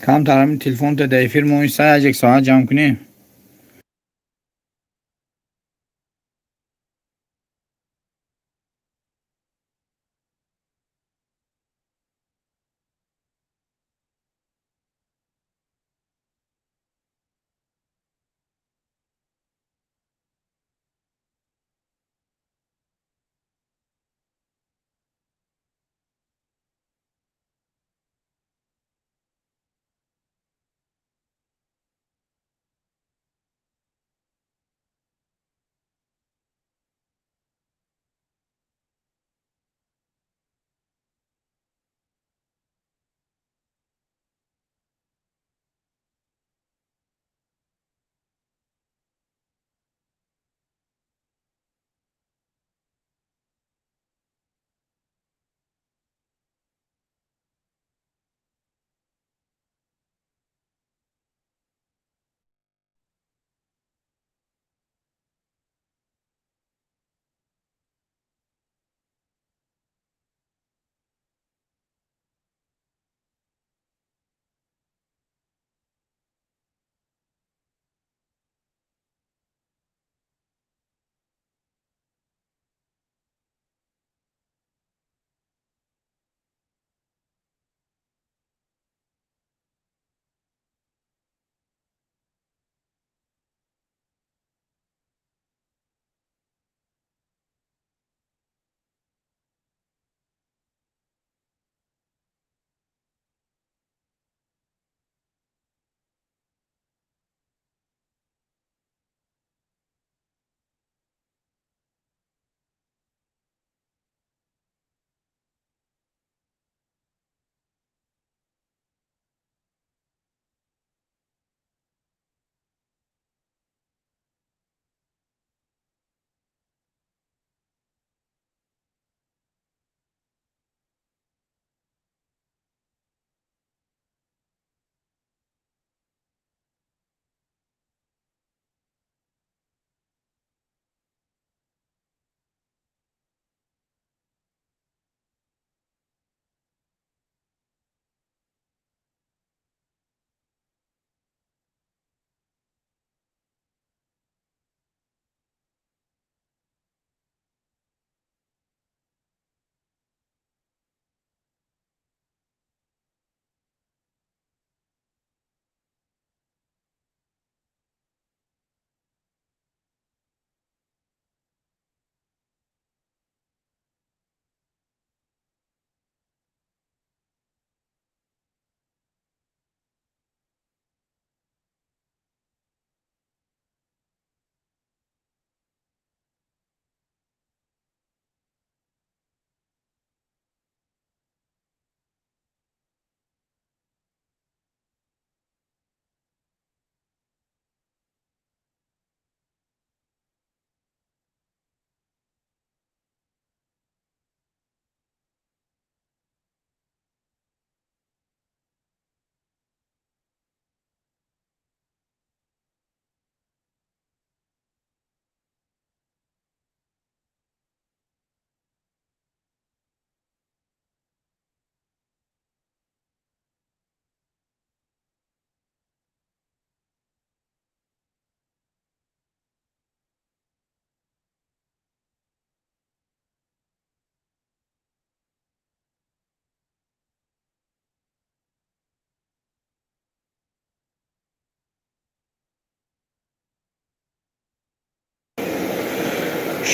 Камтар ҳамин телефонта дар эфир мо иста, як соат ҷамъ кунем.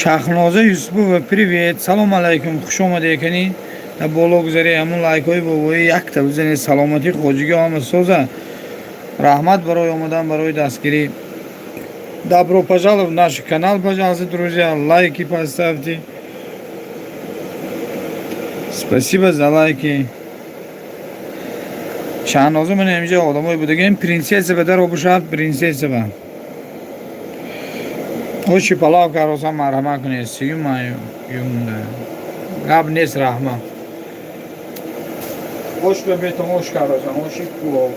Шахноза Юсупова, привет, салом алайкум, хуш омадед. Кани, дар боло гузаре, ҳамун лайкҳои бобоӣ якта бизанед. Саломатӣ, хоҷигӣ, ҳама соза. Раҳмат барои омадан, барои дастгирӣ. Добро пожаловать в наш канал, пожалуйста, друзья, лайки поставьте. Спасибо за лайки. Шаҳноза, ман инҷа одамое будагем. Принсесса ба дар обушад, принсесса ба оши палав кароса, марҳамат кунед. Сиюма юмда гап нест, раҳмат. Ош ба бетон, ош каросан, оши пулов.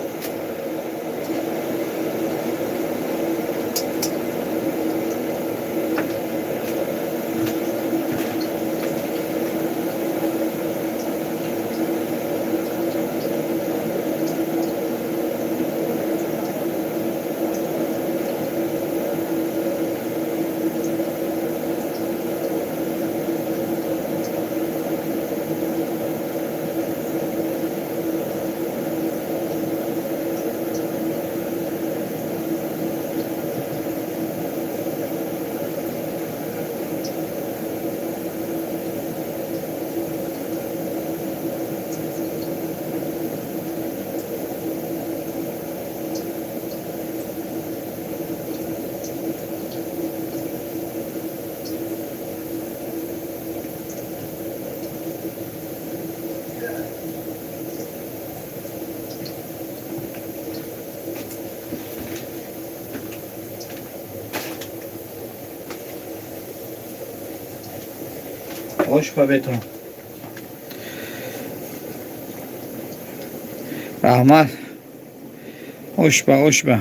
Ош ба бетон. Раҳмат. Ошба, ошба.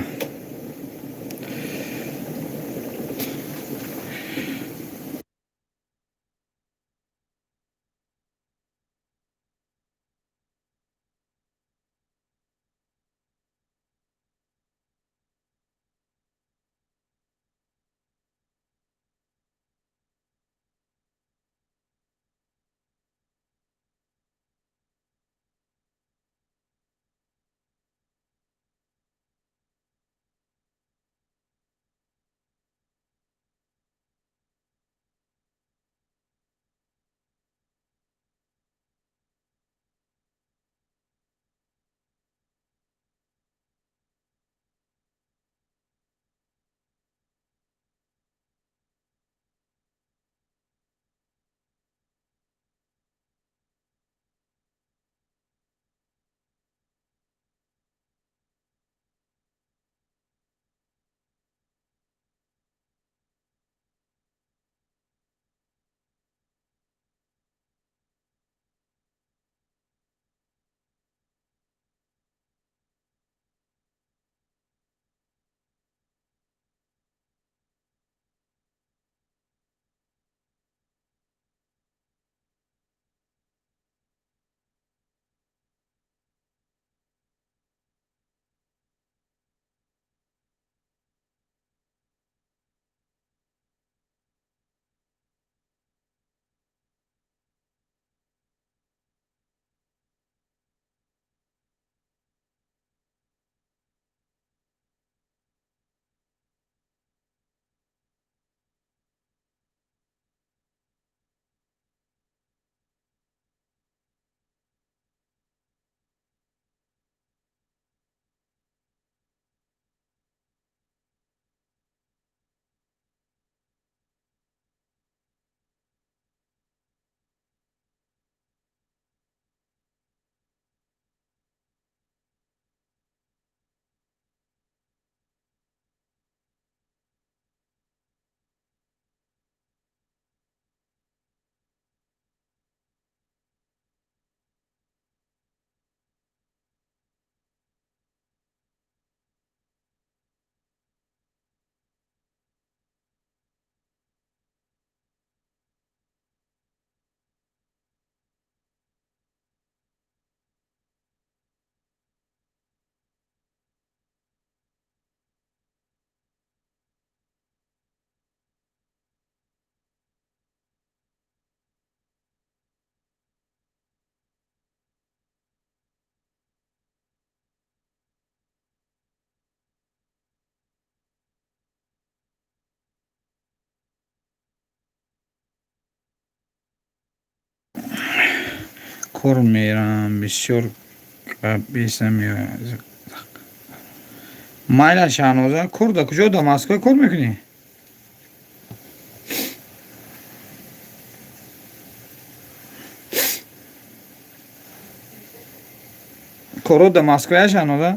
Кор мерам, бисёр беса меояд. Майла, Шаҳноза, кор да куҷо, да Москва кор мекунӣ? Коро да Москвая, Шаҳноза?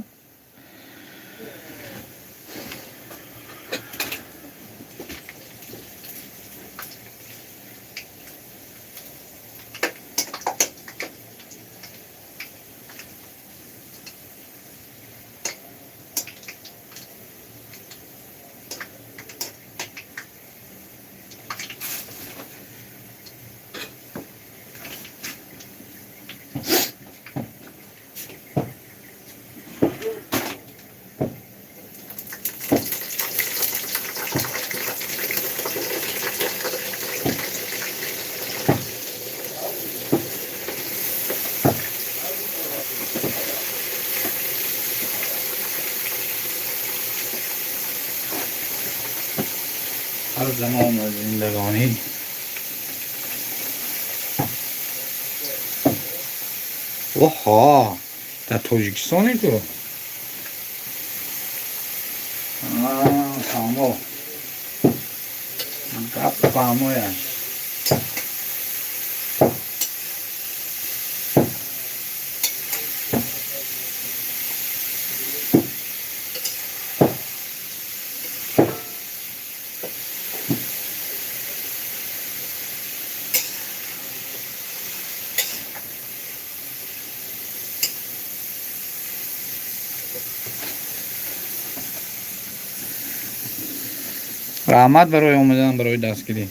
Ҳар замон аз зиндагонӣ оҳо, дар Тоҷикистоне ту? Фаҳмо, гап фаҳмояш. Раҳмат барои омадан, барои дастгирӣ.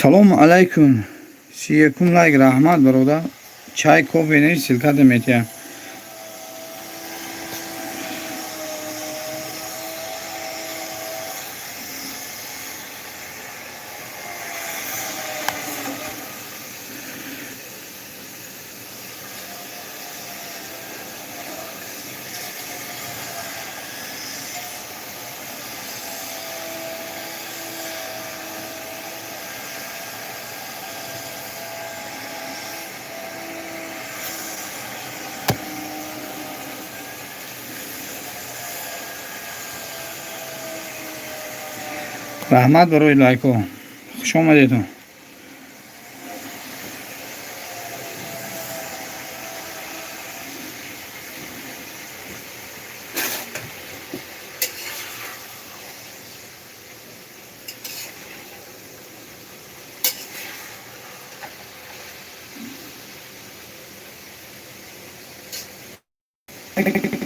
Салому алайкум. 31-ум лайк, раҳмат, бародар. Чай, кофе не, ссылка та метиҳам. Раҳмат барои лайкҳо. Хуш омадедон.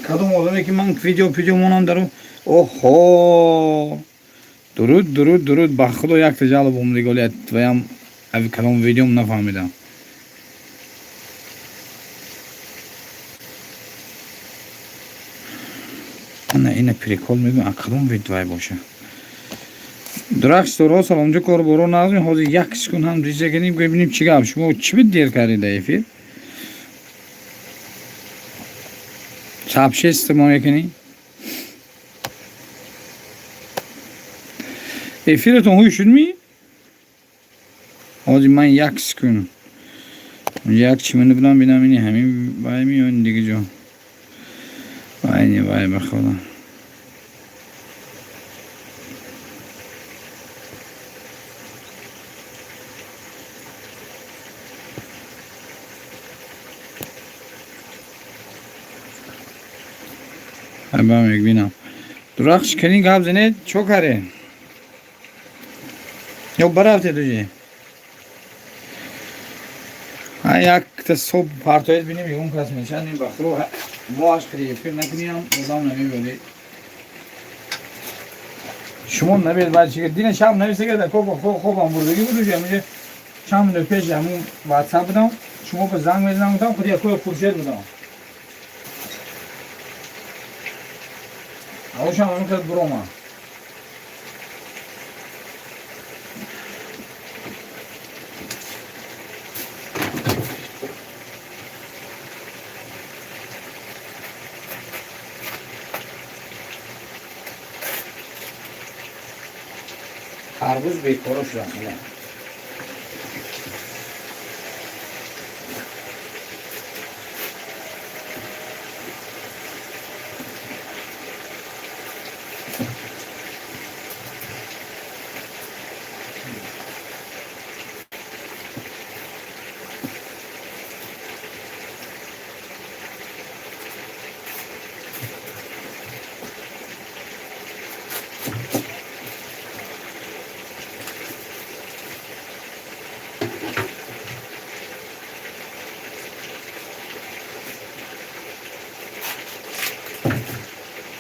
Кадом одаме ки ман видео пидео монам дару. Оҳо, дуруд, дуруд, дуруд. Ба худо, якта жалоб омдиголият ваям кадом видеом нафаҳмидам. Ана ина прикол мегӯям, кадом вид вай боша. Дурахш суро, саломҷо, кор боро нағзми. Ҳозир як секунд ҳам диза кардем, бибинем чӣ гап. Шумо чӣ бид дер кардед дар эфир? Сообщество мекунӣ? Эфиратон ҳуй шуд ми? Ҳозир ман як секунд як чи мена будам, бинам, ини ҳамин вай ми ё дига ҷо. Вай не, вай, ба худо. Ба мебинам. Дурахш кани, гап занед, чо каре? Ё барафте дуҷи? Якта соб партоед, бинем, ягон кас мешад. Ин ба худо, мо аш қиди эфир накуниам, одам намебиёд. Шумо набед, баъд чи дина шаб нависа карда, хобам бурдагӣ буд уҷа, ҳаминҷа чанд минут пеш ҳамун ватсап будам, шумо ба занг мезанам, гуфтам, худи якои Хуршед будам. Авошам ҳамин кад буромад. Харбуз бекоро шудам.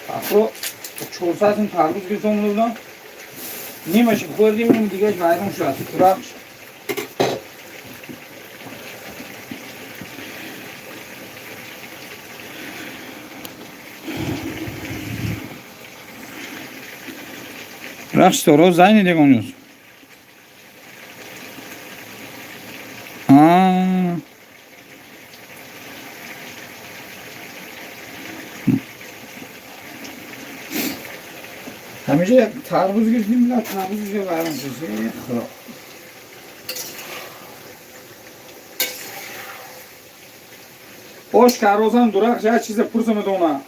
Афро 400 тарбуз гирифтам будам. Нимаши хӯрдим, ним дигаш вайрон шуд. Турақш. Рахш торо зайни дегонюс. А. Ҳамеша як тарбуз гирифтем, на тарбуз вайрон шуд. Худо. Ош карозам дурахш як чиза пурса медона.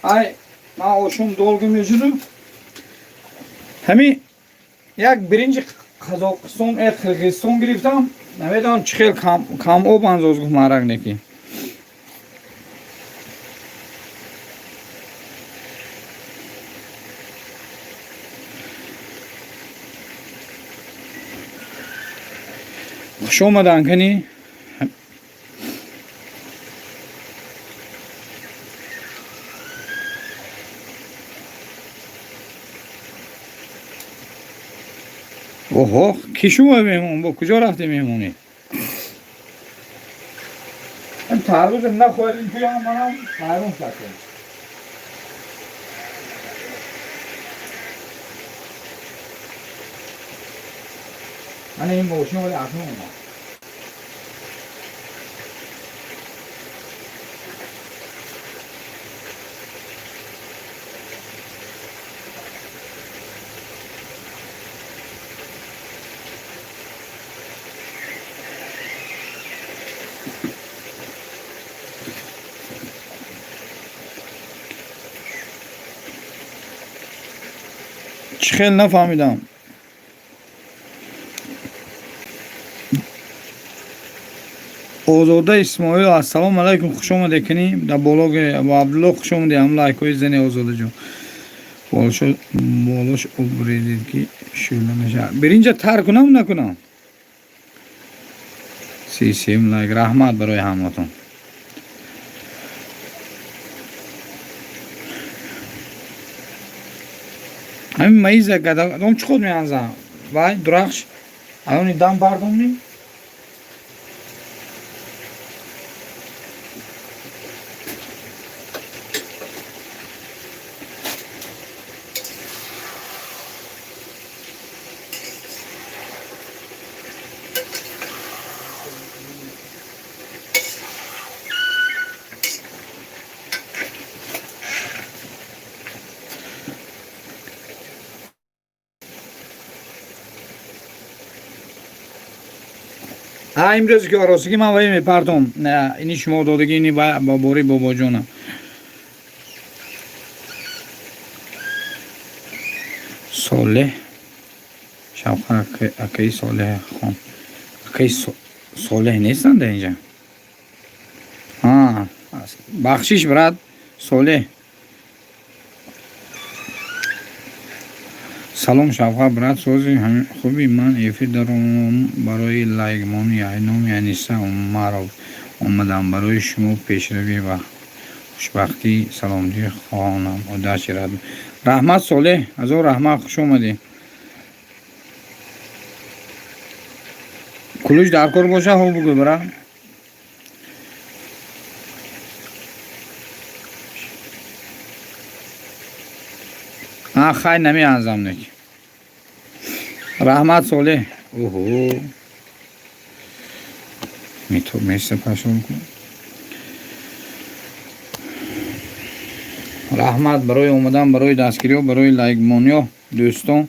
Ай, ман ошум долго мешудум. Ҳамин як биринҷи Қазоқистон, Қирғизистон гирифтам. Намедонам чӣ хел кам об андоз, гуфт марак неки. Хуш омадан кани. Оҳо, ки шумо меҳмон? Бо куҷо рафте меҳмонӣ? Тарбуз нахӯрдем, туям манам майрун шудем. Мана ин мошин вале акнун омад. Чӣ хел нафаҳмидам. Озода Исмоил, ассалому алайкум, хуш омадед кунӣ дар блоги Абу Абдулло, хуш омадед, ҳам лайкҳои зани Озодаҷон. Болош об резед, ки шӯъла нашавад. Биринҷа тар кунам, накунам? 33 лайк, раҳмат барои ҳаматон. Ҳамин маиза гадом чӣ худ меанзам? Вай, дурахш, аёни дам бардомнӣ? Имрӯз ки ростигӣ ман вай мепартом, ини шумо додагӣ, ини ба бори бобоҷонам. Солеҳ Шавқар, акаи Солеҳ хон, акаи Солеҳ нестанд дар инҷа? Бахшиш, брат Солеҳ. Салом, Шавқар брат, сози хуби? Ман эфир даром барои лайкмони номи Аниса Умаров омадам. Барои шумо пешравӣ ва хушбахтӣ, саломатӣ хоҳонам. Удачи. Раҳмат, Солеҳ, ҳазор раҳмат, хуш омадӣ. Кулуш дар кор боша, ҳо бугӯ, брат. Хай, намеанзам нек. Раҳмат, Солеҳ. Оҳо, места пашон кун. Раҳмат барои омадан, барои дастгириҳо, барои лайкмониҳо, дӯстон.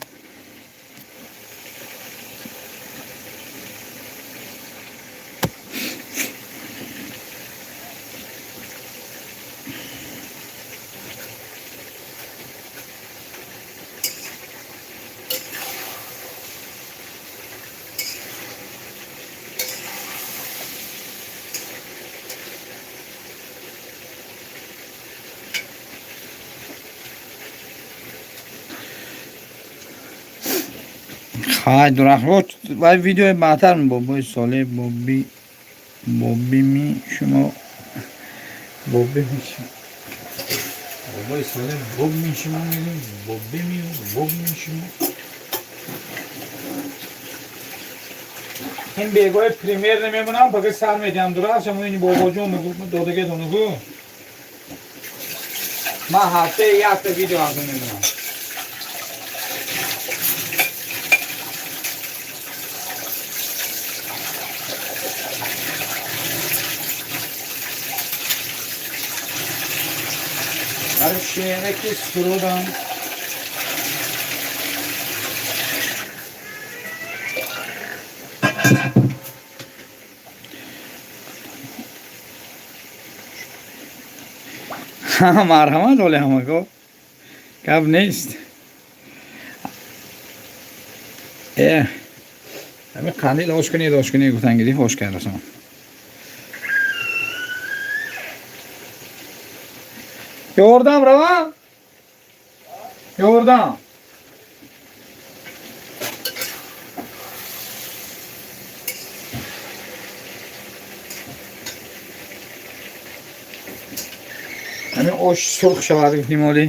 Хай, дурахло, вай видеои баъдтар. Бобои Солеҳ, боби бобими шумо, бобими шумо, бобои Солеҳ, бобми шумо мегӯем, бобими, бобми шумо. Ин бегоҳи премьер намемонам, фақат сар медиҳам дурахш, ҳамон ини бобоҷон додагетонугу. Ман ҳафтаи якта видео аз мемонам. Барои шераки сурудам. Марҳамат, оли ҳамако, гап нест. Ҳамин қандил ош кунед, ош кунед гуфтан гирифт, ош кардасам. Ёрдам равам, ёрдам. Ҳамин ош сурх шавад гуфтим оли.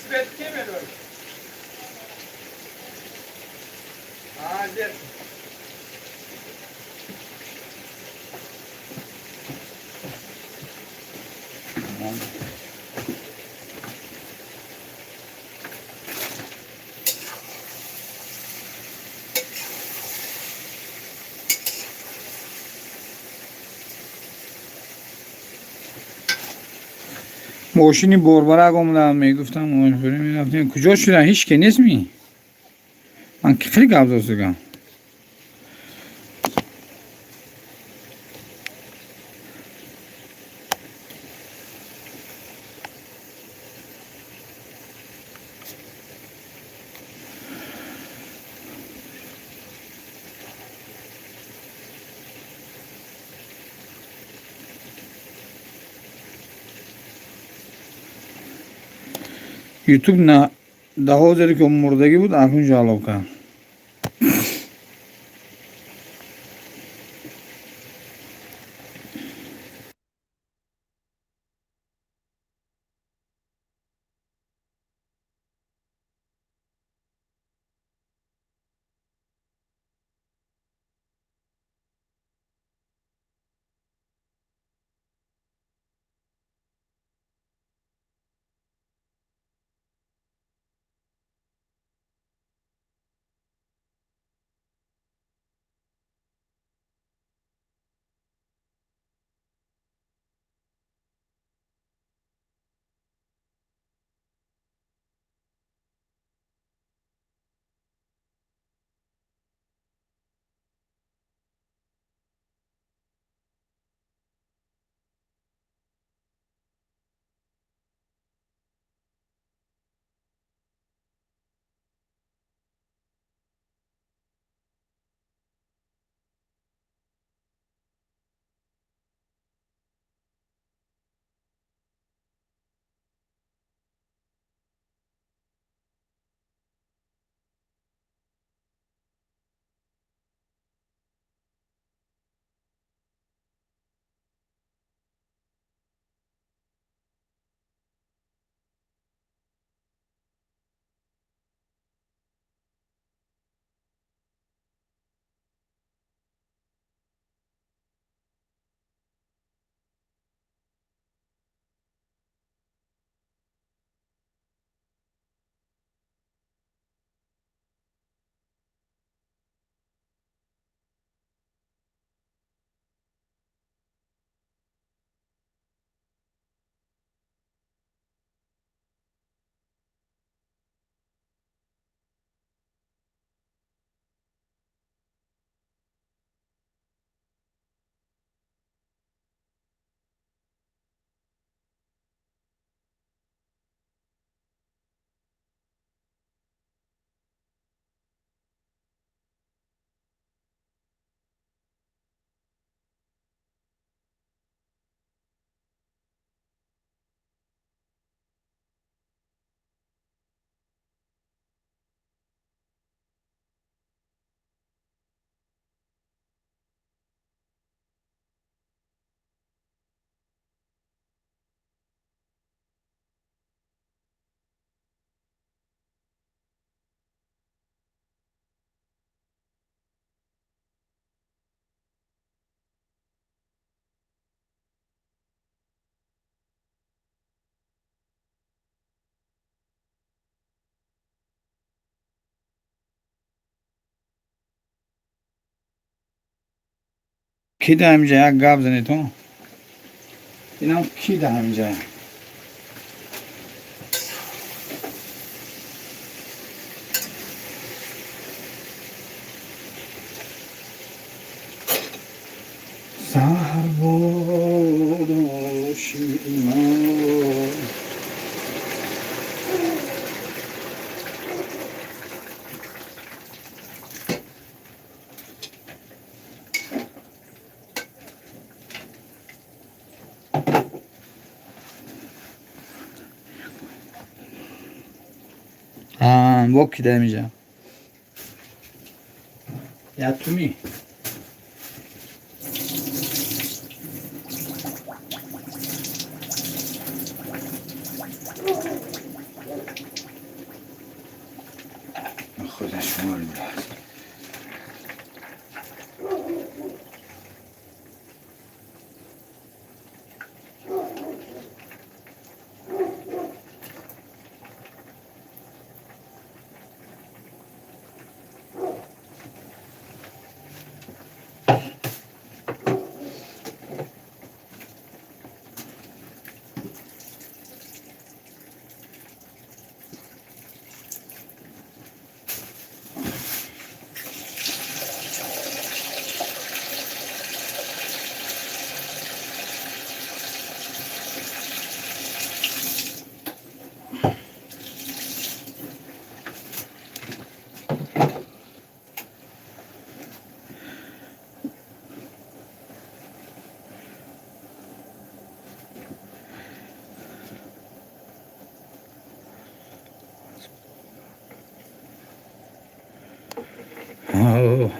Цвет кемелой. А, держи. Мошини борбарак омадам, мегуфтам, мерафтем. Куҷо шудан? Ҳеч ке нест ми? Ман хеле гап застагам. Ютуб на даҳозере ки мурдагӣ буд, акнун ҷалоб кард. Ки да ҳаминҷа як гап занед, то инам ки да ҳаминҷа? Саҳар бодоши имон. Бо ки да ҳаминҷа? Ятуми. خودش مال میاد. Oh.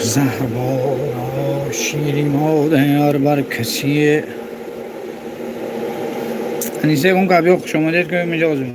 زهربارا شیری مادر بر کسی انیسه اون قبلی خوش آمدید که میجازم.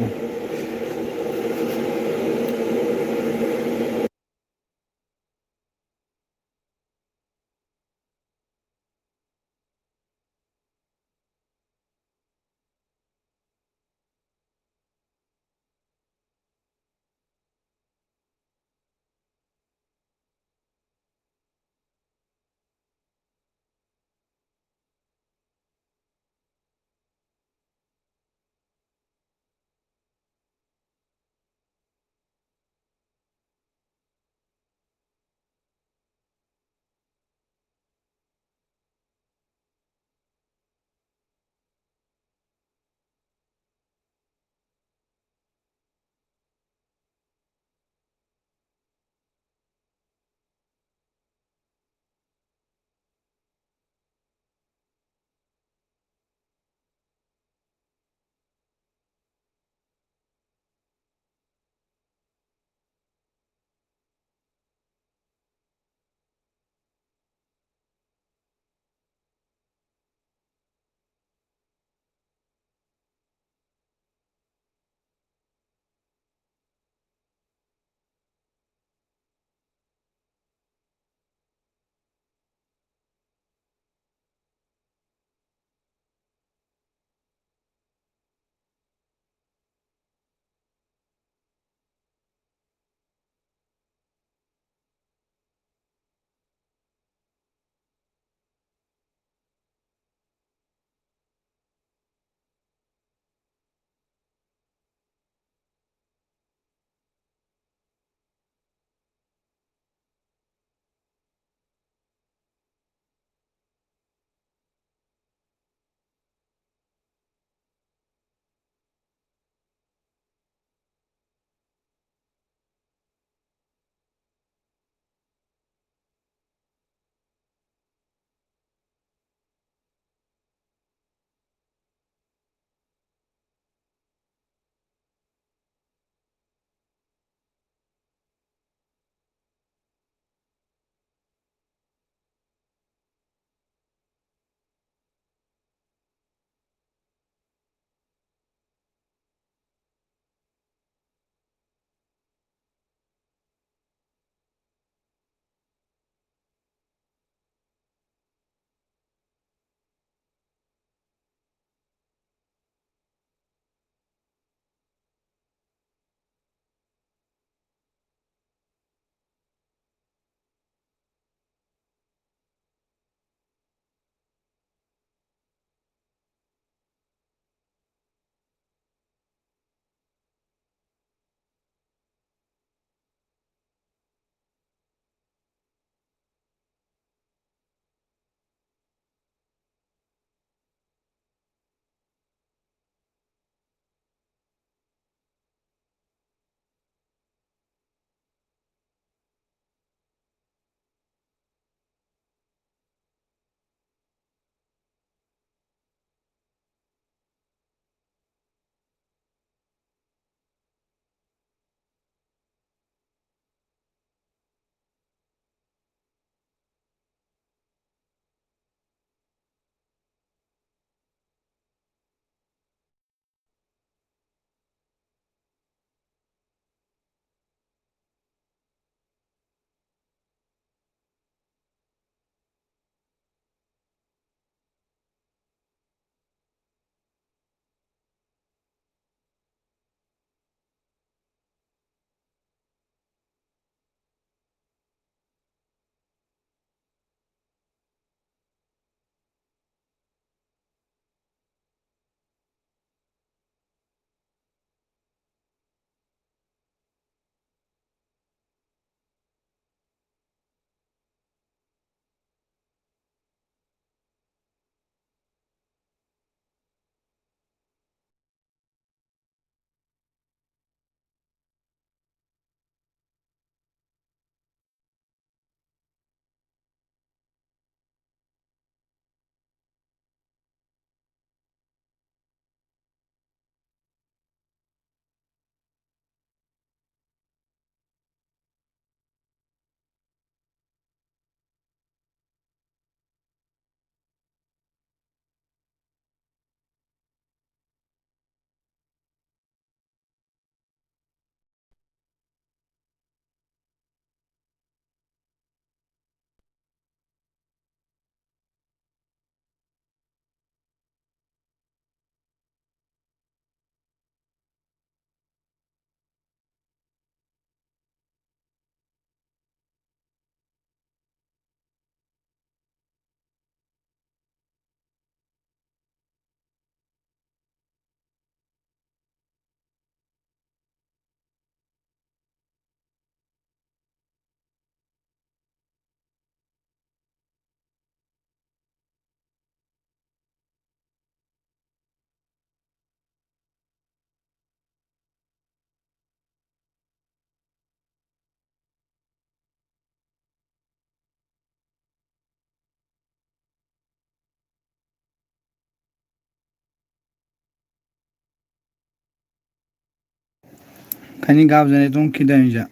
Кани, гап занедон, ки дар инҷа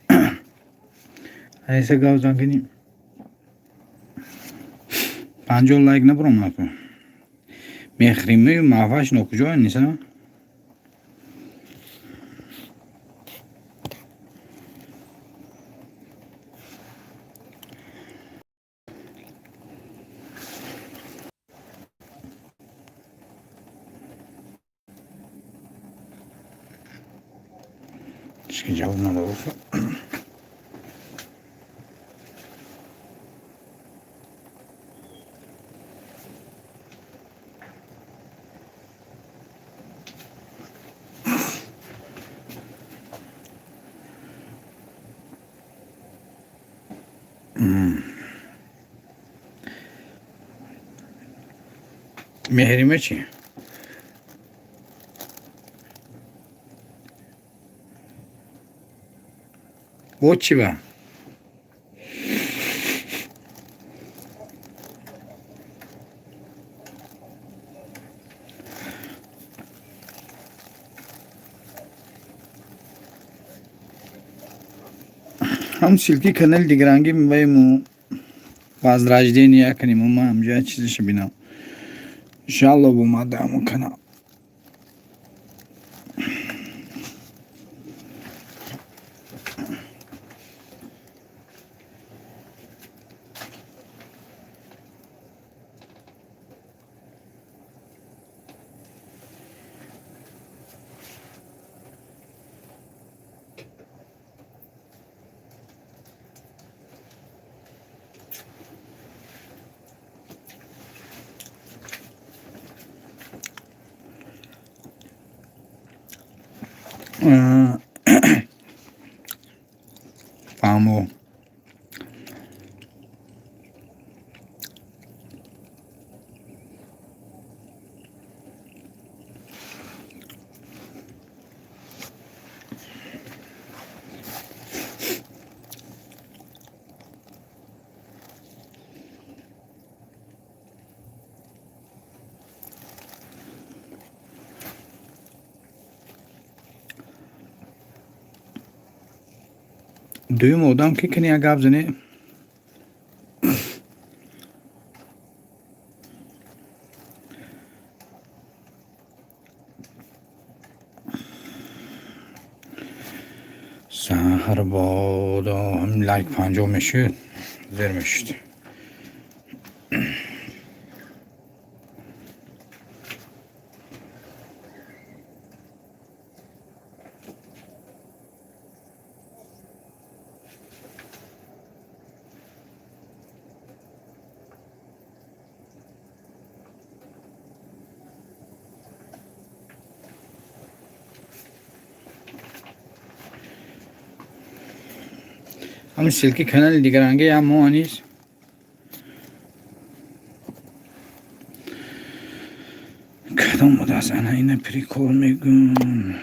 Аниса, гап зан, кани. 50 лайк набаромад. Мехримаю маҳваш нокуҷо, Аниса? Ҳечки ҷавоб надод. Меҳрима чӣ? Бо чӣ ба? Ҳам ссылки канали дигаранги мебаему, возрождение кунем, ма ҳамҷоя чизаша бинам. Иншалло, бомада ҳамон канал. Фаҳмо. Дуюм одам ки, кани, як гап зане. Саҳарбодо лайк 50 мешуд, зер мешуд. Ҳамин ссылки канали дигаранги ям мо, Анис. Кадом будааст? Ана ина прикол мегӯм.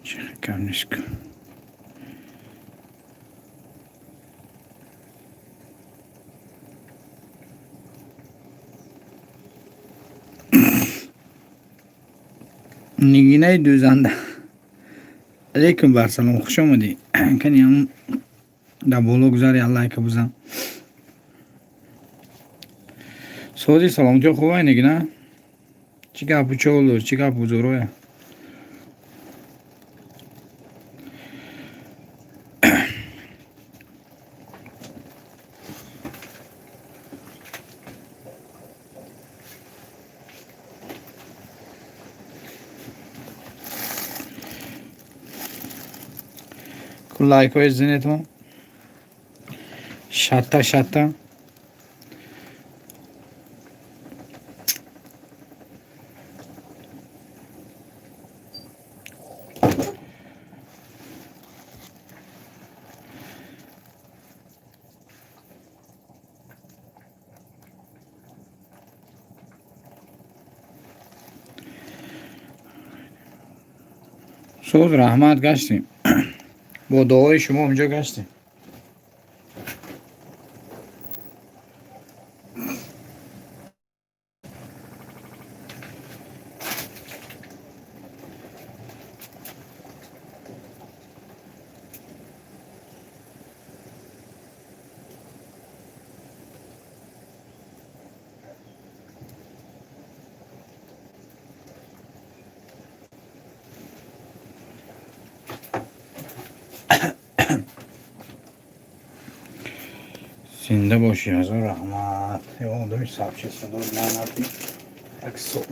Чӣ гап нест. Ку Нигинаи дӯзанда, алейкум барсалом, хуш омадӣ. Кани, ҳам дар боло гузари, лайка бизан. Сози, саломатиё, хубай, Нигина? Чӣ гапу чолу, чӣ гапу зуроя? Лайкҳои зинетон шатта шатта. Соз, раҳмат, гаштем. Бо дуои шумо инҷо гаштем. Зинда бошӣ, ҳазор раҳмат. Одами сообщество нанати як сол.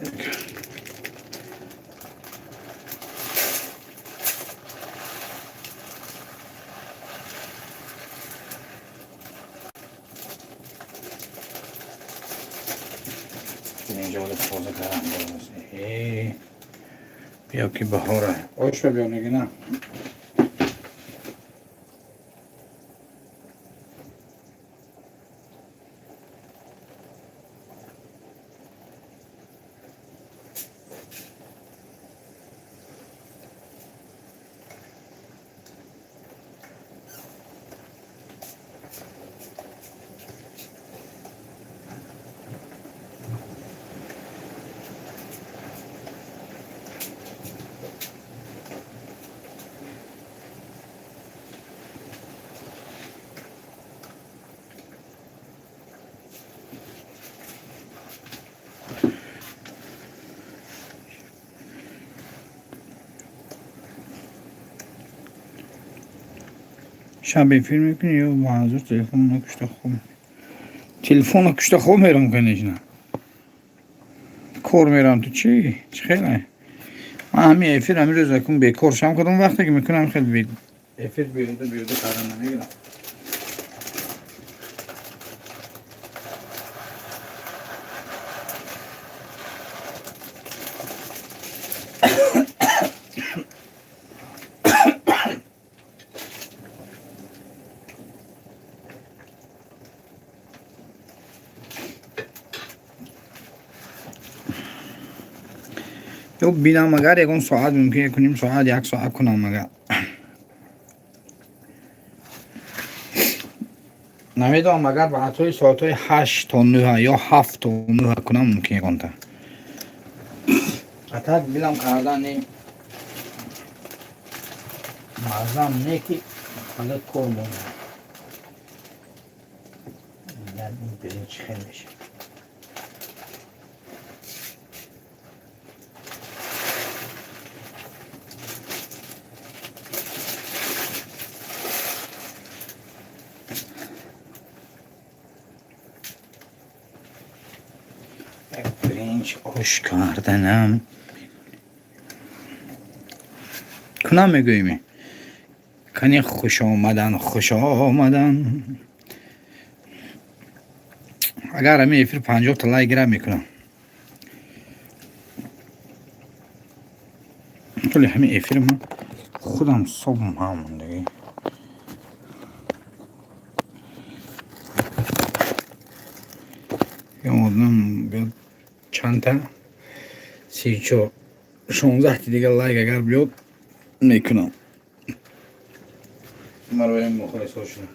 Инҷо тоза кардам. Биё ки баҳора. Ош биё нагина. Шаб эфир мекунӣ ё ба ҳазур телефонро кушта хоб? Телефонро кушта хоб мерам, конечно. Кор мерам, ту чӣ? Чӣ хеле? Ман ҳамин эфир ҳамин рӯз акун бекор шам, кадом вақте ки мекунам, хеле эфир беҳуда беҳуда кардан намегирам. Ё бинам, агар ягон соат мумкин, якуним соат, як соат кунам, агар намедонам, агар вақтҳои соатҳои 8 то 9 ё 7 то 9 кунам, мумкин ягонта. А так билам кардани мазам не, ки фақат кор монда. Ин биринҷ хел мешавад. Биринҷ ош карданам кунам, мегӯем, кани хуш омадан, хуш омадан. Агар ҳамин эфир 50-та лайк гира, мекунам. Вале ҳамин эфир ман худам собм ҳамондагӣ. Одам биёд, чандта, 34, 16-ти дигар лайк агар биёд, мекунам. Маро мухлисҳо шуда.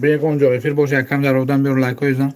Бе ягон ҷо эфир боша, якам дар одам биёр, лайкҳои зан.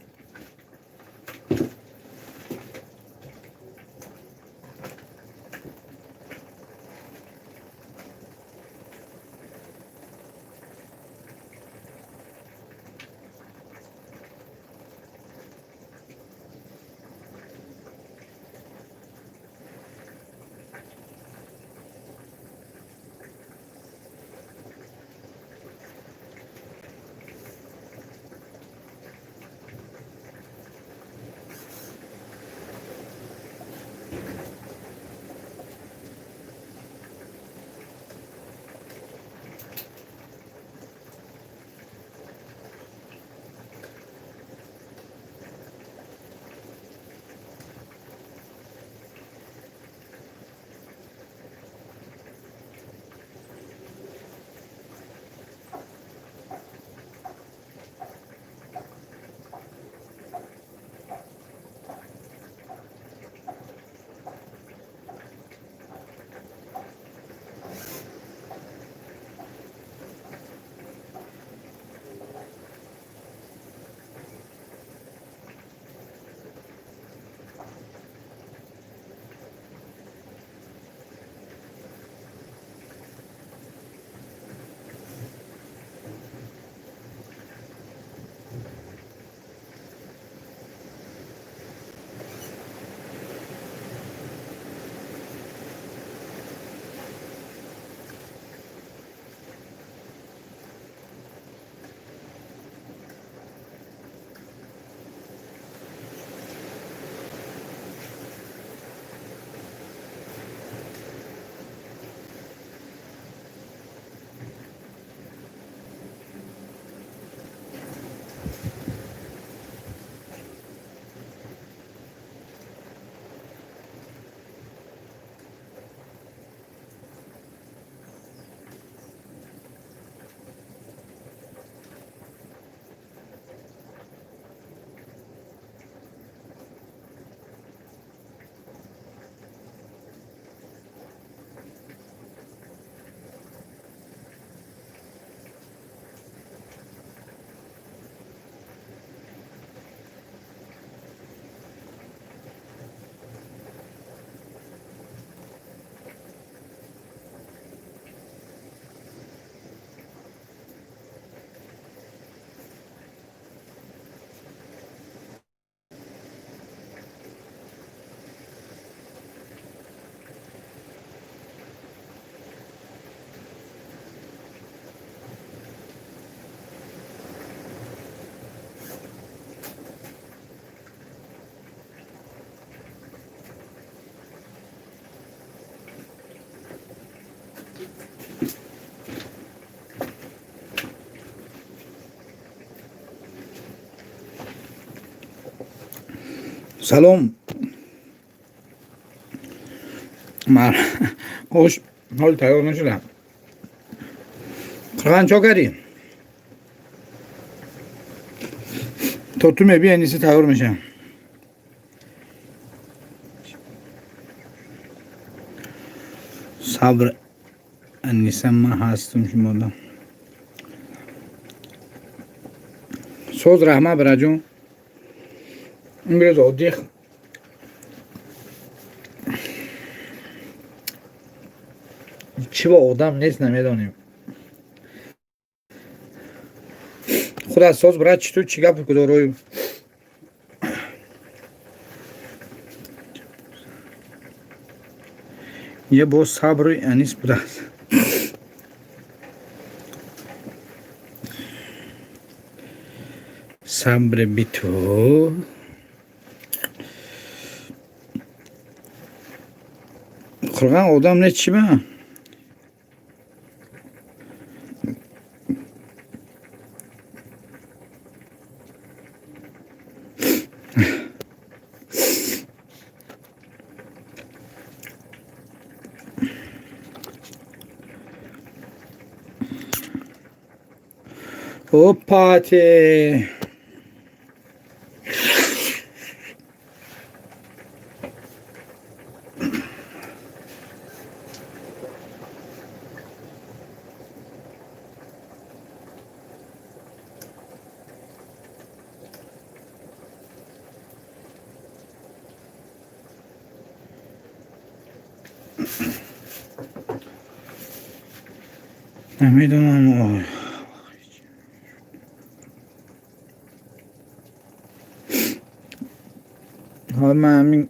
Салом. Ош ҳол тайёр нашуда. Қурған, чо кардӣ? То ту мебиёй, Аниса тайёр меша. Сабр, Аниса, ман ҳастум шумода. Соз, раҳмат, бираҷон. Имрӯз отдых. Чӣ бо одам нест, намедонем. Худат соз, брат, чӣ ту, чӣ гап дорою? Е, боз Сабру Анис будааст. Сабри биту. Қурған, одам не, чӣ ба? Опати. Намедонам. Ҳоло ман ҳамин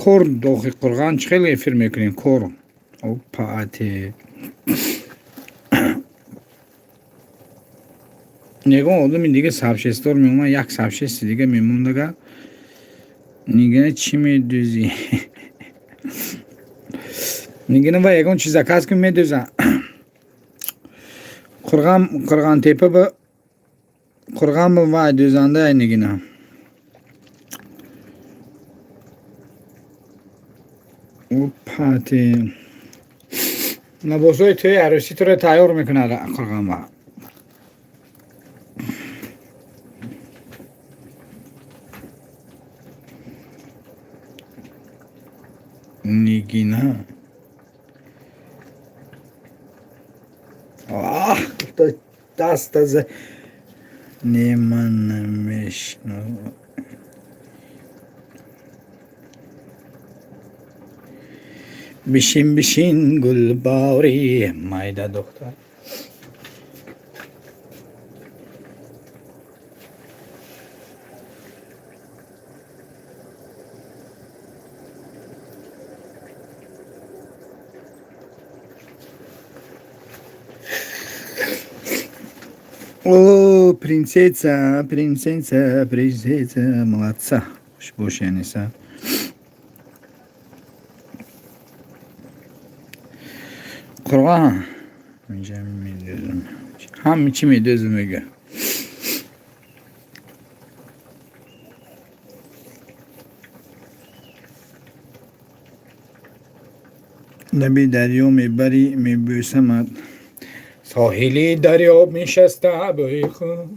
кор дохил. Қурған, чӣ хеле эфир мекунем кор. Опати. Ягон одами дига сообщество меомад, як сообщество дига мемондага. Нигина, чӣ медӯзӣ? Нигина ва ягон чиз заказ кун, медӯза. Қурған, Қурғантепа ба Қурған ба вай дӯзанда Нигина. Опати. Либосҳои тӯи арӯсӣ туро тайёр мекунад Қурған ба. Нигина. Аҳ, даста за. Не, ман намешно. Бишин, бишин, гулбори майда духтар. О, принцесса, принцесса, принцесса, молодца. Хуш боши, Аниса. Қурған. Инҷа медӯзам. Ҳама чӣ медӯзам, мега. Лаби дарё мебарӣ, мебӯсамад. Соҳили дарё нишаста бӯи худ.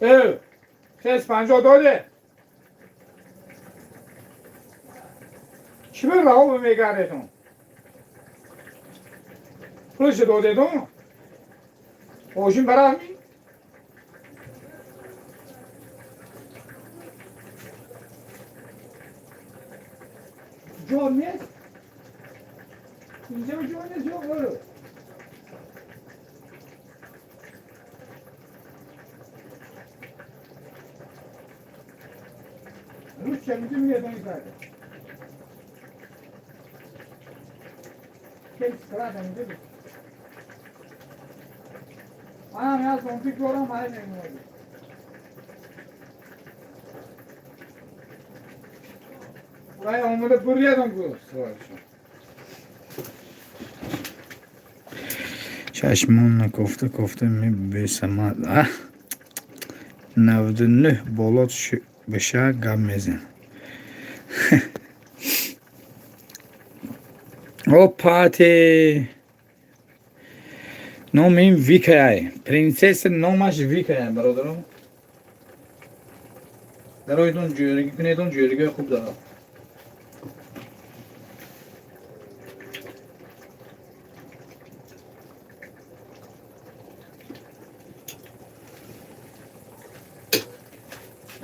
Э, 650 доде. Чӣ ба раҳо мегардетон? Пулашо додедон? Мошин барад ми? Ҷо нест. Инҷо ҷо нест, ё ғару. Rusça bizim yerden yukarıda. Şey sıradan değil mi? Anam ya son bir program var memnun oldum. Buraya onları buraya da koyuyorsun. Чашмон кофта кофта мебесамад. 99 болот беша гап мезан. Опати! Номи ин Викаяй. Принсесса номаш Викаяй, бародарон. Дароитон ҷӯригӣ кунедон, ҷӯригиҳои хуб дорад.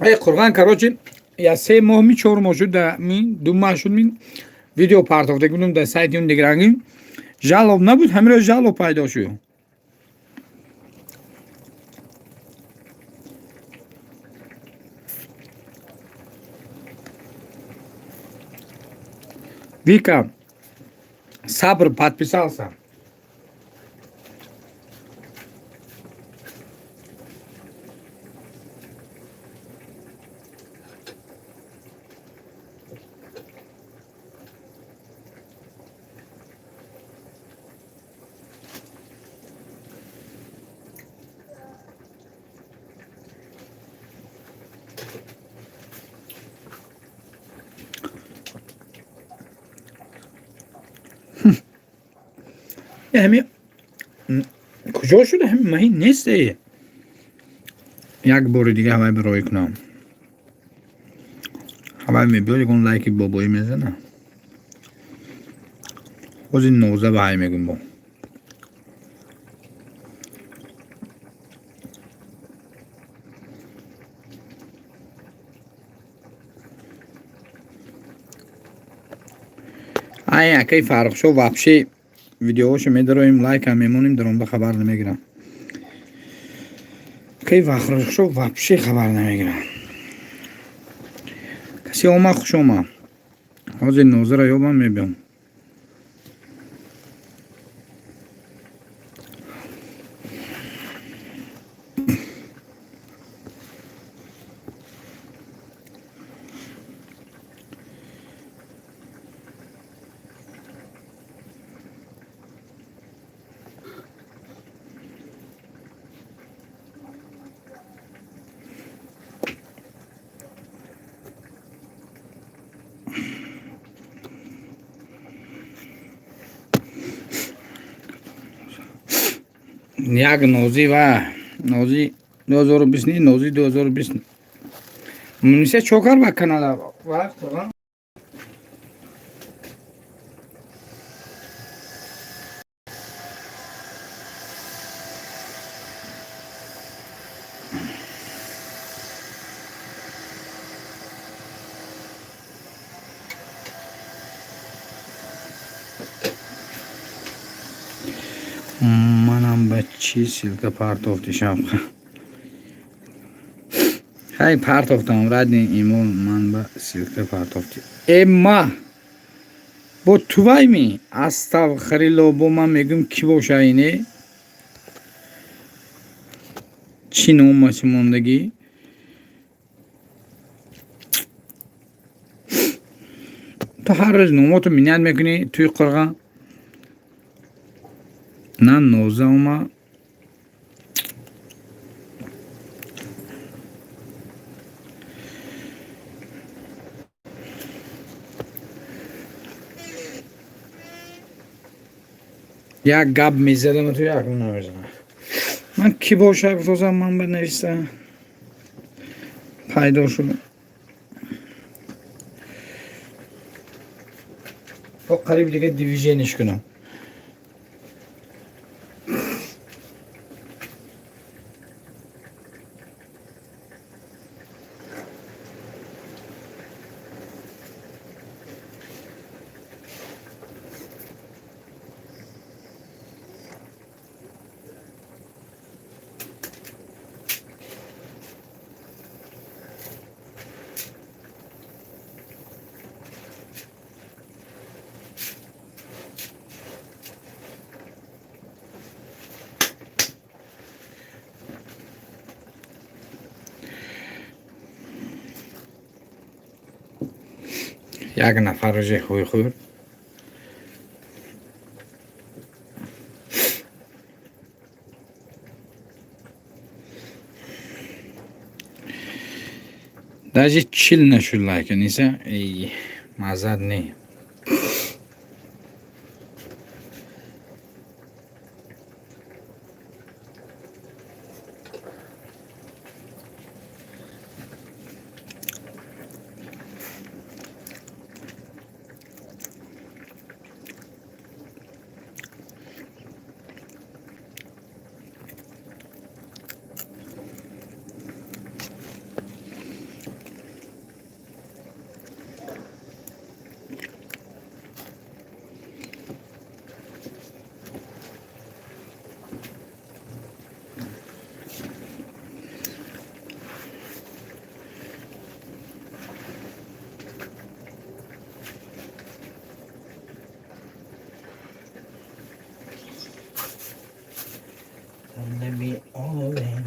Эй Қурған, короче, я 3 моҳ ми 4 моҳ шуд, да ми 2 маҳ шуд, ми видео партофта будем дар сайти он дигранги, жалоб набуд, ҳамиро жалоб пайдо шуд. Вика Сабр подписался. Ҳами куҷо шуда? Ҳами маҳин несте. Як бори дига ҳавай бироӣ кунам. Ҳавай мебиёд, ягон лайки бобоӣ мезана. Ҳози ноза ба ҳай мегӯм бо. Ай акаи Фаррухшо вообще видеоҳошо медароем, лайкам мемонем, даромда хабар намегирам. Акаи Фаррухшо вообще хабар намегирам. Касе омад, хуш омад. Ҳозир нозира ёбам, мебиём. Як нозӣ ва нозӣ 2020 не, нозӣ 2020. Муниса чо кар ба канала ва Қуръон? Манам ба чӣ ссылка партофтишам? Хай, партофтам, радни имон, ман ба ссылка партофти. Э ма бо тувайми астағфирилло, бо ман мегӯм, кӣ боша ине? Чӣ номаси мондагӣ? Ту ҳар рӯз номото минят мекунӣ туи Қурған. На ноза ома. Як гап мезадам, ту як намезанам. Ман кӣ боша гуфтозам, ман ба нависта пайдо шуд. Бо қариб дига движение кунам. Як нафар уже ҳуй хӯрд. Даже 40 нашуд лайка, Ниса. Эй, маззат не. Let me all in.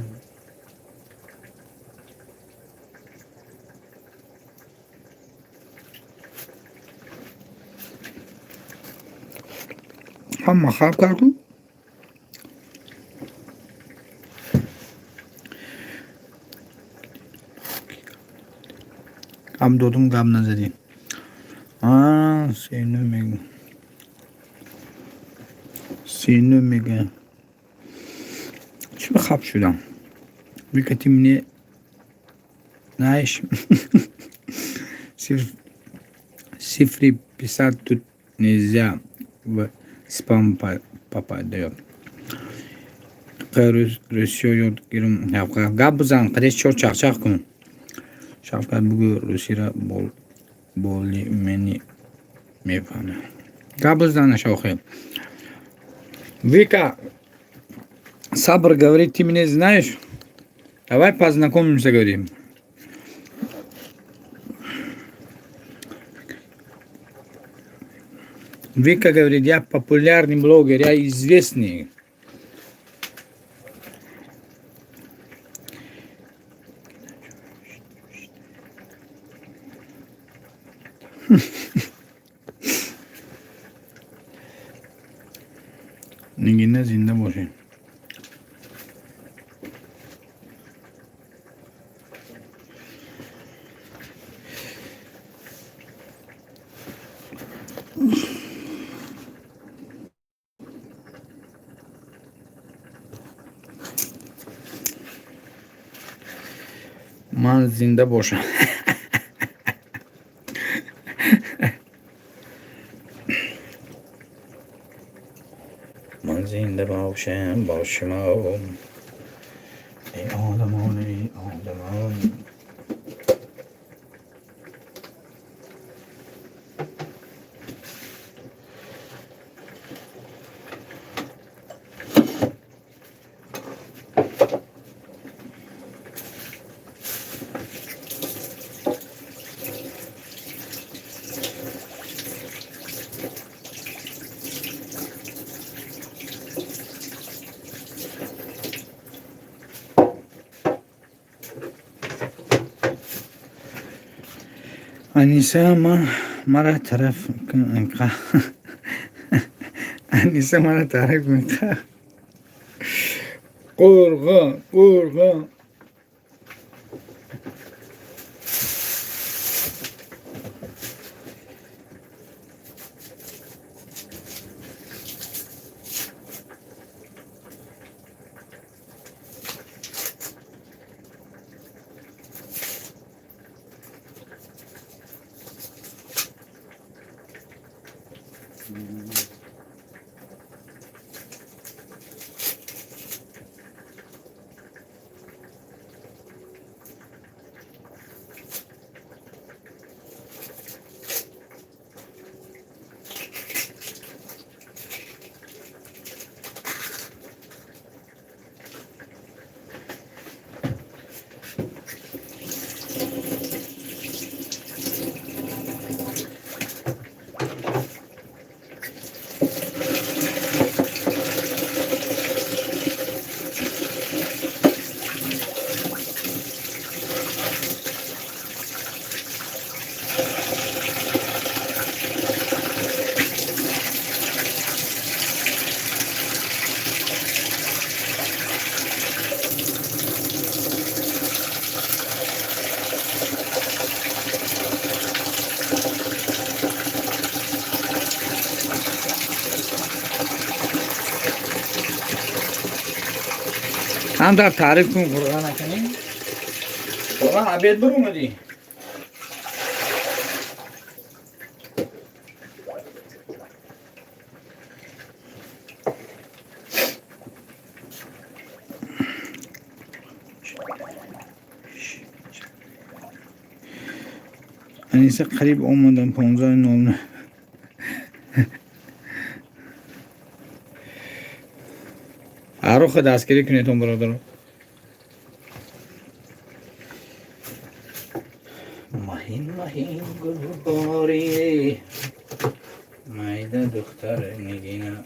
Ҳама хаб карду. Гап додум, гап назадӣ. Сену мегӯ. Сену мега. Чӣ хаб шудам? Вика, ты мне знаешь, цифры писать тут нельзя, в спам попадает. Русиё ёд гирм. Гап бизан, қадеш чор чақчақ кун. Шавкат, бугӯ, русира боли мени мефаҳмад. Гап бизан, шохи. Вика, Сабр говорит, ты меня знаешь? Давай познакомимся, говорим. Вика говорит, я популярный блогер, я известный. Нигина, зинда бошед. Ман зинда бошам. Ман зинда бошам бо шумо. Эй одамон, эй одамон. Аниса, мара тараф Аниса мара тараф қурғон, қурғон. Камтар таъриф кун, қурған акани. Қурған, обед бир омадӣ. Аниса, қариб омадам, 15:00. Аруха дастгирӣ кунедон, бародаро. Маҳин, маҳин, гулбори майда, духтар Нигина.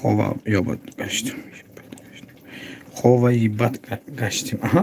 Хова ёбад гаштем, ховаи бад гаштем. Аҳа,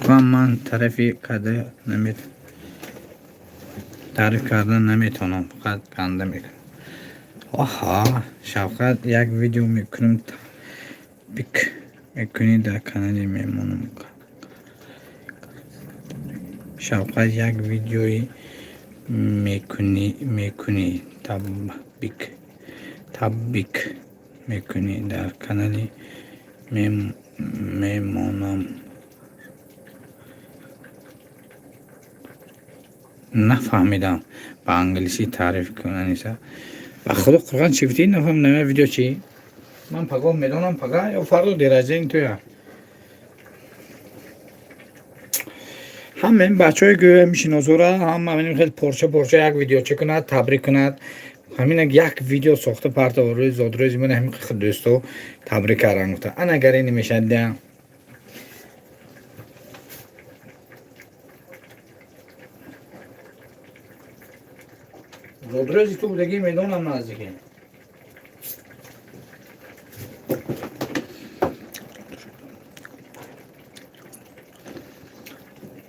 қурған, ман тарафи карда таъриф карда наметавонам, фақат ганда мекунам. Оҳа, Шавқат, як видео мекунам, бик мекунӣ, дар канали мемонам. Шавқат, як видеои мекунӣ, таббик мекунӣ, дар канали мемонам. Нафаҳмидам, ба англисӣ таъриф кун, Аниса. Ба худо, қурған, чӣ гуфтӣ? Нафаҳмидам. Видео чӣ? Ман пагоҳ медонам, пага ё фардо день рождения туя. Ҳама ин бачаҳое ки мешиносора, ҳама ҳамин хел порча порча як видеоча кунад, табрик кунад. Ҳамин як видео сохта парта, рӯзи зодрӯзи ман ҳамин дӯсто табрик кардан гуфта. Ана гаре намешад да. Зодрӯзи ту будагӣ, медонам, наздике.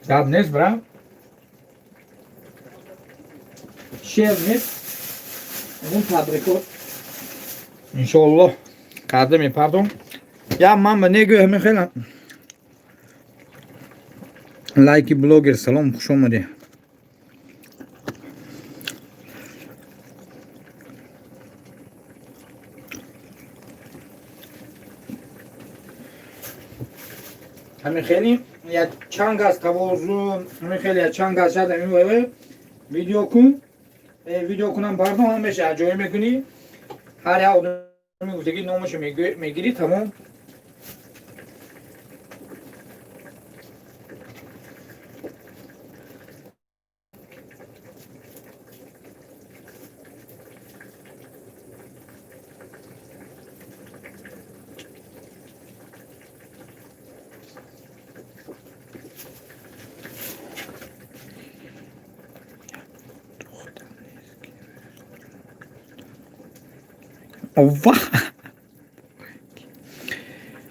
Гап нест, бра, шер нест. Он табрикот иншоаллоҳ карда мепардом. Я ман ба негӯ, ҳамин хела. Лайки блогер, салом, хуш омадӣ. Ҳамин хели як чанд газ тавозун, ҳамин хеле як чанд газ шад, ҳамин вай видео кун, видео кунам, пардон, ҳамеша аҷоиб мекунӣ. Ҳар як одами гуфтагӣ номашо мегирӣ, тамом. Ова,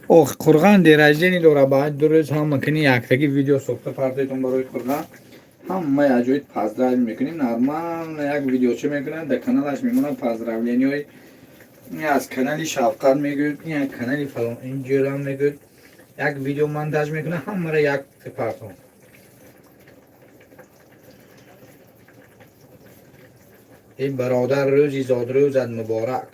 ох, қурған, день рождения дора, баъд 2 рӯз ҳама кини яктаги видео сохта партоитон барои қурған. Ҳамаи аҷоиб поздравить мекунем, нормально як видеоча мекунад, дар каналаш мемонад, поздравление ҳои. Ин аз канали Шавқат мегӯяд, ин аз канали фалон ин ҷӯрам мегӯяд. Як видео монтаж мекунад, ҳамаро як партон. Эй бародар, рӯзи зодрӯзат муборак.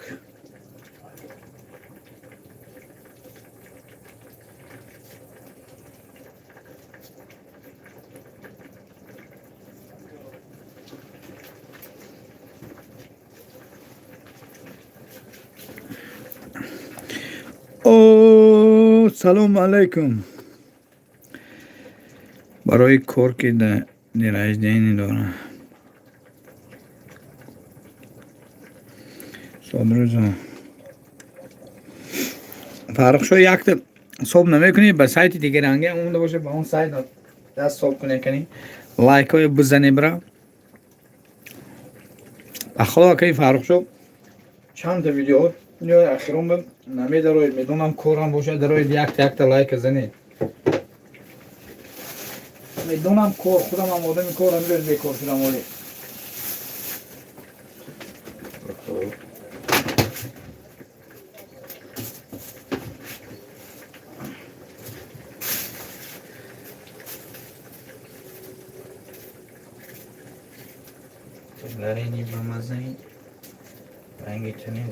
О, салому алайкум. Барои кор ки день рождения дорам. Зодрӯза. Фаррухшо, якта соб намекунӣ, ба сайти дигаранге омада боша, ба он сайт даст соб кунӣ, кани лайкҳои бизанӣ, бира. Ба худо, акаи Фаррухшо, чандта видео ахирон намедароед, медонам, корам бошад, дароед, якта якта лайка занед. Медонам, кор, худамам одами корам, рӯз бекор шудам оле. Варенье бамазаи, ранги чунин.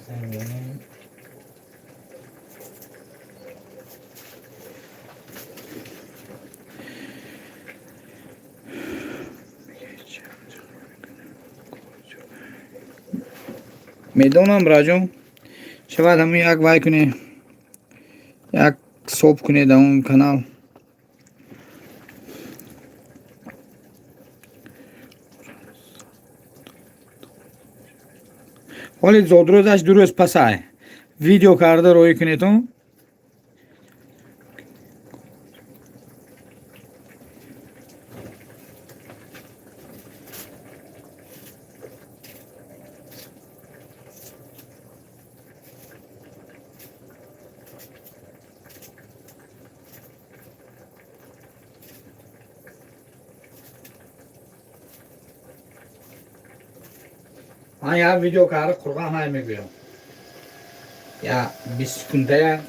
Медонам, браҷон, шавад, ҳамун як вай кунед, як соб кунед он канал. Ҳоли зодрӯзаш 2 рӯз пасай, видео карда роҳӣ кунедон. Ман як видео карда қурған ҳай мегӯям, я 20 секундая.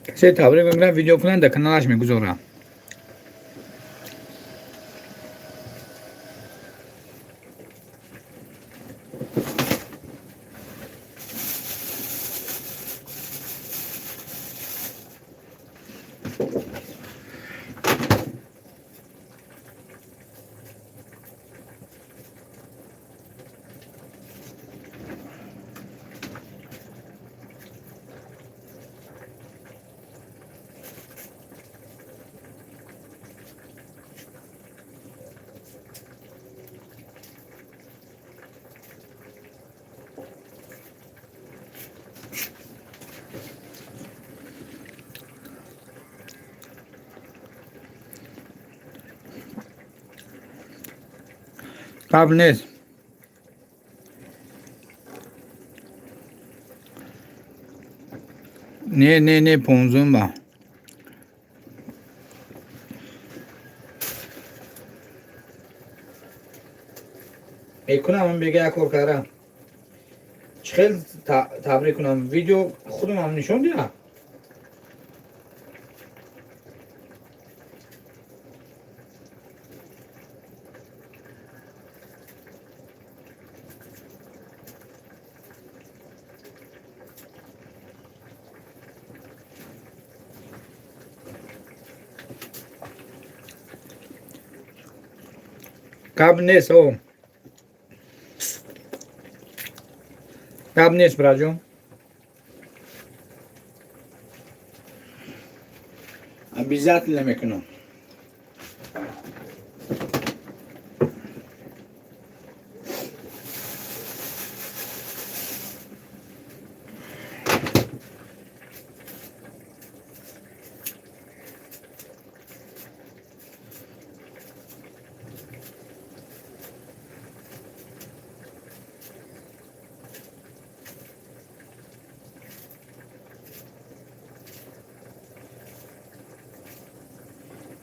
Касе табрик мекунад, видео кунад, дар каналаш мегузорам. Гап нест. Не, не, не, 15-ум ба. Мекунам, бега як кор кардам. Чӣ хел табрик кунам? Видео худамам нишон диҳам. Гап нест, о. Гап нест, браҷон. Обязательно мекунам.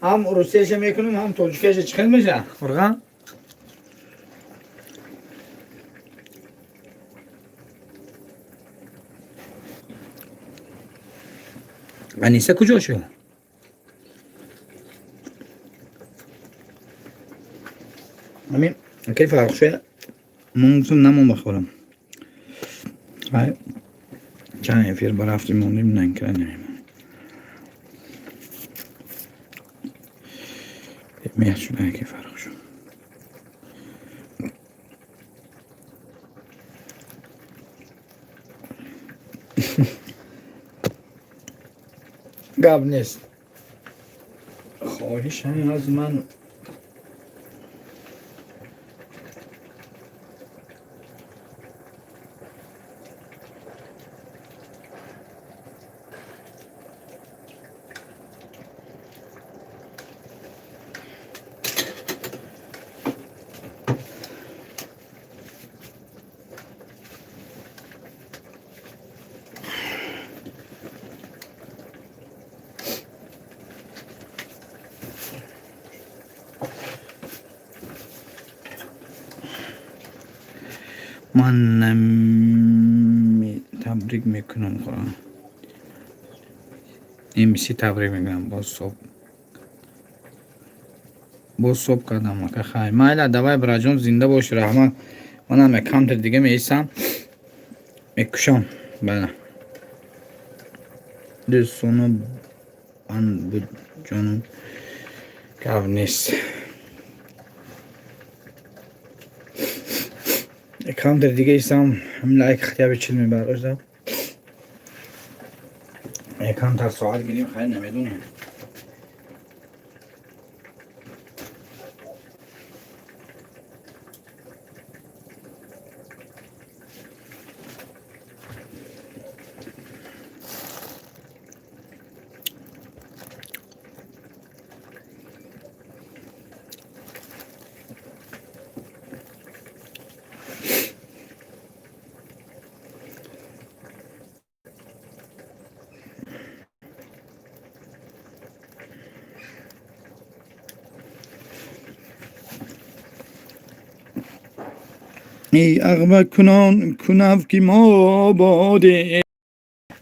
Ҳам русияша мекунем, ҳам тоҷикияша чӣ хел меша? Қурған? Аниса куҷо шуд? Ҳамин акай Фаррухшоя мон гуфтам намон бахӯрам. Ай чанд эфир барафтим мондем нанкра намемонем. Меҳр шуда акай Фаррухшо. Гап нест. Хоҳишам аз ман ман нами табрик мекунам Қуръон. МС табрик мекунам боз соб. Боз соб кардам ака хай. Майла давай браҷон зинда бош раҳмат. Манам якамтар дига меистам. Мекушам. Бала. Дӯстону банд буд ҷонум гап нест. Камтар дига истам ҳамин лайк хотя бы 40 мебардоштам. Якамтар соат гирем хайр намедонем. Эй ағвакунон кунав ки мо бодем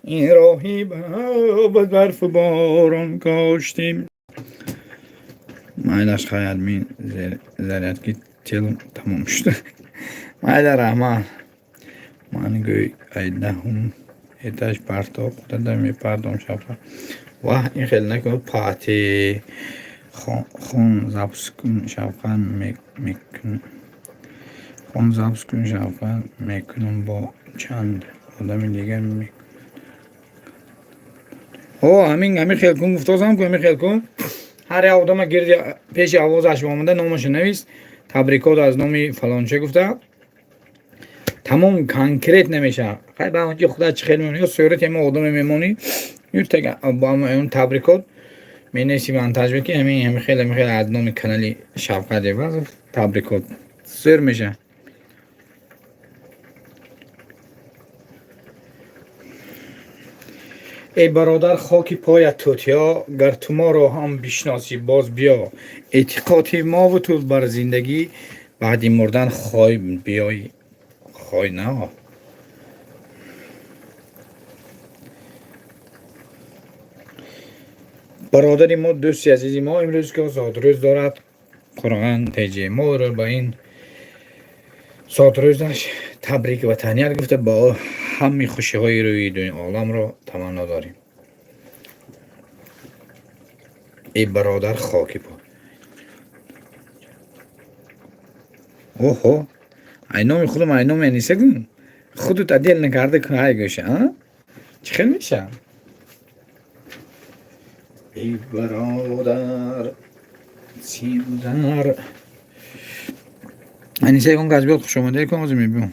ин роҳи ба барфу борон коштем. Майлаш хай админ зарядки телом тамом шуда. Майла раҳмат. Ман гӯй айдаҳум этаж партоб дада мепардом шаб. Ваҳ ин хел накун пати хон запись кун шавқат мекун. Хон запись кун шавқат мекунам бо чанд одами дигар мекунам. О ҳамин хел кун гуфтозам ку ҳамин хел кун. Ҳар як одама гирди пеши овозаш омада номашо навис. Табрикот аз номи фалонча гуфта. Тамом конкрет намешавад. Хай ба онҷо худат чӣ хел мемонӣ ё сурати ҳама одаме мемонӣ. Ё бо он табрикот менависи монтаж мекунӣ ҳамин хел ҳамин хел аз номи канали Шавқат Эвазов табрикот. Сер мешавад. Эй бародар хоки поят тутиё гар ту моро ҳам бишносӣ боз биё. Эътиқоди мову ту бар зиндагӣ баъди мурдан хой биёй хой на. Бародари мо дӯсти азизи мо имрӯз ки зодрӯз дорад Қурған теҷи моро ба ин зодрӯзаш табрик ва таҳният гуфта ба ӯ ҳамаи хушиҳои рӯи оламро таманно дорем. Эй бародар хоки по. Оҳо, ай номи худам ай номи Аниса гун. Худут отдельно карда кун ай гӯша, а? Чӣ хел мешавад? Эй бародар симдар Аниса ягон кас биёд хушомадед кун ҳозир мебиём.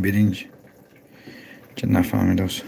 Биринҷ чӣ нафаҳмидааст.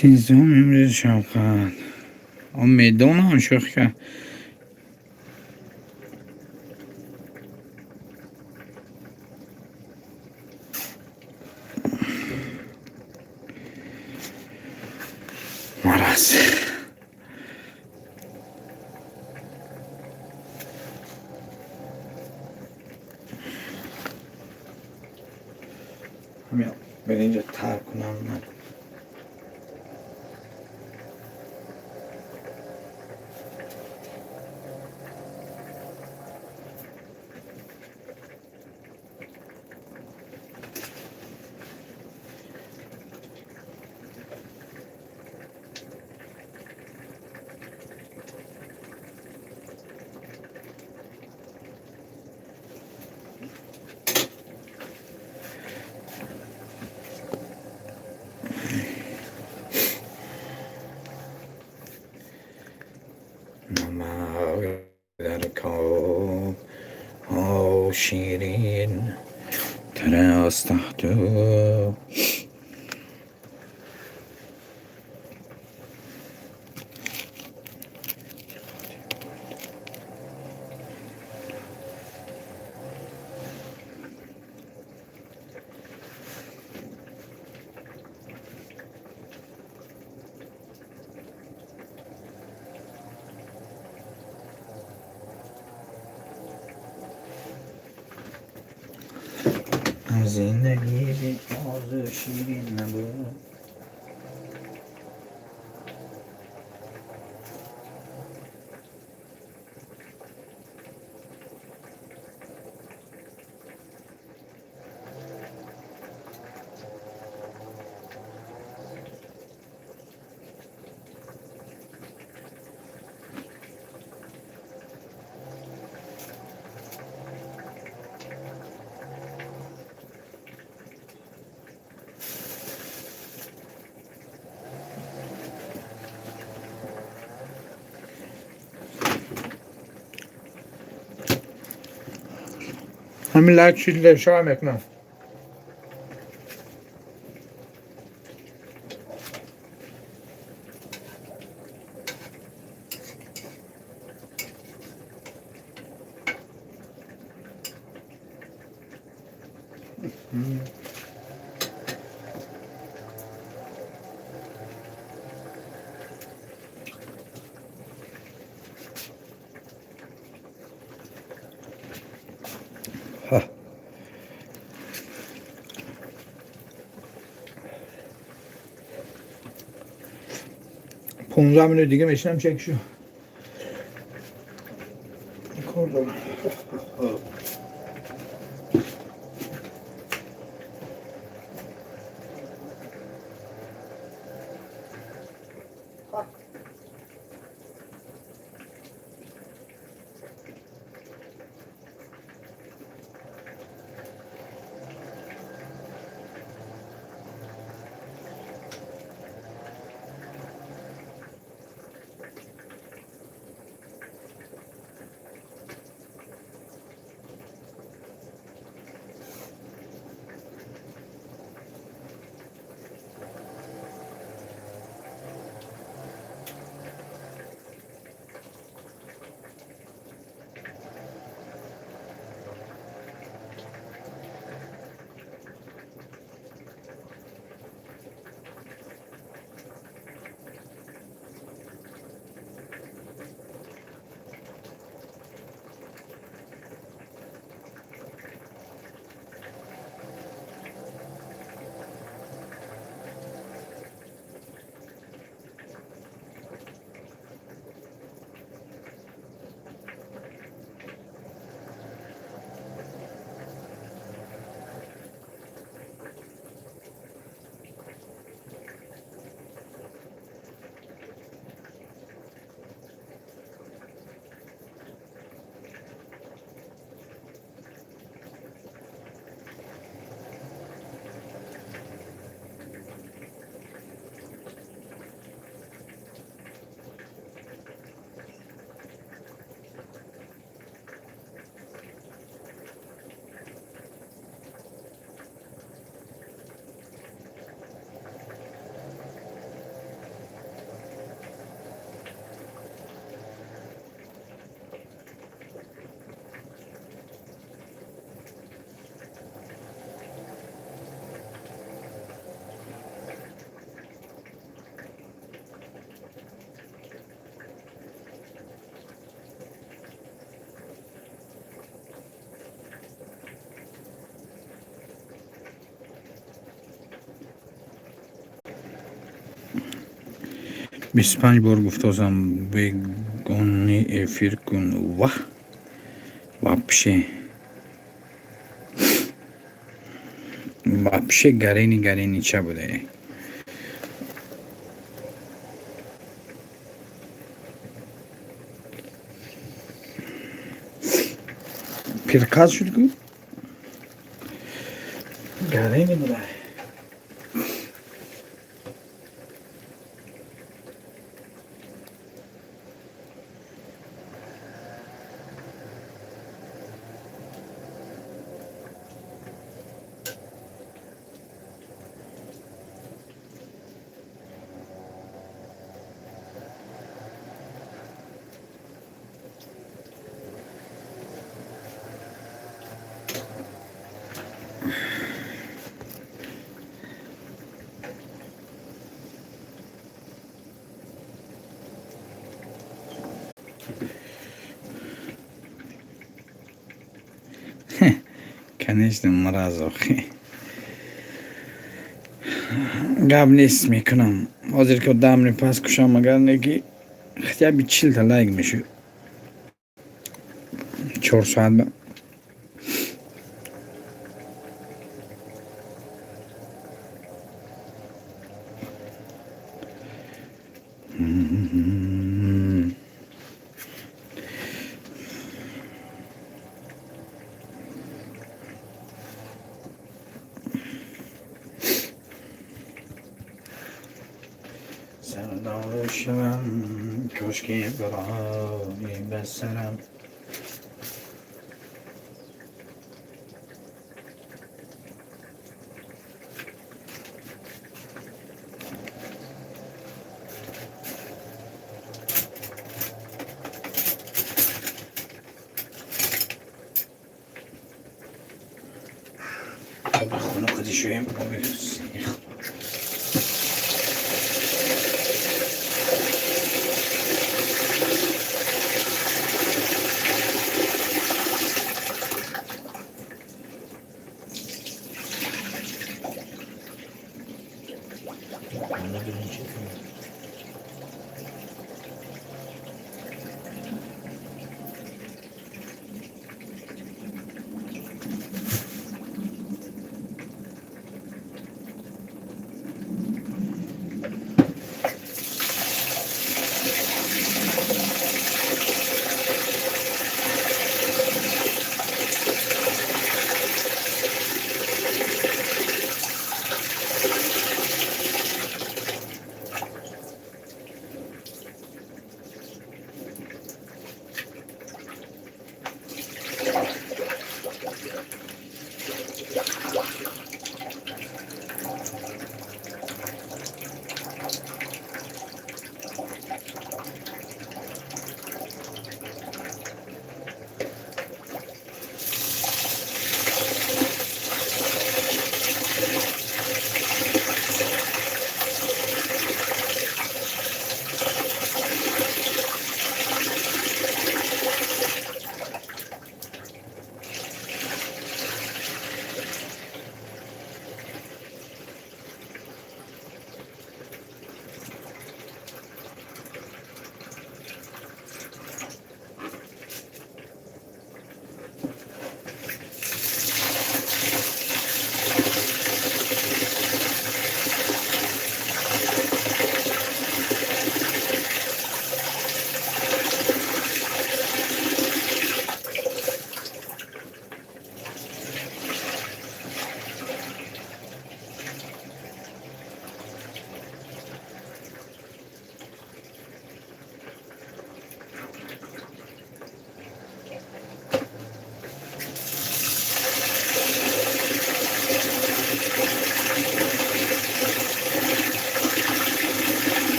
Сенздаҳум имрӯз, Шавқат. Медонам, шӯхӣ. Мараз. Биринҷа тар кунам. شیرین تر از تحت. Зиндагӣ орзу ширин набуд. Ҳамин лайк шид, шава мекунам. 15 минут дига мешинам, чек шу. Кор дорам. 25 бор гуфтозам, бегони эфир кун. Ваҳ, вообще, вообще гарени гарени ча будае? Пирказ шуд ку, гарени будае. Конечно, мразь охи. Гап нест, мекунам. Ҳозир ки дамни пас кушам, агар не ки хотя бы 40та лайк мешуд. 4 соат ба. Сардор шавам, кошки барои ба сарам. Хона қади шӯем.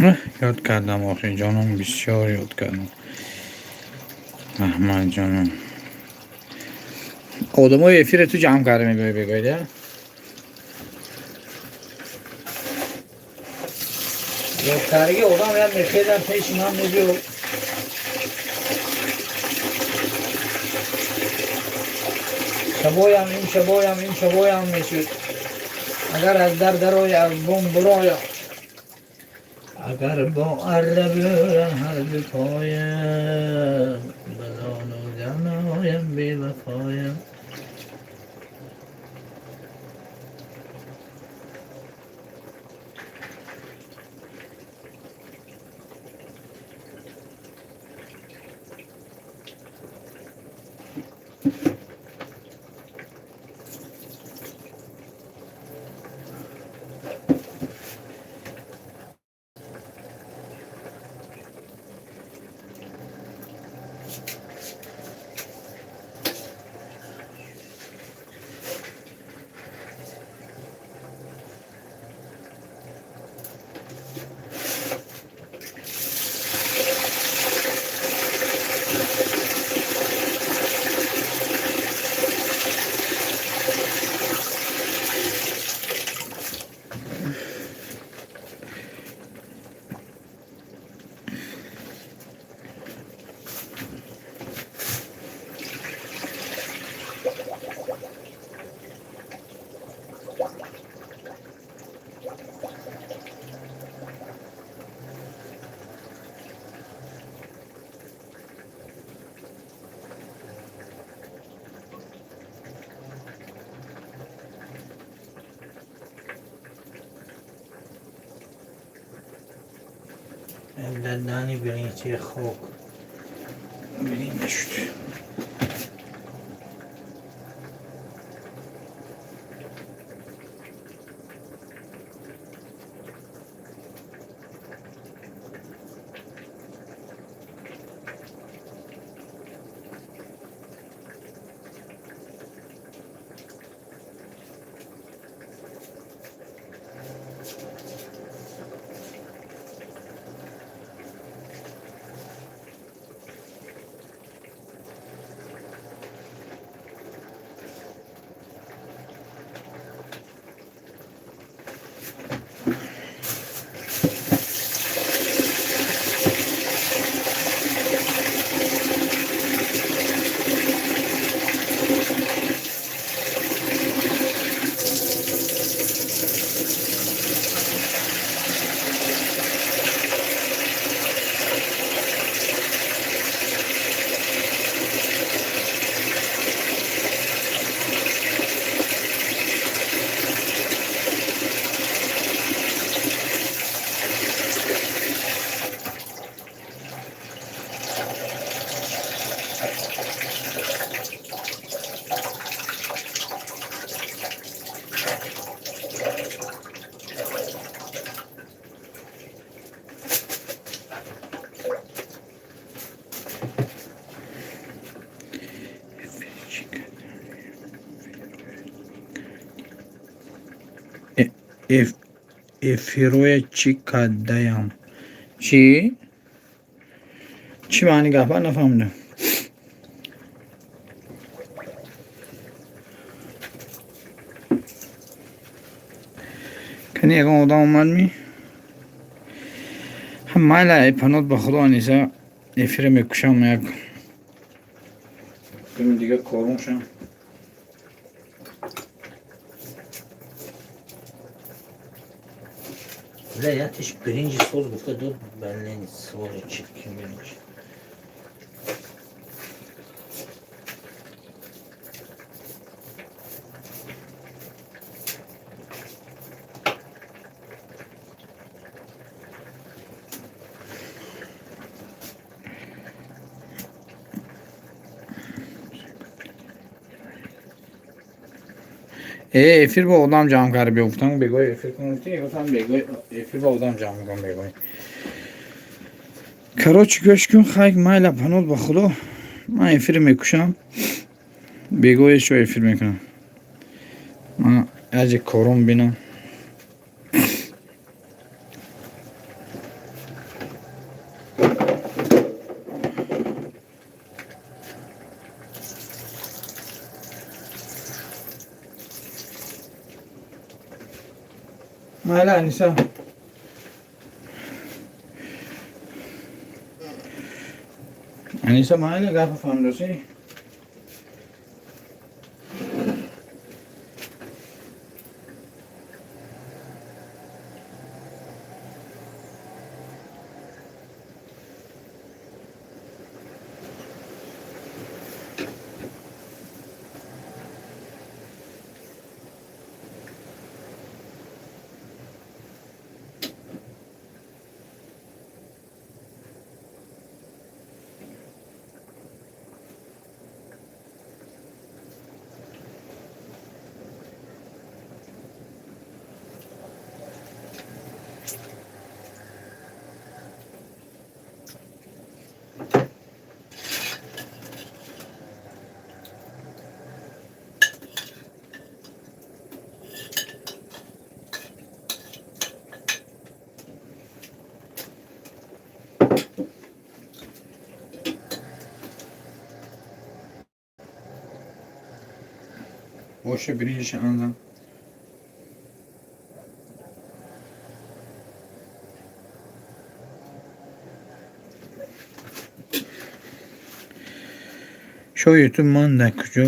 Ёд кардам, охи ҷонум, бисёр ёд кардам. Раҳмат, ҷонум. Одамои эфире ту ҷамъ карда мебиёй бегоида. Ёдкардаги одам як мехезам, пеши ман мебиёд. Шабоям, ин шабоям, ин шабоям мешуд. Агар аз дар дароя, аз бом буроя. Агар бо арра бурам ҳар ду поям, ба зону ҷаноям бевафоям. Дани биринчи хок бирин нашуд. Эфироя чӣ кардаям? Чӣ? Чӣ маъни гапа нафаҳмидам. Кани ягон одам омадми? Майла, эпанот, ба худо, Аниса, эфира мекушам, як дига корум шам. Бля, я тиш биринҷи соз гуфта дод, блин, сволочи, ки биринҷ. Эфир бо одам ҷамъ карда биё гуфтам, бегоҳи эфир кун гуфти, гуфтам бегоҳи эфир бо одам ҷамъ мекунам бегоҳи. Короче, гӯш кун, хайк, майла, панот, ба худо, ман эфир мекушам, бегоҳи шо эфир мекунам. Ман аҷи кором бинам. Майла, Аниса. Аниса, майла, гапа фаҳмидосӣ? Боша, биринҷиша анзам. Шо ютуб, ман дар куҷо?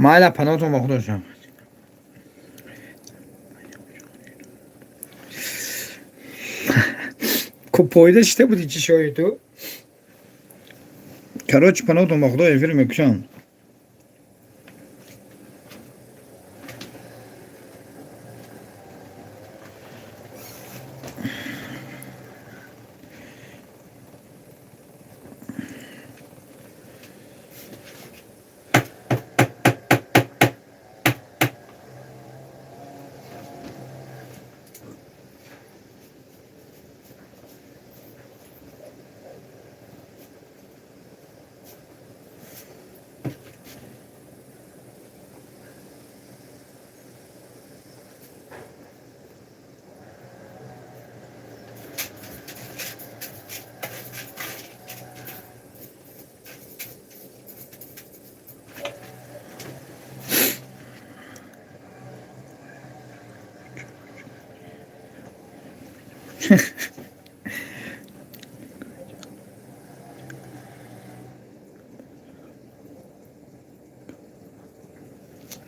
Майла, паноҳтон ба худо шам. Поида шида буди чи, шо ютуб? Короче, паноҳтон ба худо, эфир мекушам.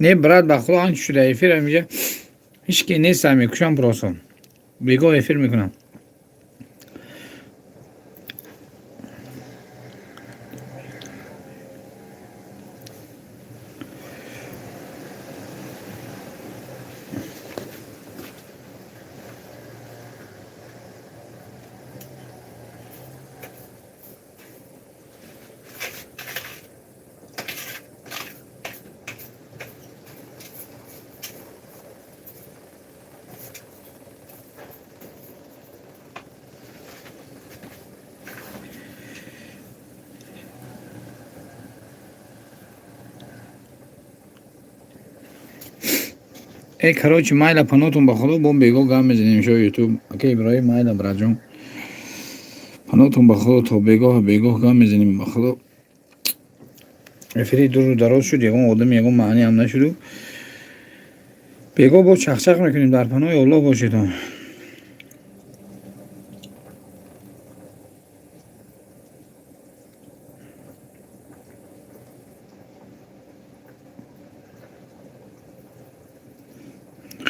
Не, брат, ба худо, анчи шуда, эфир ҳамиҷа ҳеч ки нестам, мекушам просто. Бегоҳ эфир мекунам. Э, короче, майла, панотон ба худо, бо бегоҳ гап мезанем. Шо ютуб, ака Иброҳим, майла, братҷон, панотон ба худо, то бегоҳ. Бегоҳ гап мезанем, ба худо. Эфири дуру дароз шуд, ягон одами, ягон маъне ҳам нашуду. Бегоҳ боз чақчақ мекунем. Дар паноҳи Аллоҳ бошедон.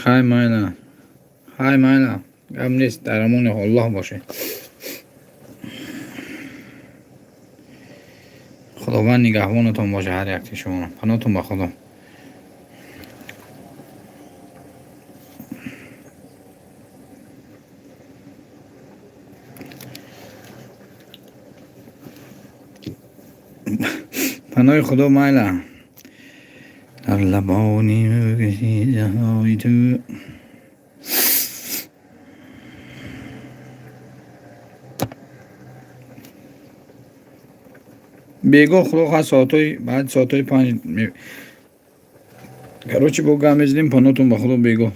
Хай, майла, хай, майла, гап нест, дар амони Аллоҳ бошед. Худованд нигаҳбонатон боша, ҳар якти шумо. Паноҳтон ба худо. Паноҳи худо, майла. Дар лабони ҳои ту. Бегоҳ, худо хоҳад, соатҳои баъд, соатҳои 5, короче, бо гап мезанем. Паноҳтон ба худо, бегоҳ.